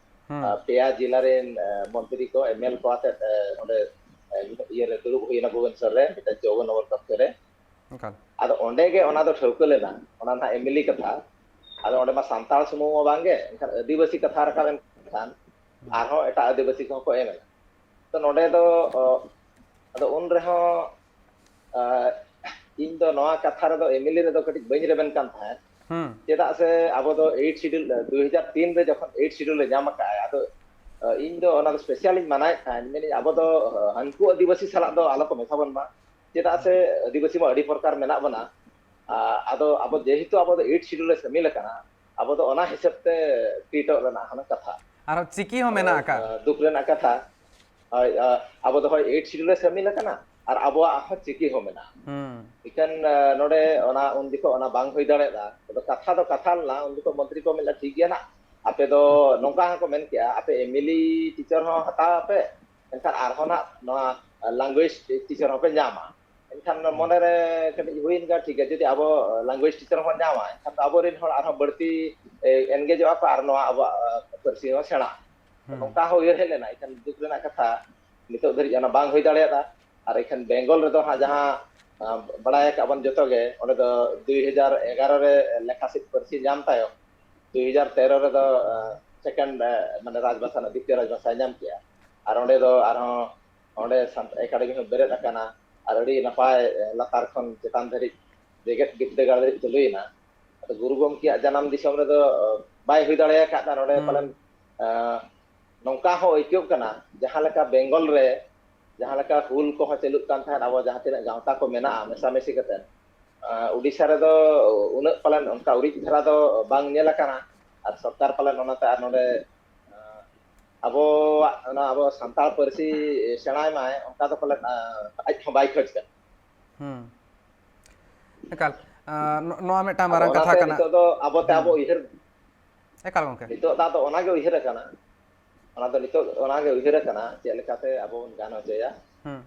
ᱦᱩᱸ᱾ ᱟᱨ ᱯᱮᱭᱟ ᱡᱮᱞᱟ ᱨᱮᱱ, ᱮ, ᱢᱚᱱᱛᱨᱤ ᱠᱚ, ᱮᱢ ᱮᱞ ᱠᱚ ᱟᱛᱮᱫ, ᱮ, ᱚᱸᱰᱮ, ᱮ, ᱤᱭᱟᱹ ᱨᱮ ᱫᱩᱲᱩᱵ ᱦᱩᱭᱮᱱᱟ ᱵᱷᱩᱵᱚᱱᱮᱥᱚᱨ ᱨᱮ, ᱢᱤᱫᱴᱮᱱ ᱡᱳᱜᱚ ᱱᱚᱜᱚᱨ ᱠᱚᱠᱠᱷᱚ ᱨᱮ᱾ ᱮᱠᱟᱞ᱾ ᱟᱫᱚ ᱚᱸᱰᱮ ᱜᱮ ᱚᱱᱟ ᱫᱚ ᱴᱷᱟᱹᱣᱠᱟᱹ ᱞᱮᱱᱟ, ᱚᱱᱟ ᱱᱟᱦᱟᱜ ᱮᱢ ᱮᱞ ᱮ ᱠᱟᱛᱷᱟ᱾ ᱟᱫᱚ ᱚᱸᱰᱮ ᱢᱟ ᱥᱟᱱᱛᱟᱲ ᱥᱩᱢᱩᱝ ᱢᱟ ᱵᱟᱝᱜᱮ, ᱮᱱᱠᱷᱟᱱ ᱟᱹᱫᱤᱵᱟᱹᱥᱤ ᱠᱟᱛᱷᱟ ᱨᱟᱠᱟᱵ ᱮᱱᱠᱷᱟᱱ ᱟᱨᱦᱚᱸ ᱮᱴᱟᱜ ᱟᱹᱫᱤᱵᱟᱹᱥᱤ ᱠᱚᱦᱚᱸ ᱠᱚ ᱮᱢ ᱮᱱᱟ᱾ ᱛᱚ ᱱᱚᱰᱮ ᱫᱚ ᱚ, ᱟᱫᱚ ᱩᱱ ᱨᱮᱦᱚᱸ ᱟ, ᱤᱧ ᱫᱚ ᱱᱚᱣᱟ ᱠᱟᱛᱷᱟ ᱨᱮᱫᱚ ᱮᱢᱮᱞᱮ ᱨᱮᱫᱚ ᱠᱟᱹᱴᱤᱡ ᱵᱟᱹᱧ ᱨᱮᱵᱮᱱ ᱠᱟᱱ ᱛᱟᱦᱮᱸᱫ᱾ ᱦᱩᱸ ᱪᱮᱫᱟᱜ ᱥᱮ ᱟᱵᱚ ᱫᱚ ᱮᱭᱤᱴ ᱥᱤᱰᱩᱞ, ᱫᱩ ᱦᱟᱡᱟᱨ ᱛᱤᱱ ᱨᱮ ᱡᱚᱠᱷᱚᱱ ᱮᱭᱤᱴ ᱥᱤᱰᱩᱞ ᱞᱮ ᱧᱟᱢ ᱟᱠᱟᱫᱼᱟ, ᱟᱫᱚ ᱟ, ᱤᱧ ᱫᱚ ᱚᱱᱟ ᱫᱚ ᱥᱯᱮᱥᱟᱞ ᱤᱧ ᱢᱟᱱᱟᱭᱮᱫ ᱛᱟᱦᱮᱸᱫ, ᱢᱮᱱᱮᱫ ᱟᱵᱚ ᱫᱚ ᱟ, ᱦᱟᱹᱱᱠᱩ ᱟᱹᱫᱤᱵᱟᱹᱥᱤ ᱥᱟᱞᱟᱜ ᱫᱚ ᱟᱞᱚ ᱠᱚ ᱢᱮᱥᱟ ᱵᱚᱱ ᱢᱟ᱾ ᱪᱮᱫᱟᱜ ᱥᱮ ᱟᱹᱫᱤᱵᱟᱹᱥᱤ ᱢᱟ ᱟᱹᱰᱤ ᱯᱨᱚᱠᱟᱨ ᱢᱮᱱᱟᱜ ᱵᱚᱱᱟ᱾ ᱟ, ᱟᱫᱚ ᱟᱵᱚ ᱡᱮᱦᱮᱛᱩ ᱟᱵᱚ ᱫᱚ ᱮᱭᱤᱴ ᱥᱤᱰᱩᱞ ᱞᱮ ᱥᱟᱹᱢᱤᱞ ᱟᱠᱟᱱᱟ, ᱟᱵᱚ ᱫᱚ ᱚᱱᱟ ᱦᱤᱥᱟᱹᱵ ᱛᱮ ᱴᱨᱤᱴᱚᱜ ᱨᱮᱱᱟᱜ ᱦᱟᱱᱟ ᱠᱟᱛᱷᱟ᱾ ᱟᱨᱦᱚᱸ ᱪᱤᱠᱤ ᱦᱚᱸ ᱢᱮᱱᱟᱜ ᱟᱠᱟᱫ᱾ ᱟ, ᱫᱩᱠ ᱨᱮᱱᱟᱜ ᱠᱟᱛᱷᱟ, ᱦᱳᱭ, ᱟ, ᱟᱵᱚ ᱫᱚ ᱦᱳᱭ ᱮᱭᱤᱴ ᱥᱤᱰᱩᱞ ᱞᱮ ᱥᱟᱹᱢᱤᱞ ᱟᱠᱟᱱᱟ ᱟᱨ ᱟᱵᱚᱣᱟᱜ ᱦᱚᱸ ᱪᱤᱠᱤ ᱦᱚᱸ ᱢᱮᱱᱟᱜᱼᱟ᱾ ᱦᱩᱸ ᱤᱠᱷᱟᱹᱱ ᱟ, ᱱᱚᱰᱮ ᱚᱱᱟ ᱩᱱ ᱡᱚᱠᱷᱚᱱ ᱚᱱᱟ ᱵᱟᱝ ᱦᱩᱭ ᱫᱟᱲᱮᱭᱟᱫᱟ᱾ ᱟᱫᱚ ᱠᱟᱛᱷᱟ ᱫᱚ ᱠᱟᱛᱷᱟ ᱞᱮᱱᱟ, ᱩᱱ ᱡᱚᱠᱷᱚᱱ ᱢᱚᱱᱛᱨᱤ ᱠᱚ ᱢᱮᱱ ᱞᱮᱫᱟ, "ᱴᱷᱤᱠ ᱜᱮᱭᱟ ᱱᱟᱜ, ᱟᱯᱮ ᱫᱚ ᱱᱚᱝᱠᱟ ᱦᱚᱸᱠᱚ ᱢᱮᱱ ᱠᱮᱜᱼᱟ, ᱟᱯᱮ ᱮᱢᱮᱞᱮ ᱴᱤᱪᱟᱨ ᱦᱚᱸ ᱦᱟᱛᱟᱣ ᱟᱯᱮ, ᱮᱱᱠᱷᱟᱱ ᱟᱨᱦᱚᱸ ᱱᱟᱜ ᱱᱚᱣᱟ ᱞᱮᱝᱜᱩᱭᱮᱡᱽ ᱴᱤᱪᱟᱨ ᱦᱚᱸᱯᱮ ᱧᱟᱢᱟ᱾" ᱮᱱᱠᱷᱟᱱ ᱢᱚᱱᱮᱨᱮ ᱠᱟᱹᱴᱤᱡ ᱦᱩᱭᱮᱱ ᱜᱮᱭᱟ, ᱴᱷᱤᱠ ᱜᱮᱭᱟ, ᱡᱩᱫᱤ ᱟᱵᱚ ᱞᱮᱝᱜᱩᱭᱮᱡᱽ ᱴᱤᱪᱟᱨ ᱦᱚᱸᱵᱚᱱ ᱧᱟᱢᱟ, ᱮᱱᱠᱷᱟᱱ ᱫᱚ ᱟᱵᱚᱨᱮᱱ ᱦᱚᱲ ᱟᱨᱦᱚᱸ ᱵᱟᱹᱲᱛᱤ ᱮᱱᱜᱮᱡᱚᱜᱼᱟ ᱠᱚ ᱟᱨ ᱱᱚᱣᱟ ᱟᱵᱚᱣᱟᱜ ᱯᱟᱹᱨᱥᱤ ᱦᱚᱸ ᱥᱮᱬᱟᱜᱼᱟ᱾ ᱦᱩᱸ ᱱᱚᱝᱠᱟ ᱦᱚᱸ ᱩᱭᱦᱟᱹᱨ ᱦᱮᱡ ᱞᱮᱱᱟ᱾ ᱮᱱᱠᱷᱟᱱ ᱫᱩᱠ ᱨᱮᱱᱟᱜ ᱠᱟᱛᱷᱟ, ᱱᱤᱛᱚᱜ ᱫᱷᱟᱹᱨᱤᱡ ᱚᱱᱟ ᱵᱟᱝ ᱦᱩᱭ ᱫᱟᱲᱮᱭᱟᱫᱟ᱾ ᱟᱨ ᱮᱱᱠᱷᱟᱱ ᱵᱮᱝᱜᱚᱞ ᱨᱮᱫᱚ ᱦᱟᱸᱜ ᱡᱟᱦᱟᱸ ᱵᱟᱲᱟᱭ ᱟᱠᱟᱫ ᱵᱚᱱ ᱡᱚᱛᱚ ᱜᱮ, ᱚᱸᱰᱮ ᱫᱚ ᱫᱩᱭ ᱦᱟᱡᱟᱨ ᱮᱜᱟᱨᱚ ᱨᱮ ᱞᱮᱠᱷᱟ ᱥᱤᱫ ᱯᱟᱹᱨᱥᱤ ᱧᱟᱢ ᱛᱟᱭᱚᱢ ᱫᱩᱭ ᱦᱟᱡᱟᱨ ᱛᱮᱨᱚ ᱨᱮᱫᱚ ᱥᱮᱠᱮᱱᱰ ᱢᱟᱱᱮ ᱨᱟᱡᱽᱵᱷᱟᱥᱟ ᱨᱮᱱᱟᱜ ᱫᱤᱛᱤᱭᱚ ᱨᱟᱡᱽᱵᱷᱟᱥᱟᱭ ᱧᱟᱢ ᱠᱮᱜᱼᱟ᱾ ᱟᱨ ᱚᱸᱰᱮ ᱫᱚ ᱟᱨᱦᱚᱸ ᱚᱸᱰᱮ ᱥᱟᱱᱛᱟᱲ ᱮᱠᱟᱰᱮᱢᱤ ᱦᱚᱸ ᱵᱮᱨᱮᱫ ᱟᱠᱟᱱᱟ ᱟᱨ ᱟᱹᱰᱤ ᱱᱟᱯᱟᱭ ᱞᱟᱛᱟᱨ ᱠᱷᱚᱱ ᱪᱮᱛᱟᱱ ᱫᱷᱟᱹᱨᱤᱡ ᱡᱮᱜᱮᱛ ᱵᱤᱨᱫᱟᱹᱜᱟᱲ ᱫᱷᱟᱹᱨᱤᱡ ᱪᱟᱹᱞᱩᱭᱮᱱᱟ᱾ ᱟᱫᱚ ᱜᱩᱨᱩ ᱜᱚᱢᱠᱮᱭᱟᱜ ᱡᱟᱱᱟᱢ ᱫᱤᱥᱚᱢ ᱨᱮᱫᱚ ᱵᱟᱭ ᱦᱩᱭ ᱫᱟᱲᱮ ᱟᱠᱟᱫᱟ᱾ ᱱᱚᱰᱮ ᱯᱟᱞᱮᱱ ᱱᱚᱝᱠᱟ ᱦᱚᱸ ᱟᱹᱭᱠᱟᱹᱜ ᱠᱟᱱᱟ, ᱡᱟᱦᱟᱸ ᱞᱮᱠᱟ ᱵᱮᱝᱜᱚᱞ ᱨᱮ ᱡᱟᱦᱟᱸ ᱞᱮᱠᱟ ᱦᱩᱞ ᱠᱚᱦᱚᱸ ᱪᱟᱹᱞᱩᱜ ᱠᱟᱱ ᱛᱟᱦᱮᱸᱫ, ᱟᱵᱚ ᱡᱟᱦᱟᱸ ᱛᱤᱱᱟᱹᱜ ᱜᱟᱶᱛᱟ ᱠᱚ ᱢᱮᱱᱟᱜᱼᱟ ᱢᱮᱥᱟᱢᱤᱥᱤ ᱠᱟᱛᱮ, ᱩᱰᱤᱥᱟ ᱨᱮᱫᱚ ᱩᱱᱟᱹᱜ ᱯᱟᱞᱮᱱ ᱚᱱᱠᱟ ᱩᱨᱤᱡ ᱫᱷᱟᱨᱟ ᱫᱚ ᱵᱟᱝ ᱧᱮᱞ ᱟᱠᱟᱱᱟ᱾ ᱟᱨ ᱥᱚᱨᱠᱟᱨ ᱯᱟᱞᱮᱱ ᱚᱱᱟᱛᱮ ᱟᱨ ᱱᱚᱰᱮ ᱟᱵᱚᱣᱟᱜ ᱚᱱᱟ ᱟᱵᱚ ᱥᱟᱱᱛᱟᱲ ᱯᱟᱹᱨᱥᱤ ᱥᱮᱬᱟᱭ ᱢᱟᱭ, ᱚᱱᱠᱟ ᱫᱚ ᱯᱟᱞᱮᱱ ᱟᱡ ᱦᱚᱸ ᱵᱟᱭ ᱠᱷᱚᱡᱽ ᱠᱟᱱᱟ᱾ ᱦᱩᱸ ᱮᱠᱟᱞ᱾ ᱟᱸ, ᱱᱚ- ᱱᱚᱣᱟ ᱢᱤᱫᱴᱟᱝ ᱟᱫᱚ ᱢᱟᱨᱟᱝ ᱠᱟᱛᱷᱟ ᱚᱱᱟᱛᱮ ᱠᱟᱱᱟ᱾ ᱱᱤᱛᱚᱜ ᱫᱚ ᱟᱵᱚᱛᱮ ᱟᱵᱚ ᱦᱩᱸ ᱩᱭᱦᱟᱹᱨ ᱮᱠᱟᱞ ᱜᱚᱝᱠᱮ᱾ ᱱᱤᱛᱚᱜ ᱫᱚ ᱟᱫᱚ ᱚᱱᱟᱜᱮ ᱩᱭᱦᱟᱹᱨ ᱟᱠᱟᱱᱟ᱾ ᱚᱱᱟ ᱫᱚ ᱱᱤᱛᱚᱜ ᱚᱱᱟᱜᱮ ᱩᱭᱦᱟᱹᱨ ᱟᱠᱟᱱᱟ, ᱪᱮᱫ ᱞᱮᱠᱟᱛᱮ ᱟᱵᱚ ᱵᱚᱱ ᱜᱟᱱ ᱦᱚᱪᱚᱭᱟ᱾ ᱦᱩᱸ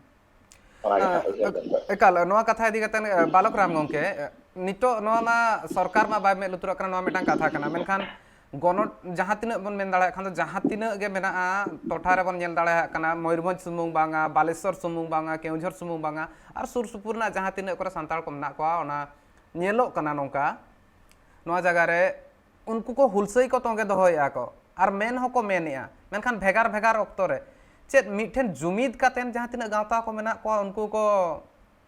ᱚᱱᱟᱜᱮ ᱟᱸ, ᱦᱟᱸᱜ ᱩᱭᱦᱟᱹᱨ ᱫᱚ ᱱᱤᱛᱚᱜ᱾ ᱮᱠᱟᱞ, ᱱᱚᱣᱟ ᱠᱟᱛᱷᱟ ᱤᱫᱤ ᱠᱟᱛᱮ ᱵᱟᱞᱚᱠ ᱨᱟᱢ ᱜᱚᱝᱠᱮ, ᱱᱤᱛᱚᱜ ᱱᱚᱣᱟ ᱢᱟ ᱥᱚᱨᱠᱟᱨ ᱢᱟ ᱵᱟᱭ ᱢᱮᱫ ᱞᱩᱛᱩᱨᱟᱜ ᱠᱟᱱᱟ, ᱱᱚᱣᱟ ᱢᱤᱫᱴᱟᱝ ᱠᱟᱛᱷᱟ ᱠᱟᱱᱟ, ᱢᱮᱱᱠᱷᱟᱱ ᱜᱚᱱᱚ ᱡᱟᱦᱟᱸ ᱛᱤᱱᱟᱹᱜ ᱵᱚᱱ ᱢᱮᱱ ᱫᱟᱲᱮᱭᱟᱜ ᱠᱷᱟᱱ ᱫᱚ ᱡᱟᱦᱟᱸ ᱛᱤᱱᱟᱹᱜ ᱜᱮ ᱢᱮᱱᱟᱜᱼᱟ, ᱴᱚᱴᱷᱟ ᱨᱮᱵᱚᱱ ᱧᱮᱞ ᱫᱟᱲᱮᱭᱟᱜ ᱠᱟᱱᱟ, ᱢᱚᱭᱩᱨᱵᱷᱚᱸᱡᱽ ᱥᱩᱢᱩᱝ ᱵᱟᱝᱟ, ᱵᱟᱞᱮᱥᱚᱨ ᱥᱩᱢᱩᱝ ᱵᱟᱝᱟ, ᱠᱮᱣᱡᱷᱚᱨ ᱥᱩᱢᱩᱝ ᱵᱟᱝᱟ, ᱟᱨ ᱥᱩᱨ ᱥᱩᱯᱩᱨ ᱨᱮᱱᱟᱜ ᱡᱟᱦᱟᱸ ᱛᱤᱱᱟᱹᱜ ᱠᱚᱨᱮ ᱥᱟᱱᱛᱟᱲ ᱠᱚ ᱢᱮᱱᱟᱜ ᱠᱚᱣᱟ, ᱚᱱᱟ ᱧᱮᱞᱚᱜ ᱠᱟᱱᱟ ᱱᱚᱝᱠᱟ, ᱱᱚᱣᱟ ᱡᱟᱭᱜᱟ ᱨᱮ ᱩᱱᱠᱩ ᱠᱚ ᱦᱩᱞᱥᱟᱹᱭ ᱠᱚ ᱛᱚᱸᱜᱮ ᱫᱚᱦᱚᱭᱮᱫᱼᱟ ᱠᱚ, ᱟᱨ ᱢᱮᱱ ᱦᱚᱸᱠᱚ ᱢᱮᱱᱮᱫᱼᱟ, ᱢᱮᱱᱠᱷᱟᱱ ᱵᱷᱮᱜᱟᱨ ᱵᱷᱮᱜᱟᱨ ᱚᱠᱛᱚ ᱨᱮ ᱪᱮᱫ ᱢᱤᱫᱴᱷᱮᱱ ᱡᱩᱢᱤᱫ ᱠᱟᱛᱮᱱ ᱡᱟᱦᱟᱸ ᱛᱤᱱᱟᱹᱜ ᱜᱟᱶᱛᱟ ᱠᱚ ᱢᱮᱱᱟᱜ ᱠᱚᱣᱟ, ᱩᱱᱠᱩ ᱠᱚ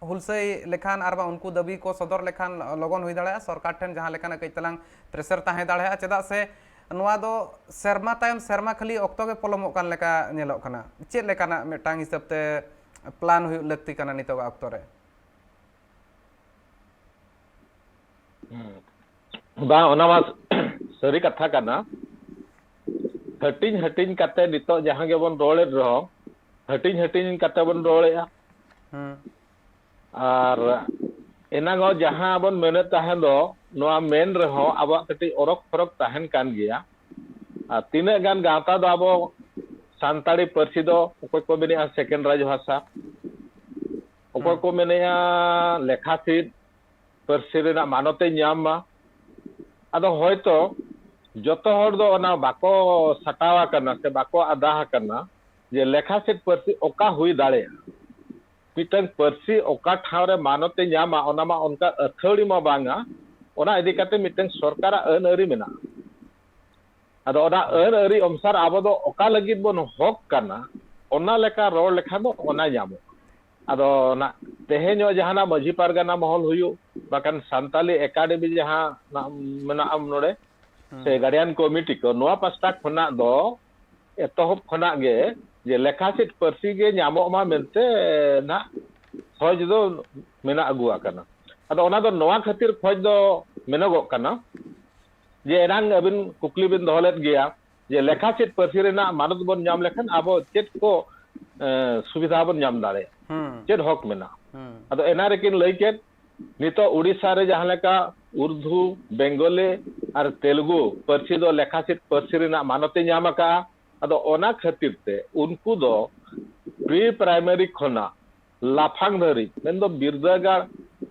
ᱦᱩᱞᱥᱟᱹᱭ ᱞᱮᱠᱷᱟᱱ ᱟᱨ ᱵᱟᱝ ᱩᱱᱠᱩ ᱫᱟᱹᱵᱤ ᱠᱚ ᱥᱚᱫᱚᱨ ᱞᱮᱠᱷᱟᱱ ᱞᱚᱜᱚᱱ ᱦᱩᱭ ᱫᱟᱲᱮᱭᱟᱜᱼᱟ, ᱥᱚᱨᱠᱟᱨ ᱴᱷᱮᱱ ᱡᱟᱦᱟᱸ ᱞᱮᱠᱟᱱᱟᱜ ᱠᱟᱹᱡ ᱛᱟᱞᱟᱝ ᱯᱨᱮᱥᱟᱨ ᱛᱟᱦᱮᱸ ᱫᱟᱲᱮᱭᱟᱜᱼᱟ᱾ ᱪᱮᱫᱟᱜ ᱥᱮ ᱱᱚᱣᱟ ᱫᱚ ᱥᱮᱨᱢᱟ ᱛᱟᱭᱚᱢ ᱥᱮᱨᱢᱟ ᱠᱷᱟᱹᱞᱤ ᱚᱠᱛᱚ ᱜᱮ ᱯᱚᱞᱚᱢᱚᱜ ᱠᱟᱱ ᱞᱮᱠᱟ ᱧᱮᱞᱚᱜ ᱠᱟᱱᱟ᱾ ᱪᱮᱫ ᱞᱮᱠᱟᱱᱟᱜ ᱢᱤᱫᱴᱟᱝ ᱦᱤᱥᱟᱹᱵ ᱛᱮ ᱯᱞᱟᱱ ᱦᱩᱭᱩᱜ ᱞᱟᱹᱠᱛᱤ ᱠᱟᱱᱟ ᱱᱤᱛᱚᱜᱟᱜ ᱚᱠᱛᱚ ᱨᱮ? ᱦᱩᱸ᱾ ᱵᱟᱝ, ᱚᱱᱟ ᱢᱟ ᱥᱟᱹᱨᱤ ᱠᱟᱛᱷᱟ ᱠᱟᱱᱟ᱾ ᱦᱟᱹᱴᱤᱧ ᱦᱟᱹᱴᱤᱧ ᱠᱟᱛᱮ ᱱᱤᱛᱚᱜ ᱡᱟᱦᱟᱸ ᱜᱮᱵᱚᱱ ᱨᱚᱲᱮᱫ ᱨᱮᱦᱚᱸ, ᱦᱟᱹᱴᱤᱧ ᱦᱟᱹᱴᱤᱧ ᱠᱟᱛᱮ ᱵᱚᱱ ᱨᱚᱲᱮᱫᱼᱟ᱾ ᱦᱩᱸ᱾ ᱟᱨ ᱮᱱᱟᱝ ᱦᱚᱸ ᱡᱟᱦᱟᱸ ᱵᱚᱱ ᱢᱮᱱᱮᱫ ᱛᱟᱦᱮᱸ ᱫᱚ, ᱱᱚᱣᱟ ᱢᱮᱱ ᱨᱮᱦᱚᱸ ᱟᱵᱚᱣᱟᱜ ᱠᱟᱹᱴᱤᱡ ᱚᱨᱚᱠ ᱯᱷᱚᱨᱚᱠ ᱛᱟᱦᱮᱱ ᱠᱟᱱ ᱜᱮᱭᱟ᱾ ᱟᱨ ᱛᱤᱱᱟᱹᱜ ᱜᱟᱱ ᱜᱟᱶᱛᱟ ᱫᱚ ᱟᱵᱚ ᱥᱟᱱᱛᱟᱲᱤ ᱯᱟᱹᱨᱥᱤ ᱫᱚ ᱚᱠᱚᱭ ᱠᱚ ᱢᱮᱱᱮᱫᱼᱟ second ᱨᱟᱡᱽ ᱵᱷᱟᱥᱟ, ᱚᱠᱚᱭ ᱦᱩᱸ᱾ ᱠᱚ ᱢᱮᱱᱮᱫᱼᱟ ᱞᱮᱠᱷᱟ ᱥᱤᱫ ᱯᱟᱹᱨᱥᱤ ᱨᱮᱱᱟᱜ ᱢᱟᱱᱚᱛ ᱮ ᱧᱟᱢ ᱢᱟ᱾ ᱟᱫᱚ ᱦᱚᱭᱛᱚ ᱡᱚᱛᱚ ᱦᱚᱲ ᱫᱚ ᱚᱱᱟ ᱵᱟᱠᱚ ᱥᱟᱴᱟᱣ ᱟᱠᱟᱱᱟ ᱥᱮ ᱵᱟᱠᱚ ᱟᱫᱟ ᱟᱠᱟᱱᱟ ᱡᱮ ᱞᱮᱠᱷᱟ ᱥᱤᱫ ᱯᱟᱹᱨᱥᱤ ᱚᱠᱟ ᱦᱩᱭ ᱫᱟᱲᱮᱭᱟᱜᱼᱟ᱾ ᱢᱤᱫᱴᱟᱝ ᱯᱟᱹᱨᱥᱤ ᱚᱠᱟ ᱴᱷᱟᱶ ᱨᱮ ᱢᱟᱱᱚᱛ ᱮ ᱧᱟᱢᱟ, ᱚᱱᱟ ᱢᱟ ᱚᱱᱠᱟ ᱟᱹᱛᱷᱟᱹᱲᱤ ᱢᱟ ᱵᱟᱝᱟ᱾ ᱚᱱᱟ ᱤᱫᱤ ᱠᱟᱛᱮ ᱢᱤᱫᱴᱟᱝ ᱥᱚᱨᱠᱟᱨᱟᱜ ᱟᱹᱱ ᱟᱹᱨᱤ ᱢᱮᱱᱟᱜᱼᱟ᱾ ᱟᱫᱚ ᱚᱱᱟ ᱟᱹᱱ ᱟᱹᱨᱤ ᱚᱱᱩᱥᱟᱨ ᱟᱵᱚ ᱫᱚ ᱚᱠᱟ ᱞᱟᱹᱜᱤᱫ ᱵᱚᱱ ᱦᱚᱠ ᱠᱟᱱᱟ, ᱚᱱᱟ ᱞᱮᱠᱟ ᱨᱚᱲ ᱞᱮᱠᱷᱟᱱ ᱫᱚ ᱚᱱᱟ ᱧᱟᱢᱚᱜᱼᱟ᱾ ᱟᱫᱚ ᱚᱱᱟ ᱛᱮᱦᱮᱧ ᱦᱚᱸ ᱡᱟᱦᱟᱱᱟᱜ ᱢᱟᱹᱡᱷᱤ ᱯᱟᱨᱜᱟᱱᱟ ᱢᱚᱦᱚᱞ ᱦᱩᱭᱩᱜ, ᱵᱟᱠᱷᱟᱱ ᱥᱟᱱᱛᱟᱞᱤ ᱮᱠᱟᱰᱮᱢᱤ ᱡᱟᱦᱟᱸ ᱱᱟᱜ ᱢᱮᱱᱟᱜᱼᱟ ᱱᱚᱰᱮ, ᱥᱮ ᱦᱩᱸ᱾ ᱜᱟᱨᱰᱤᱭᱟᱱ ᱠᱚᱢᱤᱴᱤ ᱠᱚ, ᱱᱚᱣᱟ ᱯᱟᱥᱴᱟ ᱠᱷᱚᱱᱟᱜ ᱫᱚ ᱮᱛᱚᱦᱚᱵ ᱠᱷᱚᱱᱟᱜ ᱜᱮ ᱡᱮ ᱞᱮᱠᱷᱟ ᱥᱤᱫ ᱯᱟᱹᱨᱥᱤ ᱜᱮ ᱧᱟᱢᱚᱜ ᱢᱟ ᱢᱮᱱᱛᱮ ᱱᱟᱜ ᱠᱷᱚᱡᱽ ᱫᱚ ᱢᱮᱱᱟᱜ ᱟᱹᱜᱩ ᱟᱠᱟᱱᱟ᱾ ᱟᱫᱚ ᱚᱱᱟ ᱫᱚ ᱱᱚᱣᱟ ᱠᱷᱟᱹᱛᱤᱨ ᱠᱷᱚᱡᱽ ᱫᱚ ᱢᱮᱱᱚᱜᱚᱜ ᱠᱟᱱᱟ ᱡᱮ ᱮᱱᱟᱝ ᱟᱹᱵᱤᱱ ᱠᱩᱠᱞᱤ ᱵᱤᱱ ᱫᱚᱦᱚ ᱞᱮᱫ ᱜᱮᱭᱟ ᱡᱮ ᱞᱮᱠᱷᱟ ᱥᱤᱫ ᱯᱟᱹᱨᱥᱤ ᱨᱮᱱᱟᱜ ᱢᱟᱱᱚᱛ ᱵᱚᱱ ᱧᱟᱢ ᱞᱮᱠᱷᱟᱱ ᱟᱵᱚ ᱪᱮᱫ ᱠᱚ, ᱮ, ᱥᱩᱵᱤᱫᱷᱟ ᱵᱚᱱ ᱧᱟᱢ ᱫᱟᱲᱮᱭᱟᱜᱼᱟ, ᱦᱩᱸ᱾ ᱪᱮᱫ ᱦᱚᱠ ᱢᱮᱱᱟᱜᱼᱟ᱾ ᱦᱩᱸ᱾ ᱟᱫᱚ ᱮᱱᱟ ᱨᱮᱠᱤᱱ ᱞᱟᱹᱭ ᱠᱮᱫ, ᱱᱤᱛᱚᱜ ᱩᱲᱤᱥᱥᱟ ᱨᱮ ᱡᱟᱦᱟᱸ ᱞᱮᱠᱟ ᱩᱨᱫᱩ, ᱵᱮᱝᱜᱚᱞᱤ ᱟᱨ ᱛᱮᱞᱮᱜᱩ ᱯᱟᱹᱨᱥᱤ ᱫᱚ ᱞᱮᱠᱷᱟ ᱥᱤᱫ ᱯᱟᱹᱨᱥᱤ ᱨᱮᱱᱟᱜ ᱢᱟᱱᱚᱛ ᱮ ᱧᱟᱢ ᱟᱠᱟᱫᱼᱟ᱾ ᱟᱫᱚ ᱚᱱᱟ ᱠᱷᱟᱹᱛᱤᱨ ᱛᱮ ᱩᱱᱠᱩ ᱫᱚ pre primary ᱠᱷᱚᱱᱟᱜ ᱞᱟᱯᱷᱟᱝ ᱫᱷᱟᱹᱨᱤᱡ, ᱢᱮᱱᱫᱚ ᱵᱤᱨᱫᱟᱹᱜᱟᱲ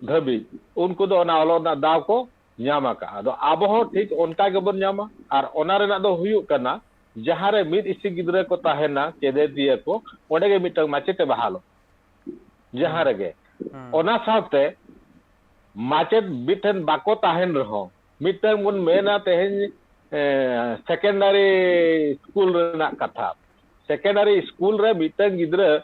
ᱫᱷᱟᱹᱵᱤᱡ, ᱩᱱᱠᱩ ᱫᱚ ᱚᱱᱟ ᱚᱞᱚᱜ ᱨᱮᱱᱟᱜ ᱫᱟᱣ ᱠᱚ ᱧᱟᱢ ᱟᱠᱟᱫᱼᱟ᱾ ᱟᱫᱚ ᱟᱵᱚ ᱦᱚᱸ ᱴᱷᱤᱠ ᱚᱱᱠᱟ ᱜᱮᱵᱚᱱ ᱧᱟᱢᱟ᱾ ᱟᱨ ᱚᱱᱟ ᱨᱮᱱᱟᱜ ᱫᱚ ᱦᱩᱭᱩᱜ ᱠᱟᱱᱟ, ᱡᱟᱦᱟᱸ ᱨᱮ ᱢᱤᱫ ᱤᱥᱤ ᱜᱤᱫᱽᱨᱟᱹ ᱠᱚ ᱛᱟᱦᱮᱱᱟ, ᱪᱮᱫᱮᱫᱤᱭᱟᱹ ᱠᱚ, ᱚᱸᱰᱮ ᱜᱮ ᱢᱤᱫᱴᱟᱝ ᱢᱟᱪᱮᱫ ᱮ ᱵᱟᱦᱟᱞᱚᱜ, ᱡᱟᱦᱟᱸ ᱦᱩᱸ᱾ ᱨᱮᱜᱮ᱾ ᱦᱩᱸ᱾ ᱚᱱᱟ ᱥᱟᱶᱛᱮ ᱢᱟᱪᱮᱫ ᱢᱤᱫᱴᱷᱮᱱ ᱵᱟᱠᱚ ᱛᱟᱦᱮᱱ ᱨᱮᱦᱚᱸ, ᱢᱤᱫᱴᱟᱝ ᱵᱚᱱ ᱢᱮᱱᱟ ᱛᱮᱦᱮᱧ ᱥᱮᱠᱮᱱᱰᱟᱨᱤ ᱥᱠᱩᱞ ᱨᱮᱱᱟᱜ ᱠᱟᱛᱷᱟ᱾ ᱥᱮᱠᱮᱱᱰᱟᱨᱤ ᱥᱠᱩᱞ ᱨᱮ ᱢᱤᱫᱴᱟᱝ ᱜᱤᱫᱽᱨᱟᱹ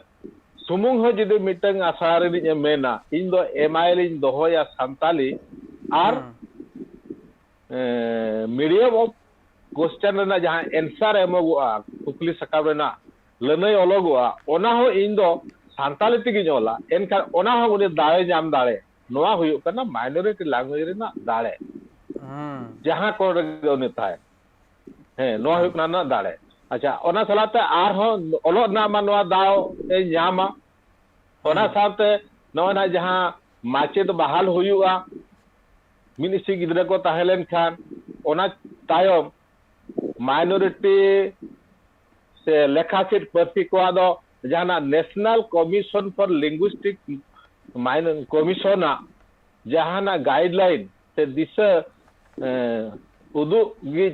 ᱥᱩᱢᱩᱝ ᱦᱚᱸ ᱡᱩᱫᱤ ᱢᱤᱫᱴᱟᱝ ᱟᱥᱲᱟ ᱨᱤᱱᱤᱡ ᱮ ᱢᱮᱱᱟ, "ᱤᱧ ᱫᱚ ᱮᱢ ᱟᱭ ᱞᱤᱧ ᱫᱚᱦᱚᱭᱟ ᱥᱟᱱᱛᱟᱞᱤ", ᱟᱨ medium of question ᱨᱮᱱᱟᱜ ᱡᱟᱦᱟᱸ answer ᱮᱢᱚᱜᱚᱜᱼᱟ ᱠᱩᱠᱞᱤ ᱥᱟᱠᱟᱢ ᱨᱮᱱᱟᱜ, ᱞᱟᱹᱱᱟᱹᱭ ᱚᱞᱚᱜᱚᱜᱼᱟ, ᱚᱱᱟ ᱦᱚᱸ ᱤᱧ ᱫᱚ ᱥᱟᱱᱛᱟᱞᱤ ᱛᱮᱜᱮᱧ ᱚᱞᱟ, ᱮᱱᱠᱷᱟᱱ ᱚᱱᱟ ᱦᱚᱸ ᱩᱱᱤ ᱫᱟᱣᱮ ᱧᱟᱢ ᱫᱟᱲᱮ᱾ ᱱᱚᱣᱟ ᱦᱩᱭᱩᱜ ᱠᱟᱱᱟ minority language ᱨᱮᱱᱟᱜ ᱫᱟᱲᱮ᱾ ᱡᱟᱦᱟᱸ ᱠᱚᱨᱮ ᱜᱮ ᱩᱱᱤ ᱛᱟᱦᱮᱸ, ᱦᱮᱸ, ᱱᱚᱣᱟ ᱦᱩᱭᱩᱜ ᱠᱟᱱᱟ ᱨᱮᱱᱟᱜ ᱫᱟᱲᱮ᱾ ᱟᱪᱪᱷᱟ, ᱚᱱᱟ ᱥᱟᱞᱟᱜ ᱛᱮ ᱟᱨᱦᱚᱸ ᱚᱞᱚᱜ ᱨᱮᱱᱟᱜ ᱢᱟ ᱱᱚᱣᱟ ᱫᱟᱣ ᱮ ᱧᱟᱢᱟ᱾ ᱚᱱᱟ ᱥᱟᱶᱛᱮ ᱱᱚᱜᱼᱚᱭ ᱱᱟᱜ ᱡᱟᱦᱟᱸ ᱢᱟᱪᱮᱫ ᱵᱟᱦᱟᱞ ᱦᱩᱭᱩᱜᱼᱟ, ᱢᱤᱫ ᱤᱥᱤ ᱜᱤᱫᱽᱨᱟᱹ ᱠᱚ ᱛᱟᱦᱮᱸ ᱞᱮᱱᱠᱷᱟᱱ, ᱚᱱᱟ ᱛᱟᱭᱚᱢ minority ᱥᱮ ᱞᱮᱠᱷᱟ ᱪᱮᱫ ᱯᱟᱹᱨᱥᱤ ᱠᱚᱣᱟᱜ ᱫᱚ ᱡᱟᱦᱟᱱᱟᱜ National Commission for Linguistic Commission ᱟᱜ ᱡᱟᱦᱟᱱᱟᱜ guideline ᱥᱮ ᱫᱤᱥᱟᱹ ᱩᱫᱩᱜ ᱜᱮ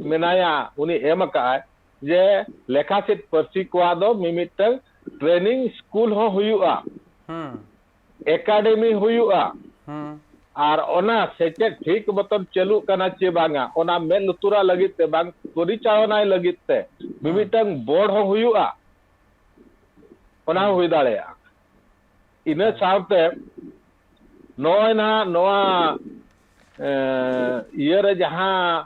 ᱢᱮᱱᱟᱭᱟ, ᱩᱱᱤ ᱮᱢ ᱟᱠᱟᱫᱼᱟᱭ ᱡᱮ ᱞᱮᱠᱷᱟ ᱪᱮᱫ ᱯᱟᱹᱨᱥᱤ ᱠᱚᱣᱟᱜ ᱫᱚ ᱢᱤᱢᱤᱫᱴᱟᱝ training school ᱦᱚᱸ ᱦᱩᱭᱩᱜᱼᱟ, academy ᱦᱩᱭᱩᱜᱼᱟ, ᱟᱨ ᱚᱱᱟ ᱥᱮᱪᱮᱫ ᱴᱷᱤᱠ ᱢᱚᱛᱚᱱ ᱪᱟᱹᱞᱩᱜ ᱠᱟᱱᱟ ᱪᱮ ᱵᱟᱝᱟ, ᱚᱱᱟ ᱢᱮᱫ ᱞᱩᱛᱩᱨᱟᱜ ᱞᱟᱹᱜᱤᱫ ᱛᱮ, ᱵᱟᱝ ᱯᱚᱨᱤᱪᱟᱞᱚᱱᱟᱭ ᱞᱟᱹᱜᱤᱫ ᱛᱮ ᱢᱤᱢᱤᱫᱴᱟᱝ board ᱦᱚᱸ ᱦᱩᱭᱩᱜᱼᱟ, ᱚᱱᱟ ᱦᱚᱸ ᱦᱩᱭ ᱫᱟᱲᱮᱭᱟᱜᱼᱟ᱾ ᱤᱱᱟᱹ ᱥᱟᱶᱛᱮ ᱱᱚᱜᱼᱚᱭ ᱱᱟᱦᱟᱜ ᱱᱚᱣᱟ ᱤᱭᱟᱹᱨᱮ ᱡᱟᱦᱟᱸ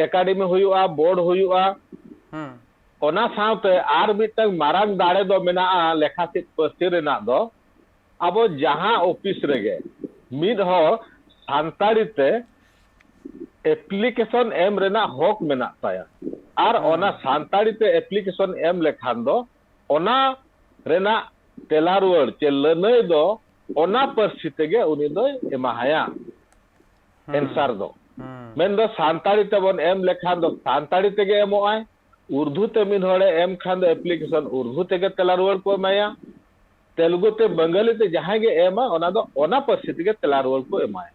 ᱮᱠᱟᱰᱮᱢᱤ ᱦᱩᱭᱩᱜᱼᱟ, board ᱦᱩᱭᱩᱜᱼᱟ, ᱚᱱᱟ ᱥᱟᱶᱛᱮ ᱟᱨ ᱢᱤᱫᱴᱟᱝ ᱢᱟᱨᱟᱝ ᱫᱟᱲᱮ ᱫᱚ ᱢᱮᱱᱟᱜᱼᱟ ᱞᱮᱠᱷᱟ ᱪᱮᱫ ᱯᱟᱹᱨᱥᱤ ᱨᱮᱱᱟᱜ ᱫᱚ, ᱟᱵᱚ ᱡᱟᱦᱟᱸ ᱚᱯᱷᱤᱥ ᱨᱮᱜᱮ ᱢᱤᱫ ᱦᱚᱲ ᱥᱟᱱᱛᱟᱲᱤ ᱛᱮ application ᱮᱢ ᱨᱮᱱᱟᱜ ᱦᱚᱠ ᱢᱮᱱᱟᱜ ᱛᱟᱭᱟ᱾ ᱟᱨ ᱚᱱᱟ ᱥᱟᱱᱛᱟᱲᱤ ᱛᱮ application ᱮᱢ ᱞᱮᱠᱷᱟᱱ ᱫᱚ ᱚᱱᱟ ᱨᱮᱱᱟᱜ ᱛᱮᱞᱟ ᱨᱩᱣᱟᱹᱲ ᱪᱮ ᱞᱟᱹᱱᱟᱹᱭ ᱫᱚ ᱚᱱᱟ ᱯᱟᱹᱨᱥᱤ ᱛᱮᱜᱮ ᱩᱱᱤ ᱫᱚᱭ ᱮᱢᱟᱦᱟᱭᱟ answer ᱫᱚ᱾ ᱢᱮᱱᱫᱚ ᱥᱟᱱᱛᱟᱲᱤ ᱛᱮᱵᱚᱱ ᱮᱢ ᱞᱮᱠᱷᱟᱱ ᱫᱚ ᱥᱟᱱᱛᱟᱲᱤ ᱛᱮᱜᱮ ᱮᱢᱚᱜᱼᱟᱭ, ᱩᱨᱫᱩ ᱛᱮ ᱢᱤᱫ ᱦᱚᱲᱮ ᱮᱢ ᱠᱷᱟᱱ ᱫᱚ application ᱩᱨᱫᱩ ᱛᱮᱜᱮ ᱛᱮᱞᱟ ᱨᱩᱣᱟᱹᱲ ᱠᱚ ᱮᱢᱟᱭᱟ, ᱛᱮᱞᱜᱩ ᱛᱮ ᱵᱟᱝᱜᱟᱞᱤ ᱛᱮ ᱡᱟᱦᱟᱸᱭ ᱜᱮ ᱮᱢᱟ ᱚᱱᱟ ᱫᱚ ᱚᱱᱟ ᱯᱟᱹᱨᱥᱤ ᱛᱮᱜᱮ ᱛᱮᱞᱟ ᱨᱩᱣᱟᱹᱲ ᱠᱚ ᱮᱢᱟᱭᱟ᱾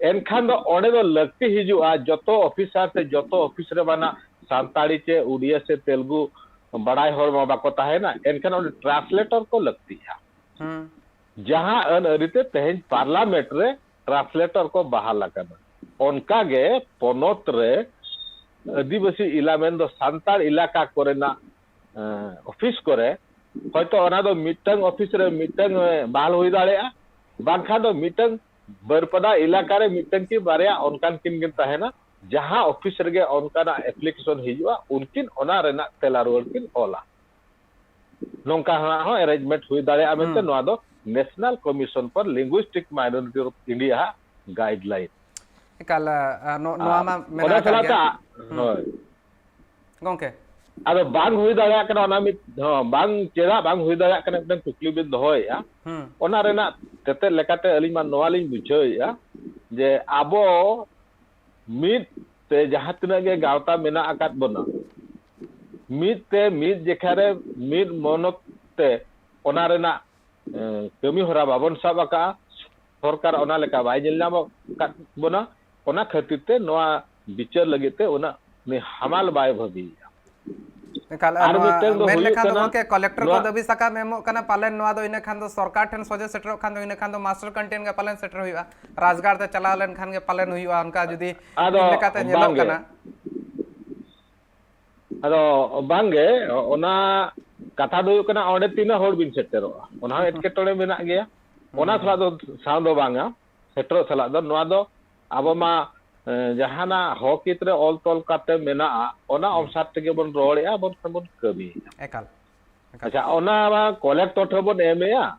ᱮᱱᱠᱷᱟᱱ ᱫᱚ ᱚᱸᱰᱮ ᱫᱚ ᱞᱟᱹᱠᱛᱤ ᱦᱤᱡᱩᱜᱼᱟ ᱡᱚᱛᱚ ᱚᱯᱷᱤᱥᱟᱨ ᱥᱮ ᱡᱚᱛᱚ ᱚᱯᱷᱤᱥ ᱨᱮ ᱢᱟᱱᱟ ᱥᱟᱱᱛᱟᱲᱤ ᱪᱮ ᱩᱰᱤᱭᱟ ᱥᱮ ᱛᱮᱞᱜᱩ ᱵᱟᱲᱟᱭ ᱦᱚᱲ ᱢᱟ ᱵᱟᱠᱚ ᱛᱟᱦᱮᱱᱟ, ᱮᱱᱠᱷᱟᱱ ᱚᱸᱰᱮ translator ᱠᱚ ᱞᱟᱹᱠᱛᱤᱜᱼᱟ᱾ ᱡᱟᱦᱟᱸ ᱟᱹᱱ ᱟᱹᱨᱤ ᱛᱮ ᱛᱮᱦᱮᱧ ᱯᱟᱨᱞᱟᱢᱮᱱᱴ ᱨᱮ ᱴᱨᱟᱱᱥᱞᱮᱴᱚᱨ ᱠᱚ ᱵᱟᱦᱟᱞ ᱟᱠᱟᱱᱟ, ᱚᱱᱠᱟ ᱜᱮ ᱯᱚᱱᱚᱛ ᱨᱮ ᱟᱹᱫᱤᱵᱟᱹᱥᱤ ᱤᱞᱟ ᱢᱮᱱᱫᱚ ᱥᱟᱱᱛᱟᱲ ᱤᱞᱟᱠᱟ ᱠᱚᱨᱮᱱᱟᱜ, ᱮᱸ, ᱚᱯᱷᱤᱥ ᱠᱚᱨᱮ ᱦᱚᱭᱛᱳ ᱚᱱᱟ ᱫᱚ ᱢᱤᱫᱴᱟᱝ ᱚᱯᱷᱤᱥ ᱨᱮ ᱢᱤᱫᱴᱟᱝ, ᱮᱸ, ᱵᱟᱦᱟᱞ ᱦᱩᱭ ᱫᱟᱲᱮᱭᱟᱜᱼᱟ, ᱵᱟᱝᱠᱷᱟᱱ ᱫᱚ ᱢᱤᱫᱴᱟᱝ ᱵᱟᱹᱨᱯᱟᱫᱟ ᱮᱞᱟᱠᱟ ᱨᱮ ᱢᱤᱫᱴᱟᱝ ᱠᱤ ᱵᱟᱨᱭᱟ ᱚᱱᱠᱟᱱ ᱠᱤᱱ ᱠᱤᱱ ᱛᱟᱦᱮᱱᱟ, ᱡᱟᱦᱟᱸ ᱚᱯᱷᱤᱥ ᱨᱮᱜᱮ ᱚᱱᱠᱟᱱᱟᱜ ᱮᱯᱞᱤᱠᱮᱥᱚᱱ ᱦᱤᱡᱩᱜᱼᱟ, ᱩᱱᱠᱤᱱ ᱚᱱᱟ ᱨᱮᱱᱟᱜ ᱛᱮᱞᱟ ᱨᱩᱣᱟᱹᱲ ᱠᱤᱱ ᱚᱞᱟ᱾ ᱱᱚᱝᱠᱟ ᱦᱚᱸ ᱮᱨᱮᱧᱡᱽᱢᱮᱱᱴ ᱦᱩᱭ ᱫᱟᱲᱮᱭᱟᱜᱼᱟ ᱢᱮᱱᱛᱮ ᱦᱩᱸ᱾ ᱱᱚᱣᱟ ᱫᱚ National Commission for Linguistic Minority of India ᱦᱟᱜ ᱜᱟᱭᱤᱰᱞᱟᱭᱤᱱ᱾ ᱮᱠᱟᱞ, ᱟ, ᱱᱚ-, ᱱᱚᱣᱟ ᱟᱨ ᱢᱟ ᱚᱱᱟ ᱢᱮᱱᱟᱜ ᱟᱠᱟᱫ ᱥᱟᱞᱟᱜ ᱜᱮᱭᱟ᱾ ᱛᱮ, ᱦᱩᱸ᱾ ᱦᱳᱭ᱾ ᱜᱚᱝᱠᱮ᱾ ᱟᱫᱚ ᱵᱟᱝ ᱦᱩᱭ ᱫᱟᱲᱮᱭᱟᱜ ᱠᱟᱱᱟ, ᱚᱱᱟ ᱢᱤᱫ, ᱦᱚᱸ, ᱵᱟᱝ, ᱪᱮᱫᱟᱜ ᱵᱟᱝ ᱦᱩᱭ ᱫᱟᱲᱮᱭᱟᱜ ᱠᱟᱱᱟ, ᱢᱤᱫᱴᱟᱝ ᱠᱩᱠᱞᱤ ᱵᱤᱱ ᱫᱚᱦᱚᱭᱮᱫᱼᱟ᱾ ᱦᱩᱸ᱾ ᱚᱱᱟ ᱨᱮᱱᱟᱜ ᱛᱮᱛᱮᱫ ᱞᱮᱠᱟᱛᱮ ᱟᱹᱞᱤᱧ ᱢᱟ ᱱᱚᱣᱟ ᱞᱤᱧ ᱵᱩᱡᱷᱟᱹᱣᱮᱫᱼᱟ ᱡᱮ ᱟᱵᱚ ᱢᱤᱫ ᱛᱮ ᱡᱟᱦᱟᱸ ᱛᱤᱱᱟᱹᱜ ᱜᱮ ᱜᱟᱶᱛᱟ ᱢᱮᱱᱟᱜ ᱟᱠᱟᱫ ᱵᱚᱱᱟ, ᱢᱤᱫ ᱛᱮ ᱢᱤᱫ ᱡᱮᱠᱷᱟ ᱨᱮ ᱢᱤᱫ ᱢᱚᱱᱚᱛ ᱛᱮ ᱚᱱᱟ ᱨᱮᱱᱟᱜ, ᱮ, ᱠᱟᱹᱢᱤ ᱦᱚᱨᱟ ᱵᱟᱵᱚᱱ ᱥᱟᱵ ᱟᱠᱟᱫᱼᱟ, ᱥᱚᱨᱠᱟᱨ ᱚᱱᱟ ᱞᱮᱠᱟ ᱵᱟᱭ ᱧᱮᱞ ᱧᱟᱢ ᱟᱠᱟᱫ ᱵᱚᱱᱟ, ᱚᱱᱟ ᱠᱷᱟᱹᱛᱤᱨ ᱛᱮ ᱱᱚᱣᱟ ᱵᱤᱪᱟᱹᱨ ᱞᱟᱹᱜᱤᱫ ᱛᱮ ᱩᱱᱟᱹᱜ ᱩᱱᱤ ᱦᱟᱢᱟᱞ ᱵᱟᱭ ᱵᱷᱟᱹᱵᱤᱭᱮᱫᱼᱟ᱾ ᱮᱠᱟᱞ, ᱟᱨ ᱱᱚᱣᱟ ᱢᱤᱫᱴᱟᱝ ᱫᱚ ᱢᱮᱱ ᱦᱩᱭᱩᱜ ᱞᱮᱠᱷᱟᱱ ᱫᱚ ᱠᱟᱱᱟ ᱜᱚᱢᱠᱮ, ᱠᱚᱞᱮᱠᱴᱚᱨ ᱠᱚ ᱱᱚᱣᱟ ᱫᱟᱹᱵᱤ ᱥᱟᱠᱟᱢ ᱮᱢᱚᱜ ᱠᱟᱱᱟ, ᱯᱟᱞᱮᱱ ᱱᱚᱣᱟ ᱫᱚ ᱤᱱᱟᱹ ᱠᱷᱟᱱ ᱫᱚ ᱥᱚᱨᱠᱟᱨ ᱴᱷᱮᱱ ᱥᱚᱡᱷᱮ ᱥᱮᱴᱮᱨᱚᱜ ᱠᱷᱟᱱ ᱫᱚ ᱤᱱᱟᱹ ᱠᱷᱟᱱ ᱫᱚ ᱢᱟᱥᱴᱟᱨ ᱠᱮᱱᱴᱤᱱ ᱜᱮ ᱯᱟᱞᱮᱱ ᱥᱮᱴᱮᱨ ᱦᱩᱭᱩᱜᱼᱟ, ᱨᱟᱡᱽᱜᱟᱲ ᱛᱮ ᱪᱟᱞᱟᱣ ᱞᱮᱱᱠᱷᱟᱱ ᱜᱮ ᱯᱟᱞᱮᱱ ᱦᱩᱭᱩᱜᱼᱟ, ᱚᱱᱠᱟ ᱡᱩᱫᱤ ᱟᱫᱚ ᱢᱤᱫ ᱞᱮᱠᱟᱛᱮ ᱧᱮᱞᱚᱜ ᱵᱟᱝᱜᱮ᱾ ᱠᱟᱱᱟ᱾ ᱟᱫᱚ ᱵᱟᱝᱜᱮ, ᱚᱱᱟ ᱠᱟᱛᱷᱟ ᱫᱚ ᱦᱩᱭᱩᱜ ᱠᱟᱱᱟ, ᱚᱸᱰᱮ ᱛᱤᱱᱟᱹᱜ ᱦᱚᱲ ᱵᱤᱱ ᱥᱮᱴᱮᱨᱚᱜᱼᱟ, ᱚᱱᱟ ᱦᱚᱸ ᱮᱴᱠᱮᱴᱚᱬᱮ ᱢᱮᱱᱟᱜ ᱜᱮᱭᱟ᱾ ᱚᱱᱟ ᱦᱩᱸ᱾ ᱥᱟᱞᱟᱜ ᱫᱚ ᱥᱟᱶ ᱫᱚ ᱵᱟᱝᱟ, ᱥᱮᱴᱮᱨᱚᱜ ᱥᱟᱞᱟᱜ ᱫᱚ᱾ ᱱᱚᱣᱟ ᱫᱚ ᱟᱵᱚ ᱢᱟ, ᱮ, ᱡᱟᱦᱟᱱᱟᱜ ᱦᱚᱠ ᱦᱤᱛ ᱨᱮ ᱚᱞ ᱛᱚᱞ ᱠᱟᱛᱮ ᱢᱮᱱᱟᱜᱼᱟ, ᱚᱱᱟ ᱦᱩᱸ᱾ ᱚᱱᱩᱥᱟᱨ ᱛᱮᱜᱮ ᱵᱚᱱ ᱨᱚᱲᱮᱜᱼᱟ, ᱵᱚᱱ ᱠᱷᱟᱱ ᱵᱚᱱ ᱠᱟᱹᱢᱤᱭᱮᱜᱼᱟ᱾ ᱮᱠᱟᱞ, ᱮᱠᱟᱞ᱾ ᱟᱪᱪᱷᱟ, ᱚᱱᱟ ᱢᱟ ᱠᱚᱞᱮᱠᱴᱚᱨ ᱴᱷᱮᱱ ᱵᱚᱱ ᱮᱢᱮᱜᱼᱟ,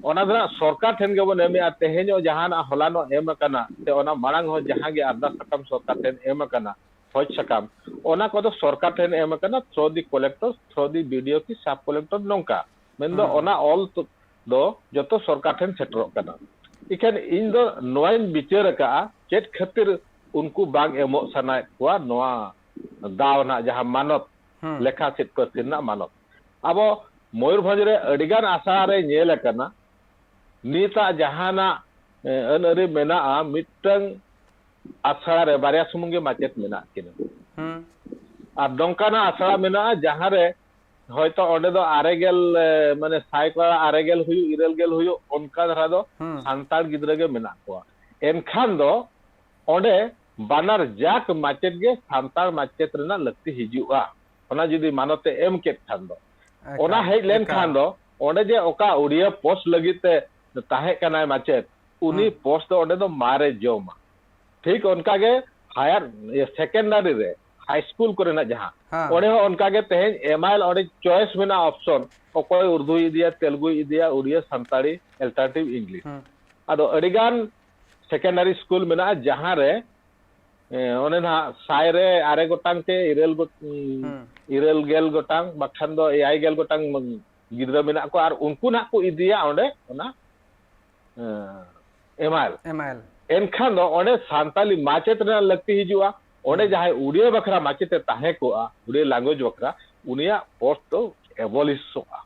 ᱚᱱᱟ ᱫᱚ ᱦᱟᱸᱜ ᱥᱚᱨᱠᱟᱨ ᱴᱷᱮᱱ ᱜᱮᱵᱚᱱ ᱮᱢᱮᱜᱼᱟ᱾ ᱛᱮᱦᱮᱧᱚᱜ ᱡᱟᱦᱟᱱᱟᱜ ᱦᱚᱞᱟᱱᱚᱜ ᱮᱢ ᱟᱠᱟᱱᱟ, ᱥᱮ ᱚᱱᱟ ᱢᱟᱲᱟᱝ ᱦᱚᱸ ᱡᱟᱦᱟᱸ ᱜᱮ ᱟᱨᱫᱟᱥ ᱥᱟᱠᱟᱢ ᱥᱚᱨᱠᱟᱨ ᱴᱷᱮᱱ ᱮᱢ ᱟᱠᱟᱱᱟ, ᱠᱷᱚᱡᱽ ᱥᱟᱠᱟᱢ, ᱚᱱᱟ ᱠᱚᱫᱚ ᱥᱚᱨᱠᱟᱨ ᱴᱷᱮᱱ ᱮᱢ ᱟᱠᱟᱱᱟ, through the collector, through the B D O ᱠᱤ sub collector, ᱱᱚᱝᱠᱟ᱾ ᱢᱮᱱᱫᱚ ᱦᱩᱸ᱾ ᱚᱱᱟ ᱚᱞ ᱛ-, ᱫᱚ ᱡᱚᱛᱚ ᱥᱚᱨᱠᱟᱨ ᱴᱷᱮᱱ ᱥᱮᱴᱮᱨᱚᱜ ᱠᱟᱱᱟ᱾ ᱤᱠᱷᱟᱹᱱ ᱤᱧ ᱫᱚ ᱱᱚᱣᱟᱧ ᱵᱤᱪᱟᱹᱨ ᱟᱠᱟᱜᱼᱟ, ᱪᱮᱫ ᱠᱷᱟᱹᱛᱤᱨ ᱩᱱᱠᱩ ᱵᱟᱝ ᱮᱢᱚᱜ ᱥᱟᱱᱟᱭᱮᱫ ᱠᱚᱣᱟ ᱱᱚᱣᱟ ᱫᱟᱣ ᱨᱮᱱᱟᱜ ᱡᱟᱦᱟᱸ ᱢᱟᱱᱚᱛ ᱦᱩᱸ᱾ ᱞᱮᱠᱷᱟ ᱪᱮᱫ ᱯᱟᱹᱨᱥᱤ ᱨᱮᱱᱟᱜ ᱢᱟᱱᱚᱛ᱾ ᱟᱵᱚ ᱢᱚᱭᱩᱨᱵᱷᱚᱸᱡᱽ ᱨᱮ ᱟᱹᱰᱤᱜᱟᱱ ᱟᱥᱲᱟ ᱨᱮ ᱧᱮᱞ ᱟᱠᱟᱱᱟ, ᱱᱤᱛᱟᱜ ᱡᱟᱦᱟᱱᱟᱜ, ᱮ, ᱟᱹᱱ ᱟᱹᱨᱤ ᱢᱮᱱᱟᱜᱼᱟ, ᱢᱤᱫᱴᱟᱝ ᱟᱥᱲᱟ ᱨᱮ ᱵᱟᱨᱭᱟ ᱥᱩᱢᱩᱝ ᱜᱮ ᱢᱟᱪᱮᱫ ᱢᱮᱱᱟᱜ ᱠᱤᱱᱟ᱾ ᱦᱩᱸ᱾ ᱟᱨ ᱱᱚᱝᱠᱟᱱᱟᱜ ᱟᱥᱲᱟ ᱢᱮᱱᱟᱜᱼᱟ, ᱡᱟᱦᱟᱸ ᱨᱮ ᱦᱚᱭᱛᱚ ᱚᱸᱰᱮ ᱫᱚ ᱟᱨᱮ ᱜᱮᱞ, ᱮ, ᱢᱟᱱᱮ ᱥᱟᱭᱠᱚᱲᱟ ᱟᱨᱮ ᱜᱮᱞ ᱦᱩᱭᱩᱜ, ᱤᱨᱟᱹᱞ ᱜᱮᱞ ᱦᱩᱭᱩᱜ, ᱚᱱᱠᱟ ᱫᱷᱟᱨᱟ ᱫᱚ ᱦᱩᱸ᱾ ᱥᱟᱱᱛᱟᱲ ᱜᱤᱫᱽᱨᱟᱹ ᱜᱮ ᱢᱮᱱᱟᱜ ᱠᱚᱣᱟ᱾ ᱮᱱᱠᱷᱟᱱ ᱫᱚ ᱚᱸᱰᱮ ᱵᱟᱱᱟᱨ ᱡᱟᱠ ᱢᱟᱪᱮᱫ ᱜᱮ ᱥᱟᱱᱛᱟᱲ ᱢᱟᱪᱮᱫ ᱨᱮᱱᱟᱜ ᱞᱟᱹᱠᱛᱤ ᱦᱤᱡᱩᱜᱼᱟ, ᱚᱱᱟ ᱡᱩᱫᱤ ᱢᱟᱱᱚᱛ ᱮ ᱮᱢ ᱠᱮᱫ ᱠᱷᱟᱱ ᱫᱚ᱾ ᱮᱠᱟᱞ, ᱚᱱᱟ ᱦᱮᱡ ᱞᱮᱱᱠᱷᱟᱱ ᱮᱠᱟᱞ᱾ ᱫᱚ ᱚᱸᱰᱮ ᱡᱮ ᱚᱠᱟ ᱩᱲᱤᱭᱟ ᱯᱳᱥᱴ ᱞᱟᱹᱜᱤᱫ ᱛᱮ ᱛᱟᱦᱮᱸ ᱠᱟᱱᱟᱭ ᱢᱟᱪᱮᱫ, ᱩᱱᱤ ᱦᱩᱸ᱾ ᱯᱳᱥᱴ ᱫᱚ ᱚᱸᱰᱮ ᱫᱚ ᱢᱟᱨᱮ ᱡᱚᱢᱟ᱾ ᱴᱷᱤᱠ ᱚᱱᱠᱟ ᱜᱮ ᱦᱟᱭᱟᱨ, ᱤᱭᱟᱹ, ᱥᱮᱠᱮᱱᱰᱟᱨᱤ ᱨᱮ, ᱦᱟᱭ ᱥᱠᱩᱞ ᱠᱚᱨᱮᱱᱟᱜ ᱡᱟᱦᱟᱸ, ᱦᱮᱸ᱾ ᱚᱸᱰᱮ ᱦᱚᱸ ᱚᱱᱠᱟ ᱜᱮ ᱛᱮᱦᱮᱧ ᱮᱢᱟᱭᱮᱞ ᱚᱸᱰᱮ ᱪᱚᱭᱮᱥ ᱢᱮᱱᱟᱜᱼᱟ, ᱚᱯᱥᱚᱱ, ᱚᱠᱚᱭ ᱩᱨᱫᱩᱭ ᱤᱫᱤᱭᱟ, ᱛᱮᱞᱜᱩᱭ ᱤᱫᱤᱭᱟ, ᱩᱲᱤᱭᱟ, ᱥᱟᱱᱛᱟᱲᱤ, ᱟᱞᱴᱟᱨᱱᱮᱴᱤᱵᱷ ᱤᱝᱞᱤᱥ᱾ ᱦᱩᱸ᱾ ᱟᱫᱚ ᱟᱹᱰᱤᱜᱟᱱ ᱥᱮᱠᱮᱱᱰᱟᱨᱤ ᱥᱠᱩᱞ ᱢᱮᱱᱟᱜᱼᱟ, ᱡᱟᱦᱟᱸ ᱨᱮ, ᱮ, ᱚᱱᱮ ᱱᱟᱦᱟᱜ ᱥᱟᱭ ᱨᱮ ᱟᱨᱮ ᱜᱚᱴᱟᱝ ᱪᱮ ᱤᱨᱟᱹᱞ ᱜᱚ-, ᱩᱸ, ᱦᱩᱸ᱾ ᱤᱨᱟᱹᱞ ᱜᱮᱞ ᱜᱚᱴᱟᱝ, ᱵᱟᱠᱷᱟᱱ ᱫᱚ ᱮᱭᱟᱭ ᱜᱮᱞ ᱜᱚᱴᱟᱝ ᱜᱤᱫᱽᱨᱟᱹ ᱢᱮᱱᱟᱜ ᱠᱚᱣᱟ, ᱟᱨ ᱩᱱᱠᱩ ᱱᱟᱦᱟᱜ ᱠᱚ ᱤᱫᱤᱭᱟ ᱚᱸᱰᱮ ᱚᱱᱟ, ᱮ, ᱮᱢᱟᱭᱮᱞ᱾ ᱮᱢᱟᱭᱮᱞ᱾ ᱮᱱᱠᱷᱟᱱ ᱫᱚ ᱚᱸᱰᱮ ᱥᱟᱱᱛᱟᱞᱤ ᱢᱟᱪᱮᱫ ᱨᱮᱱᱟᱜ ᱞᱟᱹᱠᱛᱤ ᱦᱤᱡᱩᱜᱼᱟ᱾ ᱚᱸᱰᱮ ᱦᱩᱸ᱾ ᱡᱟᱦᱟᱸᱭ ᱩᱲᱤᱭᱟ ᱵᱟᱠᱷᱨᱟ ᱢᱟᱪᱮᱫ ᱮ ᱛᱟᱦᱮᱸ ᱠᱚᱜᱼᱟ, ᱩᱲᱤᱭᱟ language ᱵᱟᱠᱷᱨᱟ, ᱩᱱᱤᱭᱟᱜ ᱯᱳᱥᱴ ᱫᱚ ᱮᱵᱚᱞᱤᱥᱚᱜᱼᱟ᱾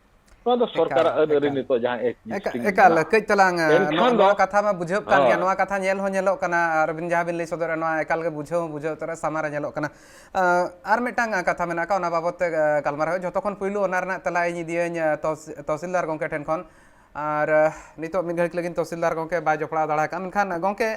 ᱱᱚᱣᱟ ᱫᱚ ᱥᱚᱨᱠᱟᱨᱟᱜ ᱮᱠᱟᱞ, ᱟᱹᱱ ᱟᱹᱨᱤ ᱮᱠᱟᱞ᱾ ᱱᱤᱛᱚᱜ ᱡᱟᱦᱟᱸ ᱮᱠ-, ᱮᱠᱟ-, existing ᱮᱠᱟᱞ, ᱢᱮᱱᱟᱜᱼᱟ᱾ ᱠᱟᱹᱡ ᱛᱟᱞᱟᱝ, ᱟ, ᱮᱱᱠᱷᱟᱱ ᱱᱚᱣᱟ, ᱫᱚ ᱱᱚᱣᱟ ᱠᱟᱛᱷᱟ ᱢᱟ ᱵᱩᱡᱷᱟᱹᱜ ᱠᱟᱱ ᱜᱮᱭᱟ, ᱦᱳᱭ᱾ ᱱᱚᱣᱟ ᱠᱟᱛᱷᱟ ᱧᱮᱞ ᱦᱚᱸ ᱧᱮᱞᱚᱜ ᱠᱟᱱᱟ, ᱟᱨ ᱟᱹᱵᱤᱱ ᱡᱟᱦᱟᱸ ᱵᱤᱱ ᱞᱟᱹᱭ ᱥᱚᱫᱚᱨᱮᱫᱼᱟ, ᱱᱚᱣᱟ ᱮᱠᱟᱞ ᱜᱮ ᱵᱩᱡᱷᱟᱹᱣ, ᱵᱩᱡᱷᱟᱹᱣ ᱩᱛᱟᱹᱨᱚᱜᱼᱟ, ᱥᱟᱢᱟᱝ ᱨᱮ ᱧᱮᱞᱚᱜ ᱠᱟᱱᱟ᱾ ᱟ, ᱟᱨ ᱢᱤᱫᱴᱟᱝ, ᱟ, ᱠᱟᱛᱷᱟ ᱢᱮᱱᱟᱜ ᱟᱠᱟᱫ, ᱚᱱᱟ ᱵᱟᱵᱚᱛ ᱛᱮ, ᱟ, ᱜᱟᱞᱢᱟᱨᱟᱣ ᱦᱩᱭᱩᱜᱼᱟ᱾ ᱡᱷᱚᱛᱚ ᱠᱷᱚᱱ ᱯᱩᱭᱞᱩ ᱚᱱᱟ ᱨᱮᱱᱟᱜ ᱛᱮᱞᱟ ᱤᱧ ᱤᱫᱤᱭᱟᱹᱧ, ᱟ, ᱛᱚᱦᱥ-, ᱛᱚᱦᱥᱤᱞᱫᱟᱨ ᱜᱚᱢᱠᱮ ᱴᱷᱮᱱ ᱠᱷᱚᱱ᱾ ᱟᱨ, ᱟ, ᱱᱤᱛᱚᱜ ᱢᱤᱫ ᱜᱷᱟᱹᱲᱤᱡ ᱞᱟᱹᱜᱤᱫ ᱛᱚᱦᱥᱤᱞᱫᱟᱨ ᱜᱚᱢᱠᱮ ᱵᱟᱭ ᱡᱚᱯᱲᱟᱣ ᱫᱟᱲᱮ ᱟᱠᱟᱫ, ᱢᱮᱱᱠᱷᱟᱱ ᱜᱚᱢᱠᱮ,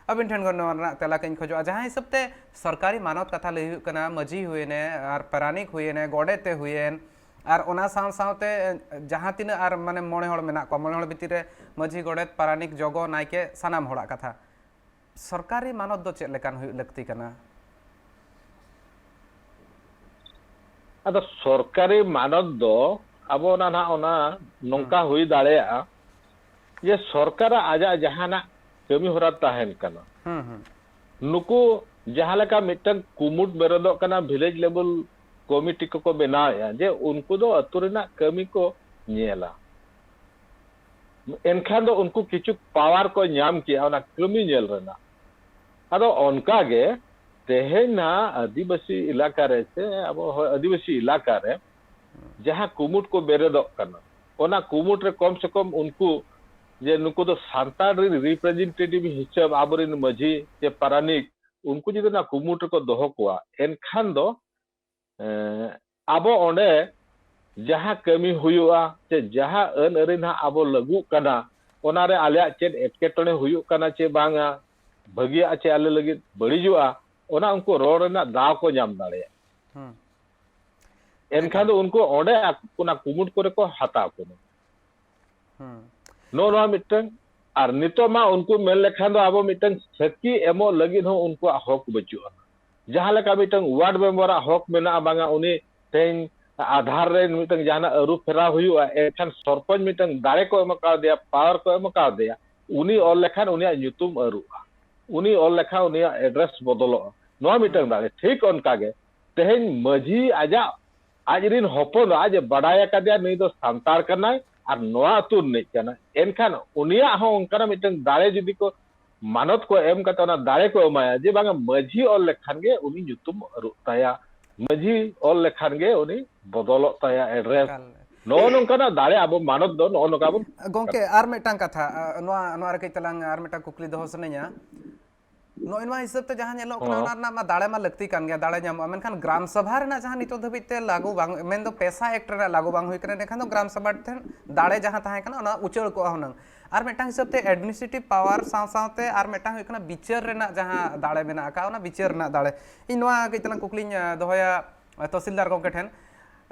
ᱟᱹᱵᱤᱱ ᱴᱷᱮᱱ ᱠᱷᱚᱱ ᱱᱚᱣᱟ ᱨᱮᱱᱟᱜ ᱛᱮᱞᱟ ᱠᱟᱹᱡ ᱤᱧ ᱠᱷᱚᱡᱚᱜᱼᱟ᱾ ᱡᱟᱦᱟᱸ ᱦᱤᱥᱟᱹᱵ ᱛᱮ ᱥᱚᱨᱠᱟᱨᱤ ᱢᱟᱱᱚᱛ ᱠᱟᱛᱷᱟ ᱞᱟᱹᱭ ᱦᱩᱭᱩᱜ ᱠᱟᱱᱟ, ᱢᱟᱹᱡᱷᱤ ᱦᱩᱭᱮᱱᱮ, ᱟᱨ ᱯᱟᱨᱟᱱᱤᱠ ᱦᱩᱭᱮᱱᱮ, ᱜᱚᱰᱮᱛ ᱮ ᱦᱩᱭᱮᱱ, ᱟᱨ ᱚᱱᱟ ᱥᱟᱶ ᱥᱟᱶᱛᱮ ᱡᱟᱦᱟᱸ ᱛᱤᱱᱟᱹᱜ ᱟᱨ ᱢᱟᱱᱮ ᱢᱚᱬᱮ ᱦᱚᱲ ᱢᱮᱱᱟᱜ ᱠᱚᱣᱟ, ᱢᱚᱬᱮ ᱦᱚᱲ ᱵᱷᱤᱛᱤᱨ ᱨᱮ ᱢᱟᱹᱡᱷᱤ, ᱜᱚᱰᱮᱛ, ᱯᱟᱨᱟᱱᱤᱠ, ᱡᱚᱜᱚ, ᱱᱟᱭᱠᱮ, ᱥᱟᱱᱟᱢ ᱦᱚᱲᱟᱜ ᱠᱟᱛᱷᱟ᱾ ᱥᱚᱨᱠᱟᱨᱤ ᱢᱟᱱᱚᱛ ᱫᱚ ᱪᱮᱫ ᱞᱮᱠᱟᱱ ᱦᱩᱭᱩᱜ ᱞᱟᱹᱠᱛᱤ ᱠᱟᱱᱟ? ᱟᱫᱚ ᱥᱚᱨᱠᱟᱨᱤ ᱢᱟᱱᱚᱛ ᱫᱚ ᱟᱵᱚ ᱚᱱᱟ ᱱᱟᱦᱟᱜ ᱚᱱᱟ ᱱᱚᱝᱠᱟ ᱦᱩᱸ᱾ ᱦᱩᱭ ᱫᱟᱲᱮᱭᱟᱜᱼᱟ ᱡᱮ ᱥᱚᱨᱠᱟᱨᱟᱜ ᱟᱡᱟᱜ ᱡᱟᱦᱟᱱᱟᱜ ᱠᱟᱹᱢᱤ ᱦᱚᱨᱟ ᱛᱟᱦᱮᱱ ᱠᱟᱱᱟ, ᱦᱩᱸ, ᱦᱩᱸ᱾ ᱱᱩᱠᱩ ᱡᱟᱦᱟᱸ ᱞᱮᱠᱟ ᱢᱤᱫᱴᱟᱝ ᱠᱩᱢᱩᱴ ᱵᱮᱨᱮᱫᱚᱜ ᱠᱟᱱᱟ, ᱵᱷᱤᱞᱮᱡᱽ ᱞᱮᱵᱮᱞ ᱠᱚᱢᱤᱴᱤ ᱠᱚᱠᱚ ᱵᱮᱱᱟᱣᱮᱫᱼᱟ, ᱡᱮ ᱩᱱᱠᱩ ᱫᱚ ᱟᱹᱛᱩ ᱨᱮᱱᱟᱜ ᱠᱟᱹᱢᱤ ᱠᱚ ᱧᱮᱞᱟ᱾ ᱮᱱᱠᱷᱟᱱ ᱫᱚ ᱩᱱᱠᱩ ᱠᱤᱪᱷᱩ ᱯᱟᱣᱟᱨ ᱠᱚ ᱧᱟᱢ ᱠᱮᱜᱼᱟ ᱚᱱᱟ ᱠᱟᱹᱢᱤ ᱧᱮᱞ ᱨᱮᱱᱟᱜ᱾ ᱟᱫᱚ ᱚᱱᱠᱟ ᱜᱮ ᱛᱮᱦᱮᱧ ᱱᱟᱦᱟᱜ ᱟᱹᱫᱤᱵᱟᱹᱥᱤ ᱮᱞᱟᱠᱟ ᱨᱮ ᱥᱮ ᱟᱵᱚ ᱦᱚ-, ᱟᱹᱫᱤᱵᱟᱹᱥᱤ ᱮᱞᱟᱠᱟ ᱨᱮ ᱡᱟᱦᱟᱸ ᱠᱩᱢᱩᱴ ᱠᱚ ᱵᱮᱨᱮᱫᱚᱜ ᱠᱟᱱᱟ, ᱚᱱᱟ ᱠᱩᱢᱩᱴ ᱨᱮ ᱠᱚᱢ ᱥᱮ ᱠᱚᱢ ᱩᱱᱠᱩ ᱡᱮ ᱱᱩᱠᱩ ᱫᱚ ᱥᱟᱱᱛᱟᱲ ᱨᱮᱱ ᱨᱤᱯᱨᱮᱡᱮᱱᱴᱮᱴᱤᱵᱷ ᱦᱤᱥᱟᱹᱵ ᱟᱵᱚᱨᱮᱱ ᱢᱟᱹᱡᱷᱤ ᱪᱮ ᱯᱟᱨᱟᱱᱤᱠ, ᱩᱱᱠᱩ ᱡᱩᱫᱤ ᱚᱱᱟ ᱠᱩᱢᱩᱴ ᱨᱮᱠᱚ ᱫᱚᱦᱚ ᱠᱚᱣᱟ, ᱮᱱᱠᱷᱟᱱ ᱫᱚ, ᱮᱸ, ᱟᱵᱚ ᱚᱸᱰᱮ ᱡᱟᱦᱟᱸ ᱠᱟᱹᱢᱤ ᱦᱩᱭᱩᱜᱼᱟ ᱥᱮ ᱡᱟᱦᱟᱸ ᱟᱹᱱ ᱟᱹᱨᱤ ᱱᱟᱦᱟᱜ ᱟᱵᱚ ᱞᱟᱹᱜᱩᱜ ᱠᱟᱱᱟ, ᱚᱱᱟᱨᱮ ᱟᱞᱮᱭᱟᱜ ᱪᱮᱫ ᱮᱴᱠᱮᱴᱚᱬᱮ ᱦᱩᱭᱩᱜ ᱠᱟᱱᱟ ᱪᱮ ᱵᱟᱝᱟ, ᱵᱷᱟᱹᱜᱤᱭᱟᱜ ᱪᱮ ᱟᱞᱮ ᱞᱟᱹᱜᱤᱫ ᱵᱟᱹᱲᱤᱡᱚᱜᱼᱟ, ᱚᱱᱟ ᱩᱱᱠᱩ ᱨᱚᱲ ᱨᱮᱱᱟᱜ ᱫᱟᱣ ᱠᱚ ᱧᱟᱢ ᱫᱟᱲᱮᱭᱟᱜᱼᱟ᱾ ᱦᱩᱸ ᱮᱱᱠᱷᱟᱱ ᱫᱚ ᱩᱱᱠᱩ ᱚᱸᱰᱮ ᱟᱠ-, ᱚᱱᱟ ᱠᱩᱢᱩᱴ ᱠᱚᱨᱮ ᱠᱚ ᱦᱟᱛᱟᱣ ᱠᱚᱢᱟ᱾ ᱦᱩᱸ ᱱᱚᱜᱼᱚ ᱱᱚᱣᱟ ᱢᱤᱫᱴᱟᱝ᱾ ᱟᱨ ᱱᱤᱛᱚᱜ ᱢᱟ ᱩᱱᱠᱩ ᱢᱮᱱ ᱞᱮᱠᱷᱟᱱ ᱫᱚ ᱟᱵᱚ ᱢᱤᱫᱴᱟᱝ ᱥᱟᱹᱠᱷᱤ ᱮᱢᱚᱜ ᱞᱟᱹᱜᱤᱫ ᱦᱚᱸ ᱩᱱᱠᱩᱣᱟᱜ ᱦᱚᱠ ᱵᱟᱹᱪᱩᱜᱼᱟ᱾ ᱡᱟᱦᱟᱸ ᱞᱮᱠᱟ ᱢᱤᱫᱴᱟᱝ ᱣᱟᱨᱰ ᱢᱮᱢᱵᱟᱨᱟᱜ ᱦᱚᱠ ᱢᱮᱱᱟᱜᱼᱟ, ᱵᱟᱝᱟ ᱩᱱᱤ ᱛᱮᱦᱮᱧ ᱟᱫᱷᱟᱨ ᱨᱮ ᱢᱤᱫᱴᱟᱝ ᱡᱟᱦᱟᱱᱟᱜ ᱟᱹᱨᱩ ᱯᱷᱮᱨᱟᱣ ᱦᱩᱭᱩᱜᱼᱟ, ᱮᱱᱠᱷᱟᱱ ᱥᱚᱨᱯᱚᱧᱪ ᱢᱤᱫᱴᱟᱝ ᱫᱟᱲᱮ ᱠᱚ ᱮᱢ ᱠᱟᱣᱫᱮᱭᱟ, ᱯᱟᱣᱟᱨ ᱠᱚ ᱮᱢ ᱠᱟᱣᱫᱮᱭᱟ, ᱩᱱᱤ ᱚᱞ ᱞᱮᱠᱷᱟᱱ ᱩᱱᱤᱭᱟᱜ ᱧᱩᱛᱩᱢ ᱟᱹᱨᱩᱜᱼᱟ, ᱩᱱᱤ ᱚᱞ ᱞᱮᱠᱷᱟᱱ ᱩᱱᱤᱭᱟᱜ ᱮᱰᱨᱮᱥ ᱵᱚᱫᱚᱞᱚᱜᱼᱟ᱾ ᱱᱚᱣᱟ ᱢᱤᱫᱴᱟᱝ ᱫᱟᱲᱮ᱾ ᱴᱷᱤᱠ ᱚᱱᱠᱟᱜᱮ ᱛᱮᱦᱮᱧ ᱢᱟᱹᱡᱷᱤ ᱟᱡᱟᱜ ᱟᱡ ᱨᱤᱱ ᱦᱚᱯᱚᱱ ᱟᱡ ᱮ ᱵᱟᱰᱟᱭ ᱟᱠᱟᱫᱮᱭᱟ ᱱᱩᱭ ᱫᱚ ᱥᱟᱱᱛᱟᱲ ᱠᱟᱱᱟᱭ ᱟᱨ ᱱᱚᱣᱟ ᱟᱹᱛᱩ ᱨᱤᱱᱤᱡ ᱠᱟᱱᱟᱭ, ᱮᱱᱠᱷᱟᱱ ᱩᱱᱤᱭᱟᱜ ᱦᱚᱸ ᱚᱱᱠᱟᱱᱟᱜ ᱢᱤᱫᱴᱟᱝ ᱫᱟᱲᱮ ᱡᱩᱫᱤ ᱠᱚ ᱢᱟᱱᱚᱛ ᱠᱚ ᱮᱢ ᱠᱟᱛᱮ ᱚᱱᱟ ᱫᱟᱲᱮ ᱠᱚ ᱮᱢᱟᱭᱟ ᱡᱮ ᱵᱟᱝᱟ ᱢᱟᱹᱡᱷᱤ ᱚᱞ ᱞᱮᱠᱷᱟᱱ ᱜᱮ ᱩᱱᱤ ᱧᱩᱛᱩᱢ ᱟᱹᱨᱩᱜ ᱛᱟᱭᱟ, ᱢᱟᱹᱡᱷᱤ ᱚᱞ ᱞᱮᱠᱷᱟᱱ ᱜᱮ ᱩᱱᱤ ᱵᱚᱫᱚᱞᱚᱜ ᱛᱟᱭᱟ ᱮᱰᱨᱮᱥ᱾ ᱮᱠᱟᱞ᱾ ᱱᱚᱜᱼᱚ ᱱᱚᱝᱠᱟᱱᱟᱜ ᱫᱟᱲᱮ ᱟᱵᱚ ᱢᱟᱱᱚᱛ ᱫᱚ ᱱᱚᱜᱼᱚ ᱱᱚᱝᱠᱟ ᱵᱚᱱ ᱜᱚᱝᱠᱮ, ᱟᱨ ᱢᱤᱫᱴᱟᱝ ᱠᱟᱛᱷᱟ, ᱟ, ᱱᱚᱣᱟ ᱱᱚᱣᱟ ᱨᱮ ᱠᱟᱹᱡ ᱛᱟᱞᱟᱝ ᱟᱨ ᱢᱤᱫᱴᱟᱝ ᱠᱩᱠᱞᱤ ᱫᱚᱦᱚ ᱥᱟᱱᱟᱧᱟ᱾ ᱱᱚᱜᱼᱚᱭ ᱱᱚᱣᱟ ᱦᱤᱥᱟᱹᱵ ᱛᱮ ᱡᱟᱦᱟᱸ ᱧᱮᱞᱚᱜ ᱠᱟᱱᱟ, ᱦᱚᱸ᱾ ᱚᱱᱟ ᱨᱮᱱᱟᱜ ᱢᱟ ᱫᱟᱲᱮ ᱢᱟ ᱞᱟᱹᱠᱛᱤ ᱠᱟᱱ ᱜᱮᱭᱟ, ᱫᱟᱲᱮ ᱧᱟᱢᱚᱜᱼᱟ, ᱢᱮᱱᱠᱷᱟᱱ ᱜᱨᱟᱢ ᱥᱚᱵᱷᱟ ᱨᱮᱱᱟᱜ ᱡᱟᱦᱟᱸ ᱱᱤᱛᱚᱜ ᱫᱷᱟᱹᱵᱤᱡ ᱛᱮ ᱞᱟᱹᱜᱩ ᱵᱟᱝ, ᱢᱮᱱᱫᱚ ᱯᱮᱥᱟ ᱮᱠᱴ ᱨᱮᱱᱟᱜ ᱞᱟᱹᱜᱩ ᱵᱟᱝ ᱦᱩᱭ ᱠᱟᱱᱟ, ᱮᱸᱰᱮᱠᱷᱟᱱ ᱫᱚ ᱜᱨᱟᱢ ᱥᱚᱵᱷᱟ ᱴᱷᱮᱱ ᱫᱟᱲᱮ ᱡᱟᱦᱟᱸ ᱛᱟᱦᱮᱸ ᱠᱟᱱᱟ ᱚᱱᱟ ᱩᱪᱟᱹᱲ ᱠᱚᱜᱼᱟ ᱦᱩᱱᱟᱹᱝ᱾ ᱟᱨ ᱢᱤᱫᱴᱟᱝ ᱦᱤᱥᱟᱹᱵ ᱛᱮ ᱮᱰᱢᱤᱱᱤᱥᱴᱨᱮᱴᱤᱵᱷ ᱯᱟᱣᱟᱨ ᱥᱟᱶ ᱥᱟᱶᱛᱮ ᱟᱨ ᱢᱤᱫᱴᱟᱝ ᱦᱩᱭᱩᱜ ᱠᱟᱱᱟ ᱵᱤᱪᱟᱹᱨ ᱨᱮᱱᱟᱜ ᱡᱟᱦᱟᱸ ᱫᱟᱲᱮ ᱢᱮᱱᱟᱜ ᱟᱠᱟᱫ, ᱚᱱᱟ ᱵᱤᱪᱟᱹᱨ ᱨᱮᱱᱟᱜ ᱫᱟᱲᱮ᱾ ᱤᱧ ᱱᱚᱣᱟ ᱠᱟᱹᱡ ᱛᱟᱞᱟᱝ ᱠᱩᱠᱞᱤᱧ, ᱟ, ᱫᱚᱦᱚᱭᱟ, ᱟ, ᱛᱚᱦᱥᱤᱞᱫᱟᱨ ᱜᱚᱢᱠᱮ ᱴᱷᱮᱱ,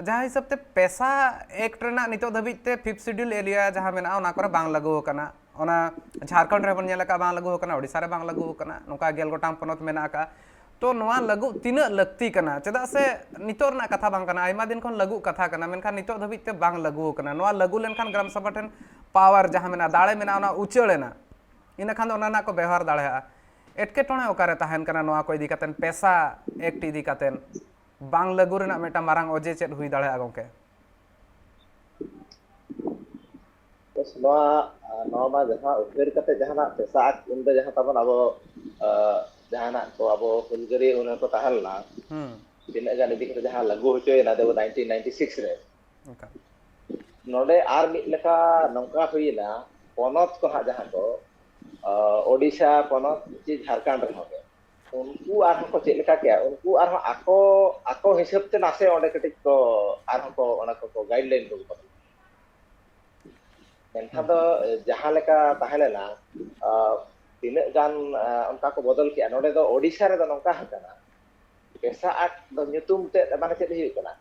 ᱡᱟᱦᱟᱸ ᱦᱤᱥᱟᱹᱵ ᱛᱮ ᱯᱮᱥᱟ ᱮᱠᱴ ᱨᱮᱱᱟᱜ ᱱᱤᱛᱚᱜ ᱫᱷᱟᱹᱵᱤᱡ ᱛᱮ ᱯᱷᱤᱯᱛᱷ ᱥᱤᱰᱤᱭᱩᱞ ᱮᱨᱤᱭᱟ ᱡᱟᱦᱟᱸ ᱢᱮᱱᱟᱜᱼᱟ, ᱚᱱᱟ ᱠᱚᱨᱮ ᱵᱟᱝ ᱞᱟᱹᱜᱩ ᱟᱠᱟᱱᱟ᱾ ᱚᱱᱟ ᱡᱷᱟᱲᱠᱷᱚᱸᱰ ᱨᱮᱵᱚᱱ ᱧᱮᱞ ᱟᱠᱟᱫ ᱵᱟᱝ ᱞᱟᱹᱜᱩ ᱟᱠᱟᱱᱟ, ᱳᱰᱤᱥᱟ ᱨᱮ ᱵᱟᱝ ᱞᱟᱹᱜᱩ ᱟᱠᱟᱱᱟ, ᱱᱚᱝᱠᱟ ᱜᱮᱞ ᱜᱚᱴᱟᱝ ᱯᱚᱱᱚᱛ ᱢᱮᱱᱟᱜ ᱟᱠᱟᱫ᱾ ᱛᱚ ᱱᱚᱣᱟ ᱞᱟᱹᱜᱩ ᱛᱤᱱᱟᱹᱜ ᱞᱟᱹᱠᱛᱤ ᱠᱟᱱᱟ? ᱪᱮᱫᱟᱜ ᱥᱮ ᱱᱤᱛᱚᱜ ᱨᱮᱱᱟᱜ ᱠᱟᱛᱷᱟ ᱵᱟᱝ ᱠᱟᱱᱟ, ᱟᱭᱢᱟ ᱫᱤᱱ ᱠᱷᱚᱱ ᱞᱟᱹᱜᱩᱜ ᱠᱟᱛᱷᱟ ᱠᱟᱱᱟ, ᱢᱮᱱᱠᱷᱟᱱ ᱱᱤᱛᱚᱜ ᱫᱷᱟᱹᱵᱤᱡ ᱛᱮ ᱵᱟᱝ ᱞᱟᱹᱜᱩ ᱟᱠᱟᱱᱟ᱾ ᱱᱚᱣᱟ ᱞᱟᱹᱜᱩ ᱞᱮᱱᱠᱷᱟᱱ ᱜᱨᱟᱢ ᱥᱚᱵᱷᱟ ᱴᱷᱮᱱ ᱯᱟᱣᱟᱨ ᱡᱟᱦᱟᱸ ᱢᱮᱱᱟᱜᱼᱟ, ᱫᱟᱲᱮ ᱢᱮᱱᱟᱜᱼᱟ, ᱚᱱᱟ ᱩᱪᱟᱹᱲ ᱮᱱᱟ, ᱤᱱᱟᱹ ᱠᱷᱟᱱ ᱫᱚ ᱚᱱᱟ ᱨᱮᱱᱟᱜ ᱠᱚ ᱵᱮᱣᱦᱟᱨ ᱫᱟᱲᱮᱭᱟᱜᱼᱟ᱾ ᱮᱴᱠᱮᱴᱚᱬᱮ ᱚᱠᱟᱨᱮ ᱛᱟᱦᱮᱱ ᱠᱟᱱᱟ ᱱᱚᱣᱟ ᱠᱚ ᱤᱫᱤ ᱠᱟᱛᱮ, ᱯᱮᱥᱟ ᱮᱠᱴ ᱤᱫᱤ ᱠᱟᱛᱮ ᱵᱟᱝ ᱞᱟᱹᱜᱩ ᱨᱮᱱᱟᱜ ᱢᱤᱫᱴᱟᱝ ᱢᱟᱨᱟᱝ ᱚᱡᱮ ᱪᱮᱫ ᱦᱩᱭ ᱫᱟᱲᱮᱭᱟᱜᱼᱟ ᱜᱚᱢᱠᱮ? ᱵᱮᱥ, ᱱᱚᱣᱟ, ᱱᱚᱣᱟ ᱢᱟ ᱡᱟᱦᱟᱸ ᱩᱭᱦᱟᱹᱨ ᱠᱟᱛᱮ ᱡᱟᱦᱟᱱᱟᱜ ᱯᱮᱥᱟ ᱟᱠᱴ ᱩᱱᱫᱚ ᱡᱟᱦᱟᱸ ᱛᱟᱵᱚᱱ ᱟᱵᱚ, ᱟ, ᱡᱟᱦᱟᱱᱟᱜ ᱠᱚ ᱟᱵᱚ ᱦᱩᱞᱜᱟᱹᱨᱤᱭᱟᱹ ᱩᱱ ᱦᱚᱸᱠᱚ ᱛᱟᱦᱮᱸ ᱞᱮᱱᱟ, ᱦᱩᱸ ᱛᱤᱱᱟᱹᱜ ᱜᱟᱱ ᱤᱫᱤ ᱠᱟᱛᱮ ᱡᱟᱦᱟᱸ ᱞᱟᱹᱜᱩ ᱦᱚᱪᱚᱭᱮᱱᱟ ᱫᱮᱵᱚ ᱱᱟᱭᱤᱱᱴᱤᱱ ᱱᱟᱭᱤᱱᱴᱤ ᱥᱤᱠᱥ ᱨᱮ᱾ ᱚᱱᱠᱟ᱾ ᱱᱚᱰᱮ ᱟᱨ ᱢᱤᱫ ᱞᱮᱠᱟ ᱱᱚᱝᱠᱟ ᱦᱩᱭᱮᱱᱟ, ᱯᱚᱱᱚᱛ ᱠᱚ ᱦᱟᱸᱜ ᱡᱟᱦᱟᱸ ᱠᱚ, ᱟ, ᱳᱰᱤᱥᱟ ᱯᱚᱱᱚᱛ ᱪᱮ ᱡᱷᱟᱲᱠᱷᱚᱸᱰ ᱨᱮᱦᱚᱸ ᱜᱮ, ᱩᱱᱠᱩ ᱟᱨᱦᱚᱸ ᱠᱚ ᱪᱮᱫ ᱞᱮᱠᱟ ᱠᱮᱭᱟ, ᱩᱱᱠᱩ ᱟᱨᱦᱚᱸ ᱟᱠᱚ ᱟᱠᱚ ᱦᱤᱥᱟᱹᱵ ᱛᱮ ᱱᱟᱥᱮ ᱚᱸᱰᱮ ᱠᱟᱹᱴᱤᱡ ᱠᱚ ᱟᱨᱦᱚᱸ ᱠᱚ ᱚᱱᱟ ᱠᱚ ᱜᱟᱭᱤᱰ ᱞᱟᱭᱤᱱ ᱠᱚ ᱵᱚᱫᱚᱞ᱾ ᱢᱮᱱᱠᱷᱟᱱ ᱫᱚ ᱡᱟᱦᱟᱸ ᱞᱮᱠᱟ ᱛᱟᱦᱮᱸ ᱞᱮᱱᱟ, ᱛᱤᱱᱟᱹᱜ ᱜᱟᱱ ᱚᱱᱠᱟ ᱠᱚ ᱵᱚᱫᱚᱞ ᱠᱮᱜᱼᱟ᱾ ᱱᱚᱰᱮ ᱫᱚ ᱳᱰᱤᱥᱟ ᱨᱮᱫᱚ ᱱᱚᱝᱠᱟ ᱟᱠᱟᱱᱟ, ᱯᱮᱥᱟ ᱟᱠᱴ ᱫᱚ ᱧᱩᱛᱩᱢ ᱛᱮ ᱢᱟᱱᱮ ᱪᱮᱫ ᱦᱩᱭᱩᱜ ᱠᱟᱱᱟ,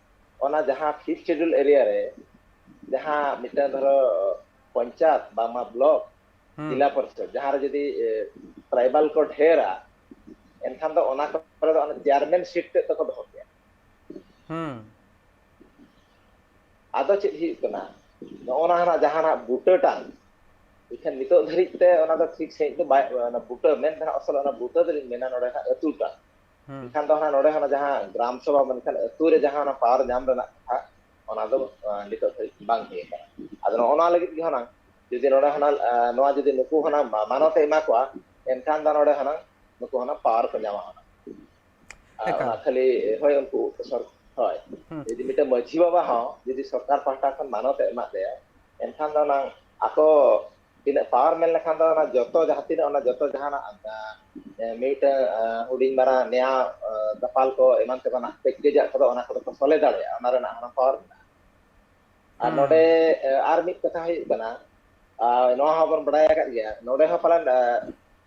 ᱚᱱᱟ ᱡᱟᱦᱟᱸ ᱯᱷᱤᱯᱛᱷ ᱥᱤᱰᱩᱞ ᱮᱨᱤᱭᱟ ᱨᱮ ᱡᱟᱦᱟᱸ ᱢᱤᱫᱴᱟᱝ ᱫᱷᱚᱨᱚ ᱯᱚᱧᱪᱟᱭᱮᱛ ᱵᱟᱝᱢᱟ ᱵᱞᱚᱠ, ᱡᱮᱞᱟ ᱯᱚᱨᱤᱥᱚᱫ, ᱡᱟᱦᱟᱸ ᱨᱮ ᱡᱩᱫᱤ ᱴᱨᱟᱭᱵᱟᱞ ᱠᱚ ᱰᱷᱮᱨᱟ, ᱮᱱᱠᱷᱟᱱ ᱫᱚ ᱚᱱᱟ ᱠᱚᱨᱮ ᱫᱚ ᱚᱱᱟ ᱪᱮᱭᱟᱨᱢᱮᱱ ᱥᱤᱴ ᱛᱮᱫ ᱫᱚᱠᱚ ᱫᱚᱦᱚ ᱠᱮᱭᱟ᱾ ᱦᱩᱸ᱾ ᱟᱫᱚ ᱪᱮᱫ ᱦᱩᱭᱩᱜ ᱠᱟᱱᱟ, ᱱᱚᱜᱼᱚ ᱱᱟ ᱦᱟᱱᱟ ᱡᱟᱦᱟᱱᱟᱜ ᱵᱩᱴᱟᱹ ᱴᱟᱝ, ᱮᱱᱠᱷᱟᱱ ᱱᱤᱛᱚᱜ ᱫᱷᱟᱹᱨᱤᱡ ᱛᱮ ᱚᱱᱟ ᱫᱚ ᱴᱷᱤᱠ ᱥᱟᱺᱦᱤᱡ ᱫᱚ ᱵᱟᱭ, ᱚᱱᱟ ᱵᱩᱴᱟᱹ ᱢᱮᱱ ᱫᱚ ᱦᱟᱸᱜ ᱟᱥᱚᱞ ᱚᱱᱟ ᱵᱩᱴᱟᱹ ᱫᱚᱞᱤᱧ ᱢᱮᱱᱟ ᱱᱚᱰᱮ ᱦᱟᱸᱜ ᱟᱹᱛᱩ ᱴᱟᱝ᱾ ᱦᱩᱸ᱾ ᱮᱱᱠᱷᱟᱱ ᱫᱚ ᱦᱟᱸᱜ ᱱᱚᱰᱮ ᱦᱟᱸᱜ ᱡᱟᱦᱟᱸ ᱜᱨᱟᱢ ᱥᱚᱵᱷᱟ, ᱢᱮᱱᱠᱷᱟᱱ ᱟᱹᱛᱩ ᱨᱮ ᱡᱟᱦᱟᱸ ᱚᱱᱟ ᱯᱟᱣᱟᱨ ᱧᱟᱢ ᱨᱮᱱᱟᱜ ᱠᱟᱛᱷᱟ, ᱚᱱᱟ ᱫᱚ ᱱᱤᱛᱚᱜ ᱫᱷᱟᱹᱨᱤᱡ ᱵᱟᱝ ᱦᱩᱭ ᱟᱠᱟᱱᱟ᱾ ᱟᱫᱚ ᱱᱚᱜᱼᱚ ᱱᱚᱣᱟ ᱞᱟᱹᱜᱤᱫ ᱜᱮ ᱦᱩᱱᱟᱹᱝ ᱡᱩᱫᱤ ᱱᱚᱰᱮ ᱦᱩᱱᱟᱹᱝ ᱱᱚᱣᱟ ᱡᱩᱫᱤ ᱱᱩᱠᱩ ᱦᱩᱱᱟᱹᱝ ᱢᱟᱱᱚᱛ ᱮ ᱮᱢᱟ ᱠᱚᱣᱟ, ᱮᱱᱠᱷᱟᱱ ᱫᱚ ᱱᱚᱰᱮ ᱦᱩᱱᱟᱹᱝ ᱱᱩᱠᱩ ᱦᱩᱱᱟᱹᱝ ᱯᱟᱣᱟᱨ ᱠᱚ ᱧᱟᱢᱟ ᱦᱩᱱᱟᱹᱝ᱾ ᱟᱨ ᱮᱠᱟᱞ᱾ ᱚᱱᱟ ᱠᱷᱟᱹᱞᱤ, ᱦᱳᱭ, ᱩᱱᱠᱩ ᱥᱚᱨ-, ᱦᱳᱭ᱾ ᱦᱩᱸ᱾ ᱡᱩᱫᱤ ᱢᱤᱫᱴᱮᱱ ᱢᱟᱹᱡᱷᱤ ᱵᱟᱵᱟ ᱦᱚᱸ ᱡᱩᱫᱤ ᱥᱚᱨᱠᱟᱨ ᱯᱟᱦᱴᱟ ᱠᱷᱚᱱ ᱢᱟᱱᱚᱛ ᱮ ᱮᱢᱟᱫ ᱞᱮᱭᱟ, ᱮᱱᱠᱷᱟᱱ ᱫᱚ ᱦᱩᱱᱟᱹᱝ ᱟᱠᱚ ᱛᱤᱱᱟᱹᱜ ᱯᱟᱣᱟᱨ ᱢᱮᱱ ᱞᱮᱠᱷᱟᱱ ᱫᱚ ᱚᱱᱟ ᱡᱚᱛᱚ ᱡᱟᱦᱟᱸ ᱛᱤᱱᱟᱹᱜ ᱚᱱᱟ ᱡᱚᱛᱚ ᱡᱟᱦᱟᱱᱟᱜ, ᱮ, ᱢᱤᱫᱴᱟᱝ, ᱮ, ᱦᱩᱰᱤᱧ ᱢᱟᱨᱟᱝ ᱱᱮᱭᱟ, ᱮ, ᱫᱟᱯᱟᱞ ᱠᱚ ᱮᱢᱟᱱ ᱛᱮᱢᱟᱱᱟᱜ ᱯᱮᱠᱮᱡᱟᱜ ᱠᱚᱫᱚ ᱚᱱᱟ ᱠᱚᱫᱚ ᱠᱚ ᱥᱚᱞᱦᱮ ᱫᱟᱲᱮᱭᱟᱜᱼᱟ, ᱚᱱᱟ ᱨᱮᱱᱟᱜ ᱦᱚᱸ ᱯᱟᱣᱟᱨ ᱢᱮᱱᱟᱜᱼᱟ᱾ ᱟᱨ ᱦᱩᱸ᱾ ᱱᱚᱰᱮ, ᱮ, ᱟᱨ ᱢᱤᱫ ᱠᱟᱛᱷᱟ ᱦᱩᱭᱩᱜ ᱠᱟᱱᱟ, ᱟᱨ ᱱᱚᱣᱟ ᱦᱚᱸ ᱵᱚᱱ ᱵᱟᱲᱟᱭ ᱟᱠᱟᱫ ᱜᱮᱭᱟ, ᱱᱚᱰᱮ ᱦᱚᱸ ᱯᱟᱞᱮᱱ, ᱮ,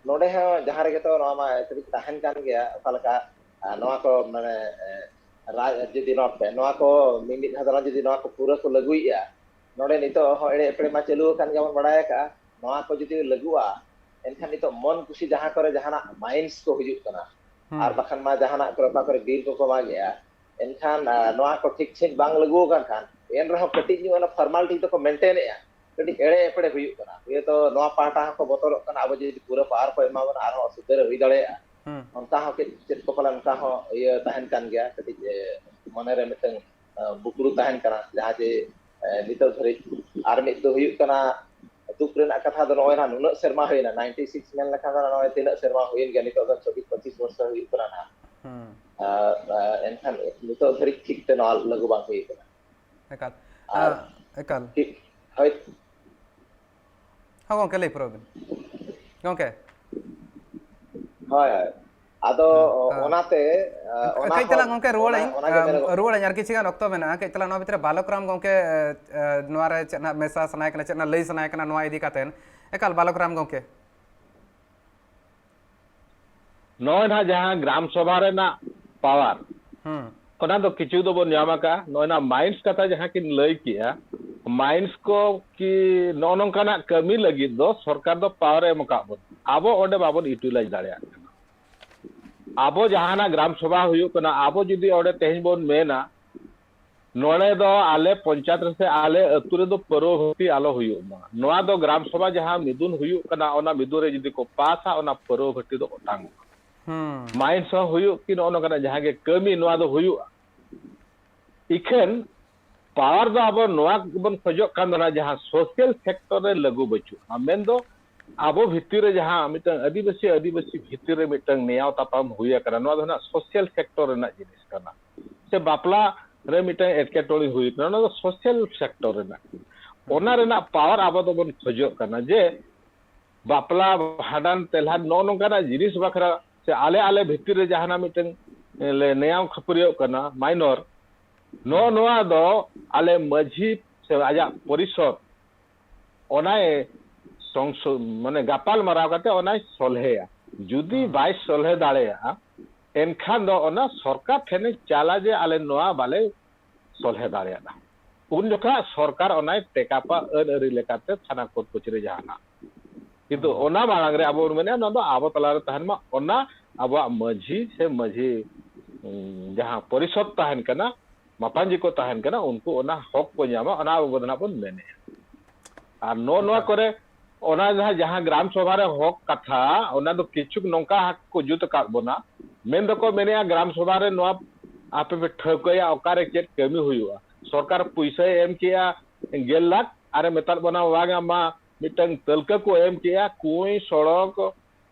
ᱱᱚᱰᱮ ᱦᱚᱸ ᱡᱟᱦᱟᱸ ᱨᱮᱜᱮ ᱛᱚ ᱱᱚᱣᱟ ᱢᱟ ᱮᱛᱚᱫᱤᱠ ᱛᱟᱦᱮᱱ ᱠᱟᱱ ᱜᱮᱭᱟ, ᱚᱠᱟ ᱞᱮᱠᱟ, ᱟᱨ ᱱᱚᱣᱟ ᱠᱚ ᱢᱟᱱᱮ, ᱮ, ᱨᱟᱡᱽ ᱡᱩᱫᱤ ᱱᱚᱣᱟ ᱯᱮ, ᱱᱚᱣᱟ ᱠᱚ ᱢᱤᱢᱤᱫ ᱫᱷᱟᱣ ᱫᱚ ᱡᱩᱫᱤ ᱱᱚᱣᱟ ᱠᱚ ᱯᱩᱨᱟᱹ ᱠᱚ ᱞᱟᱹᱜᱩᱭᱮᱫᱼᱟ, ᱱᱚᱰᱮ ᱱᱤᱛᱚᱜ ᱦᱚᱸ ᱮᱲᱮ ᱮᱯᱲᱮ ᱢᱟ ᱪᱟᱹᱞᱩ ᱟᱠᱟᱱ ᱜᱮᱭᱟ, ᱵᱚᱱ ᱵᱟᱲᱟᱭ ᱟᱠᱟᱫᱼᱟ᱾ ᱱᱚᱣᱟ ᱠᱚ ᱡᱩᱫᱤ ᱞᱟᱹᱜᱩᱜᱼᱟ, ᱮᱱᱠᱷᱟᱱ ᱱᱤᱛᱚᱜ ᱢᱚᱱ ᱠᱩᱥᱤ ᱡᱟᱦᱟᱸ ᱠᱚᱨᱮ ᱡᱟᱦᱟᱱᱟᱜ ᱢᱟᱭᱤᱱᱥ ᱠᱚ ᱦᱩᱭᱩᱜ ᱠᱟᱱᱟ, ᱦᱩᱸ᱾ ᱟᱨ ᱵᱟᱠᱷᱟᱱ ᱢᱟ ᱡᱟᱦᱟᱱᱟᱜ ᱠᱚᱨᱮ ᱚᱠᱟ ᱠᱚᱨᱮ ᱵᱤᱞ ᱠᱚᱠᱚ ᱢᱟᱜᱮᱜᱼᱟ, ᱮᱱᱠᱷᱟᱱ, ᱟ, ᱱᱚᱣᱟ ᱠᱚ ᱴᱷᱤᱠ ᱥᱟᱺᱦᱤᱡ ᱵᱟᱝ ᱞᱟᱹᱜᱩ ᱟᱠᱟᱱ ᱠᱷᱟᱱ, ᱮᱱ ᱨᱮᱦᱚᱸ ᱠᱟᱹᱴᱤᱡ ᱧᱚᱜ ᱚᱱᱟ ᱯᱷᱚᱨᱢᱟᱞᱤᱴᱤ ᱫᱚᱠᱚ ᱢᱮᱱᱴᱮᱱᱮᱜᱼᱟ, ᱠᱟᱹᱴᱤᱡ ᱮᱲᱮ ᱮᱯᱲᱮ ᱦᱩᱭᱩᱜ ᱠᱟᱱᱟ᱾ ᱦᱩᱭᱛᱚ ᱱᱚᱣᱟ ᱯᱟᱦᱴᱟ ᱦᱚᱸᱠᱚ ᱵᱚᱛᱚᱨᱚᱜ ᱠᱟᱱᱟ, ᱟᱵᱚ ᱡᱩᱫᱤ ᱯᱩᱨᱟᱹ ᱯᱟᱣᱟᱨ ᱠᱚ ᱮᱢᱟ ᱵᱚᱱᱟ, ᱟᱨᱦᱚᱸ ᱚᱥᱩᱵᱤᱫᱷᱟ ᱨᱮ ᱦᱩᱭ ᱫᱟᱲᱮᱭᱟᱜᱼᱟ᱾ ᱦᱩᱸ᱾ ᱚᱱᱠᱟ ᱦᱚᱸ ᱠᱟᱹᱡ ᱪᱮᱫ ᱠᱚ ᱯᱟᱞᱮ ᱚᱱᱠᱟ ᱦᱚᱸ ᱤᱭᱟᱹ ᱛᱟᱦᱮᱱ ᱠᱟᱱ ᱜᱮᱭᱟ, ᱠᱟᱹᱴᱤᱡ, ᱮ, ᱢᱚᱱᱮᱨᱮ ᱢᱤᱫᱴᱟᱝ, ᱮ, ᱵᱩᱠᱲᱩ ᱛᱟᱦᱮᱱ ᱠᱟᱱᱟ, ᱡᱟᱦᱟᱸ ᱡᱮ, ᱮ, ᱱᱤᱛᱚᱜ ᱫᱷᱟᱹᱨᱤᱡ᱾ ᱟᱨ ᱢᱤᱫ ᱫᱚ ᱦᱩᱭᱩᱜ ᱠᱟᱱᱟ, ᱫᱩᱠ ᱨᱮᱱᱟᱜ ᱠᱟᱛᱷᱟ ᱫᱚ ᱱᱚᱜᱼᱚᱭ ᱱᱟᱦᱟᱜ ᱱᱩᱱᱟᱹᱜ ᱥᱮᱨᱢᱟ ᱦᱩᱭᱱᱟ, ᱱᱟᱭᱤᱱᱴᱤ ᱥᱤᱠᱥ ᱢᱮᱱ ᱞᱮᱠᱷᱟᱱ ᱫᱚ ᱱᱚᱜᱼᱚᱭ ᱛᱤᱱᱟᱹᱜ ᱥᱮᱨᱢᱟ ᱦᱩᱭᱮᱱ ᱜᱮᱭᱟ, ᱱᱤᱛᱚᱜ ᱫᱚ ᱪᱚᱵᱵᱤᱥ ᱯᱚᱸᱪᱤᱥ ᱵᱚᱨᱥᱚ ᱦᱩᱭᱩᱜ ᱠᱟᱱᱟ ᱱᱟᱦᱟᱜ᱾ ᱦᱩᱸ᱾ ᱟᱨ, ᱟᱨ ᱮᱱᱠᱷᱟᱱ ᱱᱤᱛᱚᱜ ᱫᱷᱟᱹᱨᱤᱡ ᱴᱷᱤᱠ ᱛᱮ ᱱᱚᱣᱟ ᱞᱟᱹᱜᱩ ᱵᱟᱝ ᱦᱩᱭ ᱠᱟᱱᱟ᱾ ᱮᱠᱟᱞ᱾ ᱟᱨ ᱟ, ᱮᱠᱟᱞ᱾ ᱴᱷᱤᱠ, ᱦᱳᱭ᱾ ᱦᱚᱸ ᱜᱚᱢᱠᱮ, ᱞᱟᱹᱭ ᱯᱩᱨᱟᱹᱣ ᱵᱤᱱ᱾ ᱜᱚᱢᱠᱮ᱾ ᱦᱳᱭ, ᱦᱳᱭ᱾ ᱟᱫᱚ ᱦᱮᱸ, ᱦᱮᱸ᱾ ᱚᱱᱟᱛᱮ, ᱟ, ᱚᱱᱟ ᱠᱟᱹᱡ ᱛᱟᱞᱟᱝ ᱦᱚᱸ, ᱜᱚᱝᱠᱮ ᱨᱩᱣᱟᱹᱲᱟᱹᱧ, ᱚᱱᱟ, ᱚᱱᱟᱜᱮ ᱟ, ᱢᱮᱱᱚᱜᱚᱜ ᱠᱟᱱᱟ᱾ ᱨᱩᱣᱟᱹᱲᱟᱹᱧ, ᱟᱨ ᱠᱤᱪᱷᱩ ᱜᱟᱱ ᱚᱠᱛᱚ ᱢᱮᱱᱟᱜᱼᱟ᱾ ᱠᱟᱹᱡ ᱛᱟᱞᱟᱝ ᱱᱚᱣᱟ ᱵᱷᱤᱛᱨᱤ ᱨᱮ ᱵᱟᱞᱚᱠ ᱨᱟᱢ ᱜᱚᱝᱠᱮ, ᱟ, ᱟ, ᱱᱚᱣᱟ ᱨᱮ ᱪᱮᱫ ᱱᱟᱜ ᱢᱮᱥᱟ ᱥᱟᱱᱟᱭᱮ ᱠᱟᱱᱟ, ᱪᱮᱫ ᱱᱟᱜ ᱞᱟᱹᱭ ᱥᱟᱱᱟᱭᱮ ᱠᱟᱱᱟ ᱱᱚᱣᱟ ᱤᱫᱤ ᱠᱟᱛᱮ? ᱮᱠᱟᱞ, ᱵᱟᱞᱚᱠ ᱨᱟᱢ ᱜᱚᱝᱠᱮ᱾ ᱱᱚᱜᱼᱚᱭ ᱱᱟᱦᱟᱜ ᱡᱟᱦᱟᱸ ᱜᱨᱟᱢ ᱥᱚᱵᱷᱟ ᱨᱮᱱᱟᱜ power, ᱦᱩᱸ᱾ ᱚᱱᱟ ᱫᱚ ᱠᱤᱪᱷᱩ ᱫᱚᱵᱚᱱ ᱧᱟᱢ ᱟᱠᱟᱫᱼᱟ᱾ ᱱᱚᱜᱼᱚᱭ ᱱᱟ mines ᱠᱟᱛᱷᱟ ᱡᱟᱦᱟᱸ ᱠᱤᱱ ᱞᱟᱹᱭ ᱠᱮᱜᱼᱟ, mines ᱠᱚ ᱠᱤ ᱱᱚᱜᱼᱚ ᱱᱚᱝᱠᱟᱱᱟᱜ ᱠᱟᱹᱢᱤ ᱞᱟᱹᱜᱤᱫ ᱫᱚ ᱥᱚᱨᱠᱟᱨ ᱫᱚ power ᱮ ᱮᱢ ᱟᱠᱟᱫ ᱵᱚᱱᱟ, ᱟᱵᱚ ᱚᱸᱰᱮ ᱵᱟᱵᱚᱱ utilize ᱫᱟᱲᱮᱭᱟᱜ ᱠᱟᱱᱟ᱾ ᱟᱵᱚ ᱡᱟᱦᱟᱱᱟᱜ ᱜᱨᱟᱢ ᱥᱚᱵᱷᱟ ᱦᱩᱭᱩᱜ ᱠᱟᱱᱟ, ᱟᱵᱚ ᱡᱩᱫᱤ ᱚᱸᱰᱮ ᱛᱮᱦᱮᱧ ᱵᱚᱱ ᱢᱮᱱᱟ, ᱱᱚᱰᱮ ᱫᱚ ᱟᱞᱮ ᱯᱚᱧᱪᱟᱭᱮᱛ ᱨᱮ ᱥᱮ ᱟᱞᱮ ᱟᱹᱛᱩ ᱨᱮᱫᱚ ᱯᱟᱹᱨᱣᱟᱹ ᱵᱷᱟᱹᱴᱤ ᱟᱞᱚ ᱦᱩᱭᱩᱜ ᱢᱟ, ᱱᱚᱣᱟ ᱫᱚ ᱜᱨᱟᱢ ᱥᱚᱵᱷᱟ ᱡᱟᱦᱟᱸ ᱢᱤᱫᱩᱱ ᱦᱩᱭᱩᱜ ᱠᱟᱱᱟ, ᱚᱱᱟ ᱢᱤᱫᱩᱱ ᱨᱮ ᱡᱩᱫᱤ ᱠᱚ ᱯᱟᱥᱟ, ᱚᱱᱟ ᱯᱟᱹᱨᱣᱟᱹ ᱵᱷᱟᱹᱴᱤ ᱫᱚ ᱚᱴᱟᱝᱚᱜᱼᱟ᱾ ᱦᱩᱸ᱾ Mines ᱦᱚᱸ ᱦᱩᱭᱩᱜ ᱠᱤ ᱱᱚᱜᱼᱚ ᱱᱚᱝᱠᱟᱱᱟᱜ ᱡᱟᱦᱟᱸ ᱜᱮ ᱠᱟᱹᱢᱤ, ᱱᱚᱣᱟ ᱫᱚ ᱦᱩᱭᱩᱜᱼᱟ᱾ ᱤᱠᱷᱟᱹᱱ power ᱫᱚ ᱟᱵᱚ ᱱᱚᱣᱟ ᱵᱚᱱ ᱠᱷᱚᱡᱚᱜ ᱠᱟᱱ ᱛᱟᱦᱮᱱᱟ, ᱡᱟᱦᱟᱸ social sector ᱨᱮ ᱞᱟᱹᱜᱩ ᱵᱟᱹᱪᱩᱜᱼᱟ, ᱢᱮᱱᱫᱚ ᱟᱵᱚ ᱵᱷᱤᱛᱤᱨ ᱨᱮ ᱡᱟᱦᱟᱸ ᱢᱤᱫᱴᱟᱝ ᱟᱹᱫᱤᱵᱟᱹᱥᱤ, ᱟᱹᱫᱤᱵᱟᱹᱥᱤ ᱵᱷᱤᱛᱤᱨ ᱨᱮ ᱢᱤᱫᱴᱟᱝ ᱱᱮᱭᱟᱣ ᱛᱟᱯᱟᱢ ᱦᱩᱭ ᱟᱠᱟᱱᱟ, ᱱᱚᱣᱟ ᱫᱚ ᱱᱟᱜ social sector ᱨᱮᱱᱟᱜ ᱡᱤᱱᱤᱥ ᱠᱟᱱᱟ᱾ ᱥᱮ ᱵᱟᱯᱞᱟ ᱨᱮ ᱢᱤᱫᱴᱟᱝ ᱮᱴᱠᱮᱴᱚᱬᱮ ᱦᱩᱭ ᱠᱟᱱᱟ, ᱚᱱᱟ ᱫᱚ social sector ᱨᱮᱱᱟᱜ᱾ ᱚᱱᱟ ᱨᱮᱱᱟᱜ power ᱟᱵᱚ ᱫᱚᱵᱚᱱ ᱠᱷᱚᱡᱚᱜ ᱠᱟᱱᱟ ᱡᱮ ᱵᱟᱯᱞᱟ, ᱵᱷᱟᱸᱰᱟᱱ, ᱛᱮᱞᱦᱟᱱ, ᱱᱚᱜᱼᱚ ᱱᱚᱝᱠᱟᱱᱟᱜ ᱡᱤᱱᱤᱥ ᱵᱟᱠᱷᱨᱟ ᱥᱮ ᱟᱞᱮ, ᱟᱞᱮ ᱵᱷᱤᱛᱤᱨ ᱨᱮ ᱡᱟᱦᱟᱱᱟᱜ ᱢᱤᱫᱴᱟᱝ, ᱮ, ᱞᱮ ᱱᱮᱭᱟᱢ ᱠᱷᱟᱹᱯᱟᱹᱨᱤᱭᱟᱹᱜ ᱠᱟᱱᱟ, minor, ᱱᱚᱜᱼᱚ ᱱᱚᱣᱟ ᱫᱚ ᱟᱞᱮ ᱢᱟᱹᱡᱷᱤ ᱥᱮ ᱟᱡᱟᱜ ᱯᱚᱨᱤᱥᱚᱫ ᱚᱱᱟᱭ ᱥᱚᱝᱥᱳ-, ᱢᱟᱱᱮ ᱜᱟᱯᱟᱞ ᱢᱟᱨᱟᱣ ᱠᱟᱛᱮ ᱚᱱᱟᱭ ᱥᱚᱞᱦᱮᱭᱟ᱾ ᱡᱩᱫᱤ ᱦᱩᱸ᱾ ᱵᱟᱭ ᱥᱚᱞᱦᱮ ᱫᱟᱲᱮᱭᱟᱜᱼᱟ, ᱮᱱᱠᱷᱟᱱ ᱫᱚ ᱚᱱᱟ ᱥᱚᱨᱠᱟᱨ ᱴᱷᱮᱱᱮ ᱪᱟᱞᱟ ᱡᱮ ᱟᱞᱮ ᱱᱚᱣᱟ ᱵᱟᱞᱮ ᱥᱚᱞᱦᱮ ᱫᱟᱲᱮᱭᱟᱫᱟ᱾ ᱩᱱ ᱡᱚᱠᱷᱟ ᱥᱚᱨᱠᱟᱨ ᱚᱱᱟᱭ ᱴᱮᱠᱟᱯᱟ ᱟᱹᱱ ᱟᱹᱨᱤ ᱞᱮᱠᱟᱛᱮ ᱛᱷᱟᱱᱟ ᱠᱳᱨᱴ ᱠᱚᱪᱟᱹᱨᱤ ᱡᱟᱦᱟᱱᱟᱜ᱾ ᱠᱤᱱᱛᱩ ᱦᱩᱸ᱾ ᱚᱱᱟ ᱢᱟᱲᱟᱝ ᱨᱮ ᱟᱵᱚ ᱵᱚᱱ ᱢᱮᱱᱮᱫᱼᱟ, ᱱᱚᱣᱟ ᱫᱚ ᱟᱵᱚ ᱛᱟᱞᱟ ᱨᱮ ᱛᱟᱦᱮᱱ ᱢᱟ, ᱚᱱᱟ ᱟᱵᱚᱣᱟᱜ ᱢᱟᱹᱡᱷᱤ ᱥᱮ ᱢᱟᱹᱡᱷᱤ, ᱩᱸ, ᱡᱟᱦᱟᱸ ᱯᱚᱨᱤᱥᱚᱫ ᱛᱟᱦᱮᱱ ᱠᱟᱱᱟ, ᱢᱟᱯᱟᱧᱡᱤ ᱠᱚ ᱛᱟᱦᱮᱱ ᱠᱟᱱᱟ, ᱩᱱᱠᱩ ᱚᱱᱟ ᱦᱚᱠ ᱠᱚ ᱧᱟᱢᱟ, ᱚᱱᱟ ᱟᱵᱚ ᱫᱚ ᱱᱟᱜ ᱵᱚᱱ ᱢᱮᱱᱮᱫᱼᱟ᱾ ᱟᱨ ᱱᱚᱜᱼᱚ ᱱᱚᱣᱟ ᱮᱠᱟᱞ᱾ ᱠᱚᱨᱮ ᱚᱱᱟ ᱡᱟᱦᱟᱸ, ᱡᱟᱦᱟᱸ ᱜᱨᱟᱢ ᱥᱚᱵᱷᱟ ᱨᱮ ᱦᱚᱠ ᱠᱟᱛᱷᱟ, ᱚᱱᱟ ᱫᱚ ᱠᱤᱪᱷᱩ ᱱᱚᱝᱠᱟ ᱦᱟᱸᱜ ᱠᱚ ᱡᱩᱛ ᱟᱠᱟᱫ ᱵᱚᱱᱟ, ᱢᱮᱱ ᱫᱚᱠᱚ ᱢᱮᱱᱮᱫᱼᱟ ᱜᱨᱟᱢ ᱥᱚᱵᱷᱟ ᱨᱮ ᱱᱚᱣᱟ ᱟᱯᱮ ᱯᱮ ᱴᱷᱟᱹᱣᱠᱟᱹᱭᱟ ᱚᱠᱟᱨᱮ ᱪᱮᱫ ᱠᱟᱹᱢᱤ ᱦᱩᱭᱩᱜᱼᱟ᱾ ᱥᱚᱨᱠᱟᱨ ᱯᱩᱭᱥᱟᱹᱭ ᱮᱢ ᱠᱮᱜᱼᱟ ᱜᱮᱞ ᱞᱟᱠᱷ, ᱟᱨᱮ ᱢᱮᱛᱟᱫ ᱵᱚᱱᱟ ᱵᱟᱝᱟ ᱢᱟ ᱢᱤᱫᱴᱟᱝ ᱛᱟᱹᱞᱠᱟᱹ ᱠᱚ ᱮᱢ ᱠᱮᱜᱼᱟ, ᱠᱩᱸᱭ, ᱥᱚᱲᱚᱠ,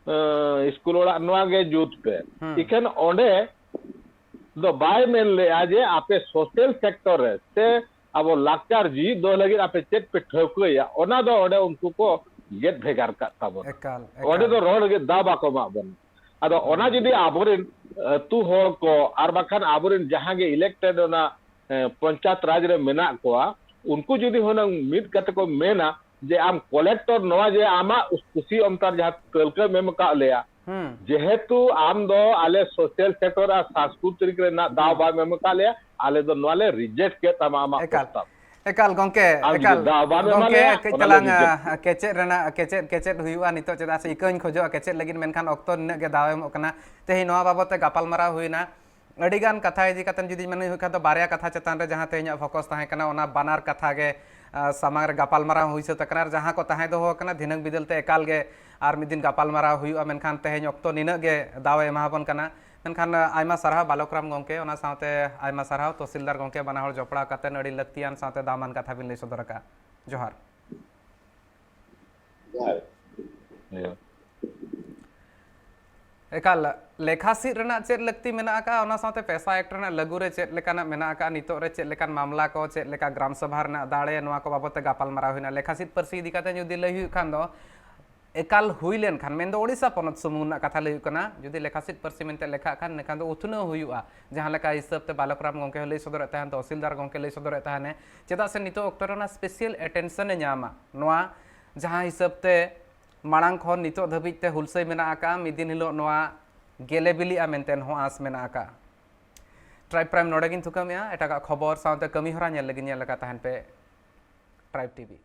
ᱮᱸ, ᱥᱠᱩᱞ ᱚᱲᱟᱜ, ᱱᱚᱣᱟ ᱜᱮ ᱡᱩᱛ ᱯᱮ᱾ ᱦᱩᱸ᱾ ᱤᱠᱷᱟᱹᱱ ᱚᱸᱰᱮ ᱫᱚ ᱵᱟᱭ ᱢᱮᱱ ᱞᱮᱜᱼᱟ ᱡᱮ ᱟᱯᱮ social sector ᱨᱮ ᱥᱮ ᱟᱵᱚ ᱞᱟᱠᱪᱟᱨ ᱡᱤᱣᱤᱫ ᱫᱚᱦᱚ ᱞᱟᱹᱜᱤᱫ ᱟᱯᱮ ᱪᱮᱫ ᱯᱮ ᱴᱷᱟᱹᱣᱠᱟᱹᱭᱟ, ᱚᱱᱟ ᱫᱚ ᱚᱸᱰᱮ ᱩᱱᱠᱩ ᱠᱚ ᱜᱮᱫ ᱵᱷᱮᱜᱟᱨ ᱠᱟᱜ ᱛᱟᱵᱚᱱᱟ᱾ ᱮᱠᱟᱞ, ᱚᱸᱰᱮ ᱮᱠᱟᱞ᱾ ᱫᱚ ᱨᱚᱲ ᱞᱟᱹᱜᱤᱫ ᱫᱟᱣ ᱵᱟᱠᱚ ᱮᱢᱟᱜ ᱵᱚᱱᱟ᱾ ᱟᱫᱚ ᱚᱱᱟ ᱡᱩᱫᱤ ᱟᱵᱚᱨᱮᱱ ᱟᱹᱛᱩ ᱦᱚᱲ ᱠᱚ ᱟᱨ ᱵᱟᱝᱠᱷᱟᱱ ᱟᱵᱚᱨᱮᱱ ᱡᱟᱦᱟᱸ ᱜᱮ ᱤᱞᱮᱠᱴᱮᱰ ᱚᱱᱟ ᱯᱚᱧᱪᱟᱭᱮᱛ ᱨᱟᱡᱽ ᱨᱮ ᱢᱮᱱᱟᱜ ᱠᱚᱣᱟ, ᱩᱱᱠᱩ ᱡᱩᱫᱤ ᱦᱩᱱᱟᱹᱝ ᱢᱤᱫ ᱠᱟᱛᱮ ᱠᱚ ᱢᱮᱱᱟ ᱡᱮ ᱟᱢ ᱠᱚᱞᱮᱠᱴᱚᱨ ᱱᱚᱣᱟ ᱡᱮ ᱟᱢᱟᱜ ᱠᱩᱥᱤ ᱚᱱᱛᱟᱨ ᱡᱟᱦᱟᱸ ᱛᱟᱹᱞᱠᱟᱹᱢ ᱮᱢ ᱟᱠᱟᱫ ᱞᱮᱭᱟ, ᱦᱩᱸ᱾ ᱡᱮᱦᱮᱛᱩ ᱟᱢ ᱫᱚ ᱟᱞᱮ ᱥᱳᱥᱟᱞ ᱥᱮᱠᱴᱚᱨ ᱟᱨ ᱥᱟᱝᱥᱠᱨᱤᱛᱤᱠ ᱨᱮᱱᱟᱜ ᱫᱟᱣ ᱦᱩᱸ᱾ ᱵᱟᱢ ᱮᱢ ᱟᱠᱟᱫ ᱞᱮᱭᱟ, ᱟᱞᱮ ᱫᱚ ᱱᱚᱣᱟ ᱞᱮ ᱨᱤᱡᱮᱠᱴ ᱠᱮᱫ ᱛᱟᱢᱟ ᱟᱢᱟᱜ ᱮᱠᱟᱞ᱾ ᱯᱨᱚᱥᱛᱟᱵ᱾ ᱮᱠᱟᱞ ᱜᱚᱝᱠᱮ, ᱟᱢ ᱡᱩᱫᱤ ᱮᱠᱟᱞ ᱫᱟᱣ ᱵᱟᱢ ᱮᱢᱟ ᱜᱚᱝᱠᱮ, ᱞᱮᱭᱟ, ᱠᱟᱹᱡ ᱚᱱᱟ ᱞᱮ ᱛᱟᱞᱟᱝ, ᱨᱤᱡᱮᱠᱴ᱾ ᱟ, ᱠᱮᱪᱮᱫ ᱨᱮᱱᱟᱜ, ᱠᱮᱪᱮᱫ, ᱠᱮᱪᱮᱫ ᱦᱩᱭᱩᱜᱼᱟ ᱱᱤᱛᱚᱜ, ᱪᱮᱫᱟᱜ ᱥᱮ ᱤᱠᱟᱹᱧ ᱠᱷᱚᱡᱚᱜᱼᱟ ᱠᱮᱪᱮᱫ ᱞᱟᱹᱜᱤᱫ, ᱢᱮᱱᱠᱷᱟᱱ ᱚᱠᱛᱚ ᱱᱤᱱᱟᱹᱜ ᱜᱮ ᱫᱟᱣ ᱮ ᱮᱢᱚᱜ ᱠᱟᱱᱟ᱾ ᱛᱮᱦᱮᱧ ᱱᱚᱣᱟ ᱵᱟᱵᱚᱫ ᱛᱮ ᱜᱟᱯᱟᱞᱢᱟᱨᱟᱣ ᱦᱩᱭᱱᱟ᱾ ᱟᱹᱰᱤ ᱜᱟᱱ ᱠᱟᱛᱷᱟ ᱤᱫᱤ ᱠᱟᱛᱮ ᱡᱩᱫᱤ ᱢᱮᱱ ᱦᱩᱭᱩᱜ ᱠᱷᱟᱱ ᱫᱚ, ᱵᱟᱨᱭᱟ ᱠᱟᱛᱷᱟ ᱪᱮᱛᱟᱱ ᱨᱮ ᱡᱟᱦᱟᱸ ᱛᱮᱦᱮᱧᱟᱜ ᱯᱷᱳᱠᱟᱥ ᱛᱟᱦᱮᱸ ᱠᱟᱱᱟ, ᱚᱱᱟ ᱵᱟᱱᱟᱨ ᱠᱟᱛᱷᱟ ᱜᱮ, ᱟ, ᱥᱟᱢᱟᱝ ᱨᱮ ᱜᱟᱯᱟᱞᱢᱟᱨᱟᱣ ᱦᱩᱭ ᱥᱟᱹᱛ ᱟᱠᱟᱱᱟ᱾ ᱟᱨ ᱡᱟᱦᱟᱸ ᱠᱚ ᱛᱟᱦᱮᱸ ᱫᱚᱦᱚ ᱟᱠᱟᱱᱟ, ᱫᱷᱤᱱᱟᱹᱝ ᱵᱤᱫᱟᱹᱞ ᱛᱮ ᱮᱠᱟᱞ ᱜᱮ ᱟᱨ ᱢᱤᱫ ᱫᱤᱱ ᱜᱟᱯᱟᱞᱢᱟᱨᱟᱣ ᱦᱩᱭᱩᱜᱼᱟ, ᱢᱮᱱᱠᱷᱟᱱ ᱛᱮᱦᱮᱧ ᱚᱠᱛᱚ ᱱᱤᱱᱟᱹᱜ ᱜᱮ ᱫᱟᱣ ᱮ ᱮᱢᱟᱵᱚᱱ ᱠᱟᱱᱟ᱾ ᱢᱮᱱᱠᱷᱟᱱ, ᱟ, ᱟᱭᱢᱟ ᱥᱟᱨᱦᱟᱣ ᱵᱟᱞᱚᱠ ᱨᱟᱢ ᱜᱚᱢᱠᱮ, ᱚᱱᱟ ᱥᱟᱶᱛᱮ ᱟᱭᱢᱟ ᱥᱟᱨᱦᱟᱣ ᱛᱚᱦᱥᱤᱞᱫᱟᱨ ᱜᱚᱢᱠᱮ, ᱵᱟᱱᱟ ᱦᱚᱲ ᱡᱚᱯᱲᱟᱣ ᱠᱟᱛᱮ ᱟᱹᱰᱤ ᱞᱟᱹᱠᱛᱤᱭᱟᱱ ᱥᱟᱶᱛᱮ ᱫᱟᱢᱟᱱ ᱠᱟᱛᱷᱟ ᱵᱤᱱ ᱞᱟᱹᱭ ᱥᱚᱫᱚᱨ ᱟᱠᱟᱫᱼᱟ᱾ ᱡᱚᱦᱟᱨ᱾ ᱡᱚᱦᱟᱨ᱾ ᱦᱮᱸ᱾ ᱮᱠᱟᱞ, ᱞᱮᱠᱷᱟ ᱥᱤᱫ ᱨᱮᱱᱟᱜ ᱪᱮᱫ ᱞᱟᱹᱠᱛᱤ ᱢᱮᱱᱟᱜ ᱟᱠᱟᱫᱼᱟ, ᱚᱱᱟ ᱥᱟᱶᱛᱮ ᱯᱮᱥᱟ ᱮᱠᱴ ᱨᱮᱱᱟᱜ ᱞᱟᱹᱜᱩ ᱨᱮ ᱪᱮᱫ ᱞᱮᱠᱟᱱᱟᱜ ᱢᱮᱱᱟᱜ ᱟᱠᱟᱫᱼᱟ, ᱱᱤᱛᱚᱜ ᱨᱮ ᱪᱮᱫ ᱞᱮᱠᱟᱱ ᱢᱟᱢᱞᱟ ᱠᱚ, ᱪᱮᱫ ᱞᱮᱠᱟ ᱜᱨᱟᱢ ᱥᱚᱵᱷᱟ ᱨᱮᱱᱟᱜ ᱫᱟᱲᱮ, ᱱᱚᱣᱟ ᱠᱚ ᱵᱟᱵᱚᱫ ᱛᱮ ᱜᱟᱯᱟᱞᱢᱟᱨᱟᱣ ᱦᱩᱭᱱᱟ᱾ ᱞᱮᱠᱷᱟ ᱥᱤᱫ ᱯᱟᱹᱨᱥᱤ ᱤᱫᱤ ᱠᱟᱛᱮ ᱡᱩᱫᱤ ᱞᱟᱹᱭ ᱦᱩᱭᱩᱜ ᱠᱷᱟᱱ ᱫᱚ, ᱮᱠᱟᱞ ᱦᱩᱭ ᱞᱮᱱᱠᱷᱟᱱ, ᱢᱮᱱᱫᱚ ᱳᱰᱤᱥᱟ ᱯᱚᱱᱚᱛ ᱥᱩᱢᱩᱝ ᱨᱮᱱᱟᱜ ᱠᱟᱛᱷᱟ ᱞᱟᱹᱭ ᱦᱩᱭᱩᱜ ᱠᱟᱱᱟ, ᱡᱩᱫᱤ ᱞᱮᱠᱷᱟ ᱥᱤᱫ ᱯᱟᱹᱨᱥᱤ ᱢᱮᱱᱛᱮ ᱞᱮᱠᱷᱟᱜ ᱠᱷᱟᱱ, ᱮᱱᱠᱷᱟᱱ ᱫᱚ ᱩᱛᱱᱟᱹᱣ ᱦᱩᱭᱩᱜᱼᱟ᱾ ᱡᱟᱦᱟᱸ ᱞᱮᱠᱟ ᱦᱤᱥᱟᱹᱵ ᱛᱮ ᱵᱟᱞᱚᱠ ᱨᱟᱢ ᱜᱚᱢᱠᱮ ᱦᱚᱸ ᱞᱟᱹᱭ ᱥᱚᱫᱚᱨᱮᱫ ᱛᱟᱦᱮᱱ, ᱛᱚᱦᱥᱤᱞᱫᱟᱨ ᱜᱚᱢᱠᱮ ᱞᱟᱹᱭ ᱥᱚᱫᱚᱨᱮᱫ ᱛᱟᱦᱮᱱᱮ, ᱪᱮᱫᱟᱜ ᱥᱮ ᱱᱤᱛᱚᱜ ᱚᱠᱛᱚ ᱨᱮ ᱚᱱᱟ ᱥᱯᱮᱥᱟᱞ ᱮᱴᱮᱱᱥᱚᱱ ᱮ ᱧᱟᱢᱟ᱾ ᱱᱚᱣᱟ ᱡᱟᱦᱟᱸ ᱦᱤᱥᱟᱹᱵ ᱛᱮ ᱢᱟᱲᱟᱝ ᱠᱷᱚᱱ ᱱᱤᱛᱚᱜ ᱫᱷᱟᱹᱵᱤᱡ ᱛᱮ ᱦᱩᱞᱥᱟᱹᱭ ᱢᱮᱱᱟᱜ ᱟᱠᱟᱫᱼᱟ, ᱢᱤᱫ ᱫᱤᱱ ᱦᱤᱞᱳᱜ ᱱᱚᱣᱟ ᱜᱮᱞᱮ ᱵᱤᱞᱤᱜᱼᱟ ᱢᱮᱱᱛᱮ ᱦᱚᱸ ᱟᱸᱥ ᱢᱮᱱᱟᱜ ᱟᱠᱟᱫᱼᱟ᱾ ᱴᱨᱟᱭᱤᱵᱽ ᱯᱨᱟᱭᱤᱢ ᱱᱚᱰᱮ ᱜᱤᱧ ᱛᱷᱩᱠᱟᱹᱢᱮᱜᱼᱟ᱾ ᱮᱴᱟᱜᱟᱜ ᱠᱷᱚᱵᱚᱨ ᱥᱟᱶᱛᱮ ᱠᱟᱹᱢᱤ ᱦᱚᱨᱟ ᱧᱮᱞ ᱞᱟᱹᱜᱤᱫ ᱧᱮᱞ ᱟᱠᱟᱫ ᱛᱟᱦᱮᱱ ᱯᱮ ᱴᱨᱟᱭᱤᱵᱽ ᱴᱤᱵᱷᱤ᱾